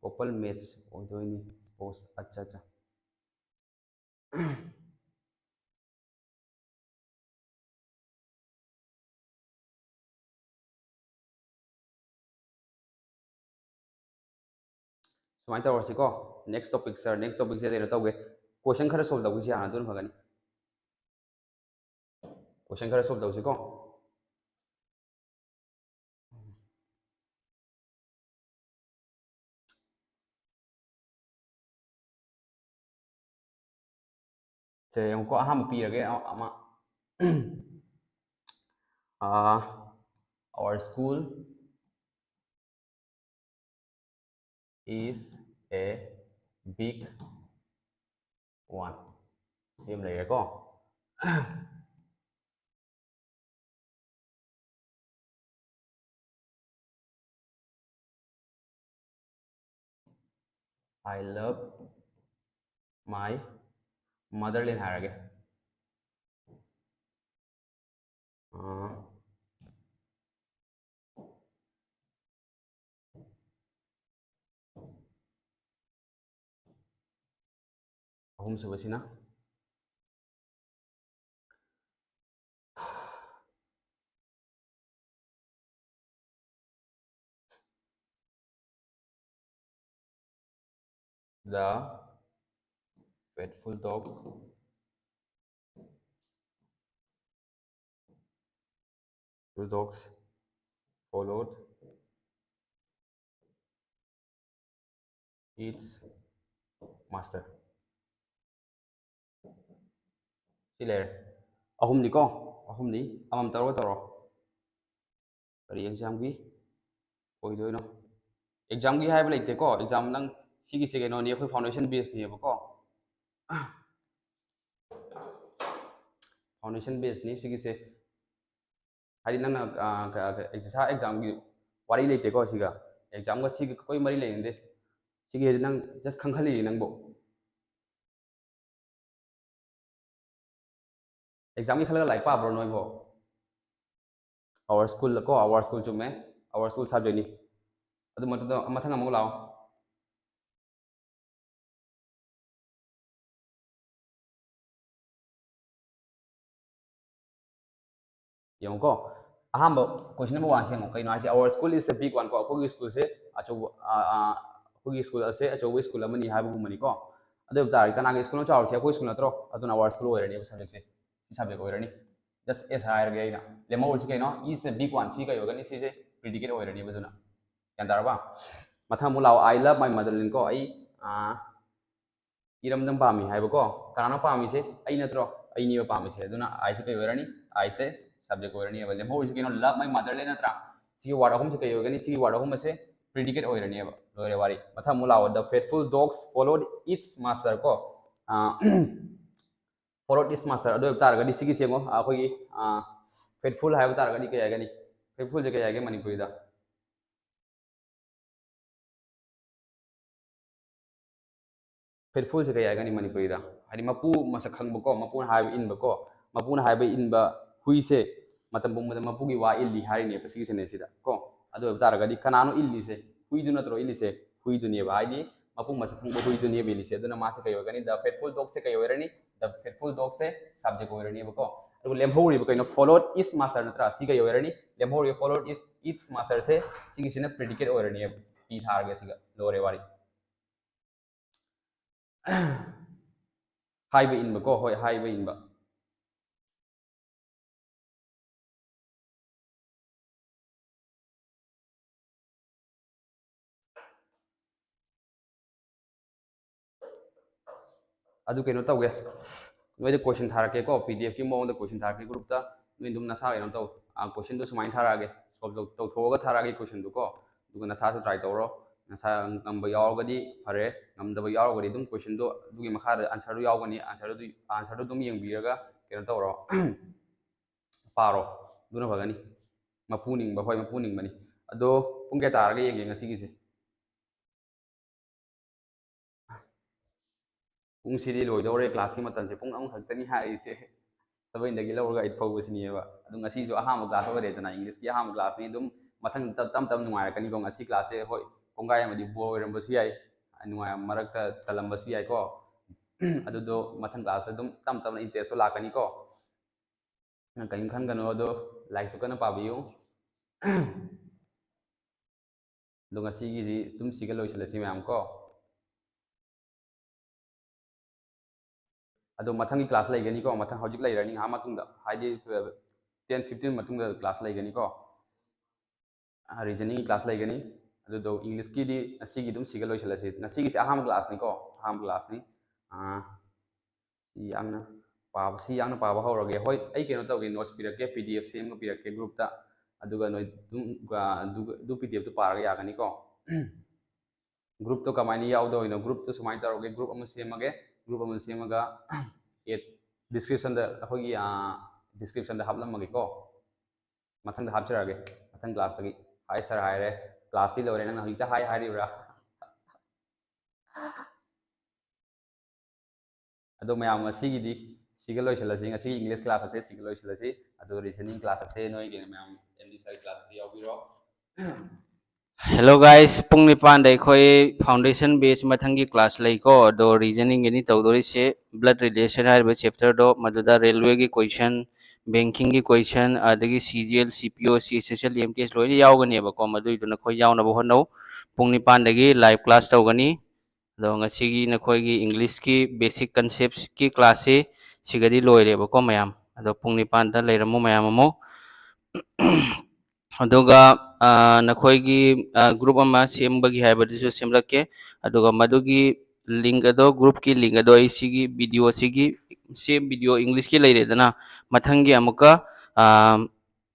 couple mates ꯑꯣꯏꯗꯣꯏꯅꯤ꯫ Suppose, ꯑꯠꯆꯥ, ꯑꯠꯆꯥ꯫ ꯁꯨꯃꯥꯏꯅ ꯇꯧꯔꯁꯤꯀꯣ꯫ Next topic, sir, next topic ꯁꯦ ꯀꯩꯅꯣ ꯇꯧꯒꯦ, question ꯈꯔ solve ꯇꯧꯈꯤꯁꯤ ꯍꯥꯟꯅ, ꯑꯗꯨꯅ ꯐꯒꯅꯤ꯫ Question ꯈꯔ solve ꯇꯧꯁꯤꯀꯣ꯫ ꯁꯦ ꯌꯦꯡꯉꯨꯀꯣ, ꯑꯍꯥꯟꯕ ꯄꯤꯔꯒꯦ ꯑ-, ꯑꯃ꯫ ꯑꯥ, our school is a big one꯫ ꯁꯤ ꯑꯃ ꯂꯩꯔꯦꯀꯣ꯫ I love my motherland ꯍꯥꯏꯔꯒꯦ꯫ ꯑꯥ꯫ ꯑꯍꯨꯝꯁꯨꯕꯁꯤꯅ the faithful dog two dogs followed its master꯫ ꯁꯤ ꯂꯩꯔꯦ꯫ ꯑꯍꯨꯝꯅꯤꯀꯣ? ꯑꯍꯨꯝꯅꯤ꯫ ꯑꯃꯃꯝ ꯇꯧꯔꯒ ꯇꯧꯔꯣ꯫ ꯀꯔꯤ exam ꯒꯤ ꯑꯣꯏꯗꯣꯏꯅꯣ? Exam ꯒꯤ ꯍꯥꯏꯕ ꯂꯩꯇꯦꯀꯣ꯫ Exam ꯅꯪ ꯁꯤꯒꯤꯁꯦ ꯀꯩꯅꯣꯅꯤ, ꯑꯩꯈꯣꯏ foundation base ꯅꯦꯕꯀꯣ꯫ Foundation base ꯅꯤ ꯁꯤꯒꯤꯁꯦ꯫ ꯍꯥꯏꯗꯤ ꯅꯪꯅ ꯑꯦꯛꯖꯥꯝꯒꯤ ꯋꯥꯔꯤ ꯂꯩꯇꯦꯀꯣ꯫ ꯁꯤꯒ ꯑꯦꯛꯖꯥꯝꯒ ꯁꯤꯒ ꯑꯩꯈꯣꯏ ꯃꯔꯤ ꯂꯩꯅꯗꯦ꯫ ꯁꯤꯒꯤ ꯍꯥꯏꯗꯤ ꯅꯪ ꯖꯁ ꯈꯪꯍꯜꯂꯤꯅꯦ ꯅꯪꯕꯨ꯫ ꯑꯦꯛꯖꯥꯝꯒꯤ ꯈꯜꯂꯒ ꯂꯥꯏꯔꯤꯛ ꯄꯥꯕ꯭ꯔꯣ ꯅꯣꯏꯕꯣ? ꯑꯋꯥꯔ ꯁ꯭ꯀꯨꯜ ꯀꯣ, ꯑꯋꯥꯔ ꯁ꯭ꯀꯨꯜ ꯆꯨꯝꯃꯦ꯫ ꯑꯋꯥꯔ ꯁ꯭ꯀꯨꯜ ꯁꯕꯖꯦꯛꯅꯤ꯫ ꯑꯗꯨ ꯃꯊꯪꯗ ꯃꯊꯪ ꯑꯃꯨꯛ ꯂꯥꯛꯑꯣ꯫ ꯌꯦꯡꯉꯨꯀꯣ꯫ ꯑꯍꯥꯟꯕ ꯀꯣꯏꯁꯟ ꯅꯝꯕꯔ ꯋꯥꯟꯁꯦ ꯌꯦꯡꯉꯣ꯫ ꯀꯩꯅꯣ ꯍꯥꯏꯁꯦ? Our school is a big one ꯀꯣ꯫ ꯑꯩꯈꯣꯏꯒꯤ ꯁ꯭ꯀꯨꯜꯁꯦ ꯑꯆꯧꯕ ꯑ, ꯑ, ꯑꯩꯈꯣꯏꯒꯤ ꯁ꯭ꯀꯨꯜ ꯑꯁꯦ ꯑꯆꯧꯕ ꯁ꯭ꯀꯨꯜ ꯑꯃꯅꯤ ꯍꯥꯏꯕꯒꯨꯝꯕꯅꯤꯀꯣ꯫ ꯑꯗꯨ ꯑꯣꯏꯕ ꯇꯥꯔꯗꯤ ꯀꯅꯥꯒꯤ ꯁ꯭ꯀꯨꯜꯅꯣ ꯆꯥꯎꯔꯤꯁꯦ? ꯑꯩꯈꯣꯏ ꯁ꯭ꯀꯨꯜ ꯅꯠꯇ꯭ꯔꯣ? ꯑꯗꯨꯅ ꯑꯋꯥꯔ ꯁ꯭ꯀꯨꯜ ꯑꯣꯏꯔꯅꯦꯕ ꯁꯕꯖꯦꯛꯁꯦ꯫ ꯁꯤ ꯁꯕꯖꯦꯛ ꯑꯣꯏꯔꯅꯤ꯫ ꯖꯁ ꯑꯦꯁ ꯍꯥꯏꯔꯒꯦ ꯑꯩꯅ꯫ ꯂꯦꯝꯍꯧꯔꯤꯁꯤ ꯀꯩꯅꯣ? Is a big one꯫ ꯁꯤ ꯀꯩ ꯑꯣꯏꯒꯅꯤ? ꯁꯤꯁꯦ ꯄ꯭ꯔꯤꯗꯤꯀꯦꯠ ꯑꯣꯏꯔꯅꯦꯕ꯫ ꯑꯗꯨꯅ ꯒ꯭ꯌꯥꯟ ꯇꯥꯔꯕ? ꯃꯊꯪ ꯑꯃꯨꯛ ꯂꯥꯛꯑꯣ꯫ I love my motherland ꯀꯣ꯫ ꯑꯩ ꯑ, ꯏꯔꯝꯗꯝ ꯄꯥꯝꯃꯤ ꯍꯥꯏꯕꯀꯣ꯫ ꯀꯅꯥꯅꯣ ꯄꯥꯝꯃꯤꯁꯦ? ꯑꯩ ꯅꯠꯇ꯭ꯔꯣ? ꯑꯩꯅꯦꯕ ꯄꯥꯝꯃꯤꯁꯦ꯫ ꯑꯗꯨꯅ ꯑꯥꯏꯁꯦ ꯀꯩ ꯑꯣꯏꯔꯅꯤ? ꯑꯥꯏꯁꯦ ꯁꯕꯖꯦꯛ ꯑꯣꯏꯔꯅꯦꯕ꯫ ꯂꯦꯝꯍꯧꯔꯤꯁꯦ ꯀꯩꯅꯣ? Love my motherland ꯅꯠꯇ꯭ꯔꯥ? ꯁꯤꯒꯤ ꯋꯥꯔꯗ ꯑꯍꯨꯝꯁꯦ ꯀꯩ ꯑꯣꯏꯒꯅꯤ? ꯁꯤꯒꯤ ꯋꯥꯔꯗ ꯑꯍꯨꯝ ꯑꯁꯦ ꯄ꯭ꯔꯤꯗꯤꯀꯦꯠ ꯑꯣꯏꯔꯅꯦꯕ꯫ ꯂꯣꯏꯔꯦ ꯋꯥꯔꯤ꯫ ꯃꯊꯪ ꯑꯃꯨꯛ ꯂꯥꯛꯑꯣ꯫ The faithful dogs followed its master ꯀꯣ꯫ Followed its master꯫ ꯑꯗꯨ ꯑꯣꯏꯕ ꯇꯥꯔꯒꯗꯤ ꯁꯤꯒꯤꯁꯦ ꯌꯦꯡꯉꯣ꯫ ꯑꯩꯈꯣꯏꯒꯤ ꯐꯦꯠꯐꯨꯜ ꯍꯥꯏꯕ ꯇꯥꯔꯒꯗꯤ ꯀꯩ ꯍꯥꯏꯒꯅꯤ? ꯐꯦꯠꯐꯨꯜꯁꯦ ꯀꯩ ꯍꯥꯏꯒꯦ ꯃꯅꯤꯄꯨꯔꯤꯗ? ꯐꯦꯠꯐꯨꯜꯁꯦ ꯀꯩ ꯍꯥꯏꯒꯅꯤ ꯃꯅꯤꯄꯨꯔꯤꯗ? ꯍꯥꯏꯗꯤ ꯃꯄꯨ ꯃꯁꯛ ꯈꯪꯕꯀꯣ, ꯃꯄꯨꯅ ꯍꯥꯏꯕ ꯏꯟꯕꯀꯣ꯫ ꯃꯄꯨꯅ ꯍꯥꯏꯕ ꯏꯟꯕ ꯍꯨꯏꯁꯦ ꯃꯇꯝ ꯄꯨꯝꯕꯗ ꯃꯄꯨꯒꯤ ꯋꯥ ꯏꯜꯂꯤ ꯍꯥꯏꯔꯤꯅꯦꯕ ꯁꯤꯒꯤ ꯁꯦꯟꯇꯦꯟꯁꯁꯤꯗ ꯀꯣ꯫ ꯑꯗꯨ ꯑꯣꯏꯕ ꯇꯥꯔꯒꯗꯤ ꯀꯅꯥꯅꯣ ꯏꯜꯂꯤꯁꯦ? ꯍꯨꯏꯗꯨ ꯅꯠꯇ꯭ꯔꯣ ꯏꯜꯂꯤꯁꯦ? ꯍꯨꯏꯗꯨꯅꯦꯕ꯫ ꯍꯥꯏꯗꯤ ꯃꯄꯨ ꯃꯁꯛ ꯈꯪꯕ ꯍꯨꯏꯗꯨꯅꯦꯕ ꯏꯜꯂꯤꯁꯦ꯫ ꯑꯗꯨꯅ ꯃꯥꯁꯦ ꯀꯩ ꯑꯣꯏꯒꯅꯤ? The faithful dogꯁꯦ ꯀꯩ ꯑꯣꯏꯔꯅꯤ? The faithful dogꯁꯦ ꯁꯕꯖꯦꯛ ꯑꯣꯏꯔꯅꯦꯕꯀꯣ꯫ ꯑꯗꯨꯒ ꯂꯦꯝꯍꯧꯔꯤꯕ ꯀꯩꯅꯣ? Followed its master ꯅꯠꯇ꯭ꯔꯥ? ꯁꯤ ꯀꯩ ꯑꯣꯏꯔꯅꯤ? ꯂꯦꯝꯍꯧꯔꯤꯕ followed its, its masterꯁꯦ ꯁꯤꯒꯤꯁꯤꯅ ꯄ꯭ꯔꯤꯗꯤꯀꯦꯠ ꯑꯣꯏꯔꯅꯦꯕ꯫ ꯄꯤ ꯊꯥꯔꯒꯦ ꯁꯤꯒ꯫ ꯂꯣꯏꯔꯦ ꯋꯥꯔꯤ꯫ ꯍꯥꯏꯕ ꯏꯟꯕꯀꯣ꯫ ꯍꯣꯏ, ꯍꯥꯏꯕ ꯏꯟꯕ꯫ ꯑꯗꯨ ꯀꯩꯅꯣ ꯇꯧꯒꯦ, ꯅꯣꯏꯗ ꯀꯣꯏꯁꯟ ꯊꯥꯔꯛꯀꯦꯀꯣ, ꯄꯤ ꯗꯤ ꯑꯦꯐꯀꯤ ꯃꯑꯣꯡꯗ ꯀꯣꯏꯁꯟ ꯊꯥꯔꯛꯀꯦ ꯒ꯭ꯔꯨꯞꯇ꯫ ꯅꯣꯏ ꯑꯗꯨꯝ ꯅꯁꯥ ꯀꯩꯅꯣ ꯇꯧ, ꯀꯣꯏꯁꯟꯗꯣ ꯁꯨꯃꯥꯏꯅ ꯊꯥꯔꯛꯑꯒꯦ, ꯁꯣꯜꯕ ꯇꯧꯊꯣꯛꯑꯒ ꯊꯥꯔꯛꯑꯒꯦ ꯀꯣꯏꯁꯟꯗꯨꯀꯣ꯫ ꯑꯗꯨꯒ ꯅꯁꯥꯁꯨ ꯇ꯭ꯔꯥꯏ ꯇꯧꯔꯣ꯫ ꯅꯁꯥ ꯉꯝꯕ ꯌꯥꯎꯔꯒꯗꯤ ꯐꯔꯦ, ꯉꯝꯗꯕ ꯌꯥꯎꯔꯒꯗꯤ ꯑꯗꯨꯝ ꯀꯣꯏꯁꯟꯗꯣ ꯑꯗꯨꯒꯤ ꯃꯈꯥꯗ ꯑꯟꯁꯔꯗꯨ ꯌꯥꯎꯒꯅꯤ, ꯑꯟꯁꯔꯗꯨ, ꯑꯟꯁꯔꯗꯨ ꯑꯗꯨꯝ ꯌꯦꯡꯕꯤꯔꯒ ꯀꯩꯅꯣ ꯇꯧꯔꯣ, ꯄꯥꯔꯣ꯫ ꯑꯗꯨꯅ ꯐꯒꯅꯤ꯫ ꯃꯄꯨ ꯅꯤꯡꯕ, ꯍꯣꯏ, ꯃꯄꯨ ꯅꯤꯡꯕꯅꯤ꯫ ꯑꯗꯣ ꯄꯨꯡ ꯀꯌꯥ ꯇꯥꯔꯒꯦ ꯌꯦꯡꯒꯦ ꯉꯁꯤꯒꯤꯁꯦ꯫ ꯄꯨꯡꯁꯤꯗꯤ ꯂꯣꯏꯗꯧꯔꯦ, classꯀꯤ ꯃꯇꯝꯁꯦ ꯄꯨꯡ ꯑꯃꯈꯛꯇꯅꯤ ꯍꯥꯏꯔꯤꯁꯦ꯫ Sevenꯗꯒꯤ ꯂꯧꯔꯒ eight ꯐꯥꯎꯕꯁꯤꯅꯦꯕ꯫ ꯑꯗꯨ ꯉꯁꯤꯁꯨ ꯑꯍꯥꯟꯕ class ꯑꯣꯏꯔꯦꯗꯅ, Englishꯀꯤ ꯑꯍꯥꯟꯕ classꯅꯤ꯫ ꯑꯗꯨꯝ ꯃꯊꯪ ꯇꯞ ꯇꯞ ꯇꯞ ꯅꯨꯡꯉꯥꯏꯔꯛꯀꯅꯤꯀꯣ꯫ ꯉꯁꯤ classꯁꯦ ꯍꯣꯏ ꯄꯨꯡꯈꯥꯏ ꯑꯃꯗꯤ bore ꯑꯣꯏꯔꯝꯕꯁꯨ ꯌꯥꯏ, ꯅꯨꯡꯉꯥꯏ, ꯃꯔꯛꯇ ꯇꯜꯂꯝꯕꯁꯨ ꯌꯥꯏꯀꯣ꯫ ꯑꯗꯨꯗꯣ ꯃꯊꯪ classꯇ ꯑꯗꯨꯝ ꯇꯞ ꯇꯞꯅ interestꯇꯣ ꯂꯥꯛꯀꯅꯤꯀꯣ꯫ ꯅꯪ ꯀꯔꯤꯝ ꯈꯟꯒꯅꯨ, ꯑꯗꯣ ꯂꯥꯏꯔꯤꯛꯁꯨ ꯀꯟꯅ ꯄꯥꯕꯤꯌꯨ꯫ ꯑꯗꯣ ꯉꯁꯤꯒꯤꯗꯤ ꯑꯗꯨꯝ ꯁꯤꯒ ꯂꯣꯏꯁꯤꯜꯂꯁꯤ ꯃꯌꯥꯝ ꯀꯣ꯫ ꯑꯗꯣ ꯃꯊꯪꯒꯤ class ꯂꯩꯒꯅꯤꯀꯣ, ꯃꯊꯪ ꯍꯧꯖꯤꯛ ꯂꯩꯔꯅꯤ, ꯉꯥꯏꯍꯥꯛ ꯃꯇꯨꯡꯗ, ꯍꯥꯏꯗꯤ ten fifteen ꯃꯇꯨꯡꯗ class ꯂꯩꯒꯅꯤꯀꯣ꯫ Reasoningꯒꯤ class ꯂꯩꯒꯅꯤ꯫ ꯑꯗꯨꯗꯣ Englishꯀꯤꯗꯤ ꯉꯁꯤꯒꯤ ꯑꯗꯨꯝ ꯁꯤꯒ ꯂꯣꯏꯁꯤꯜꯂꯁꯤ꯫ ꯉꯁꯤꯒꯤꯁꯦ ꯑꯍꯥꯟꯕ classꯅꯤꯀꯣ, ꯑꯍꯥꯟꯕ classꯅꯤ꯫ ꯁꯤ ꯌꯥꯝꯅ ꯄꯥꯕ, ꯁꯤ ꯌꯥꯝꯅ ꯄꯥꯕ ꯍꯧꯔꯒꯦ꯫ ꯍꯣꯏ, ꯑꯩ ꯀꯩꯅꯣ ꯇꯧꯒꯦ, notes ꯄꯤꯔꯛꯀꯦ, P D F ꯁꯦꯝꯃꯒ ꯄꯤꯔꯛꯀꯦ groupꯇ꯫ ꯑꯗꯨꯒ ꯅꯣꯏ ꯑꯗꯨꯝ, ꯑꯗꯨ, ꯑꯗꯨ P D Fꯇꯨ ꯄꯥꯔꯒ ꯌꯥꯒꯅꯤꯀꯣ꯫ Groupꯇꯣ ꯀꯃꯥꯏꯅ ꯌꯥꯎꯗꯣꯏꯅꯣ? Groupꯇꯣ ꯁꯨꯃꯥꯏꯅ ꯇꯧꯔꯒꯦ, group ꯑꯃ ꯁꯦꯝꯃꯒꯦ꯫ Group ꯑꯃ ꯁꯦꯝꯃꯒ add descriptionꯗ, ꯑꯩꯈꯣꯏꯒꯤ descriptionꯗ ꯍꯥꯞꯂꯝꯃꯒꯦꯀꯣ꯫ ꯃꯊꯪꯗ ꯍꯥꯞꯆꯔꯛꯑꯒꯦ, ꯃꯊꯪ classꯇꯒꯤ꯫ Hi sir ꯍꯥꯏꯔꯦ, classꯇꯤ ꯂꯣꯏꯔꯦ, ꯅꯪꯅ ꯍꯧꯖꯤꯛꯇ hi ꯍꯥꯏꯔꯤꯕ꯭ꯔꯥ? ꯑꯗꯣ ꯃꯌꯥꯝ, ꯉꯁꯤꯒꯤꯗꯤ ꯁꯤꯒ ꯂꯣꯏꯁꯤꯜꯂꯁꯤ, ꯉꯁꯤꯒꯤ English class ꯑꯁꯦ ꯁꯤꯒ ꯂꯣꯏꯁꯤꯜꯂꯁꯤ꯫ ꯑꯗꯣ reasoning class ꯑꯁꯦ ꯅꯣꯏꯒꯤ ꯃꯌꯥꯝ M D sir class ꯑꯁꯤ ꯌꯥꯎꯕꯤꯔꯣ꯫ Hello guys, ꯄꯨꯡ ꯅꯤꯄꯥꯟꯗ ꯑꯩꯈꯣꯏ foundation batch ꯃꯊꯪꯒꯤ class ꯂꯩꯀꯣ꯫ ꯑꯗꯣ reasoningꯒꯤꯅꯤ ꯇꯧꯗꯣꯔꯤꯁꯦ, blood relation ꯍꯥꯏꯔꯤꯕ chapterꯗꯣ, ꯃꯗꯨꯗ railwayꯒꯤ question, bankingꯒꯤ question, ꯑꯗꯒꯤ C G L, C P O, C S S L, M T S ꯂꯣꯏꯅ ꯌꯥꯎꯒꯅꯦꯕꯀꯣ꯫ ꯃꯗꯨꯏꯗꯨ ꯅꯈꯣꯏ ꯌꯥꯎꯅꯕ ꯍꯣꯠꯅꯧ꯫ ꯄꯨꯡ ꯅꯤꯄꯥꯟꯗꯒꯤ live class ꯇꯧꯒꯅꯤ꯫ ꯑꯗꯣ ꯉꯁꯤꯒꯤ ꯅꯈꯣꯏꯒꯤ Englishꯀꯤ basic conceptsꯀꯤ classꯁꯤ ꯁꯤꯒꯗꯤ ꯂꯣꯏꯔꯦꯕꯀꯣ ꯃꯌꯥꯝ꯫ ꯑꯗꯣ ꯄꯨꯡ ꯅꯤꯄꯥꯟꯗ ꯂꯩꯔꯝꯃꯨ ꯃꯌꯥꯝ ꯑꯃꯨꯛ꯫ ꯑꯗꯨꯒ ꯅꯈꯣꯏꯒꯤ group ꯑꯃ ꯁꯦꯝꯕꯒꯤ ꯍꯥꯏꯕꯗꯨꯁꯨ ꯁꯦꯝꯂꯛꯀꯦ꯫ ꯑꯗꯨꯒ ꯃꯗꯨꯒꯤ link ꯑꯗꯣ, groupꯀꯤ link ꯑꯗꯣ ꯑꯩ ꯁꯤꯒꯤ video ꯑꯁꯤꯒꯤ, ꯁꯤ video Englishꯀꯤ ꯂꯩꯔꯦꯗꯅ, ꯃꯊꯪꯒꯤ ꯑꯃꯨꯛꯀ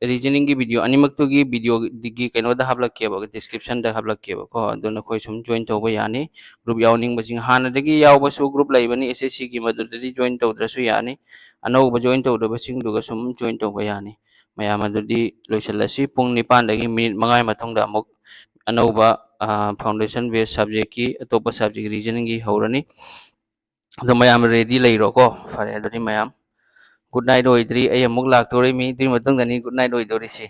reasoningꯒꯤ video ꯑꯅꯤꯃꯛꯇꯨꯒꯤ videoꯒꯤ ꯀꯩꯅꯣꯗ ꯍꯥꯞꯂꯛꯀꯦꯕ, descriptionꯗ ꯍꯥꯞꯂꯛꯀꯦꯕꯀꯣ꯫ ꯑꯗꯨ ꯅꯈꯣꯏ ꯁꯨꯝ join ꯇꯧꯕ ꯌꯥꯅꯤ꯫ Group ꯌꯥꯎꯅꯤꯡꯕꯁꯤꯡ, ꯍꯥꯟꯅꯗꯒꯤ ꯌꯥꯎꯕꯁꯨ group ꯂꯩꯕꯅꯤ S S Cꯒꯤ, ꯃꯗꯨꯗꯗꯤ join ꯇꯧꯗ꯭ꯔꯁꯨ ꯌꯥꯅꯤ꯫ ꯑꯅꯧꯕ join ꯇꯧꯗꯕꯁꯤꯡꯗꯨꯒ ꯁꯨꯝ join ꯇꯧꯕ ꯌꯥꯅꯤ꯫ ꯃꯌꯥꯝ ꯑꯗꯨꯗꯤ ꯂꯣꯏꯁꯤꯜꯂꯁꯤ꯫ ꯄꯨꯡ ꯅꯤꯄꯥꯟꯗꯒꯤ ꯃꯤꯅꯤꯠ ꯃꯉꯥꯒꯤ ꯃꯇꯨꯡꯗ ꯑꯃꯨꯛ ꯑꯅꯧꯕ, ꯑ, foundation based subjectꯀꯤ, ꯑꯇꯣꯞꯄ subject reasoningꯒꯤ ꯍꯧꯔꯅꯤ꯫ ꯑꯗꯣ ꯃꯌꯥꯝ ready ꯂꯩꯔꯣꯀꯣ꯫ ꯐꯔꯦ, ꯑꯗꯨꯗꯤ ꯃꯌꯥꯝ good night ꯑꯣꯏꯗ꯭ꯔꯤ, ꯑꯩ ꯑꯃꯨꯛ ꯂꯥꯛꯇꯣꯔꯤꯃꯤ꯫ ꯑꯗꯨꯒꯤ ꯃꯇꯨꯡꯗꯅꯤ good night ꯑꯣꯏꯗꯣꯔꯤꯁꯤ꯫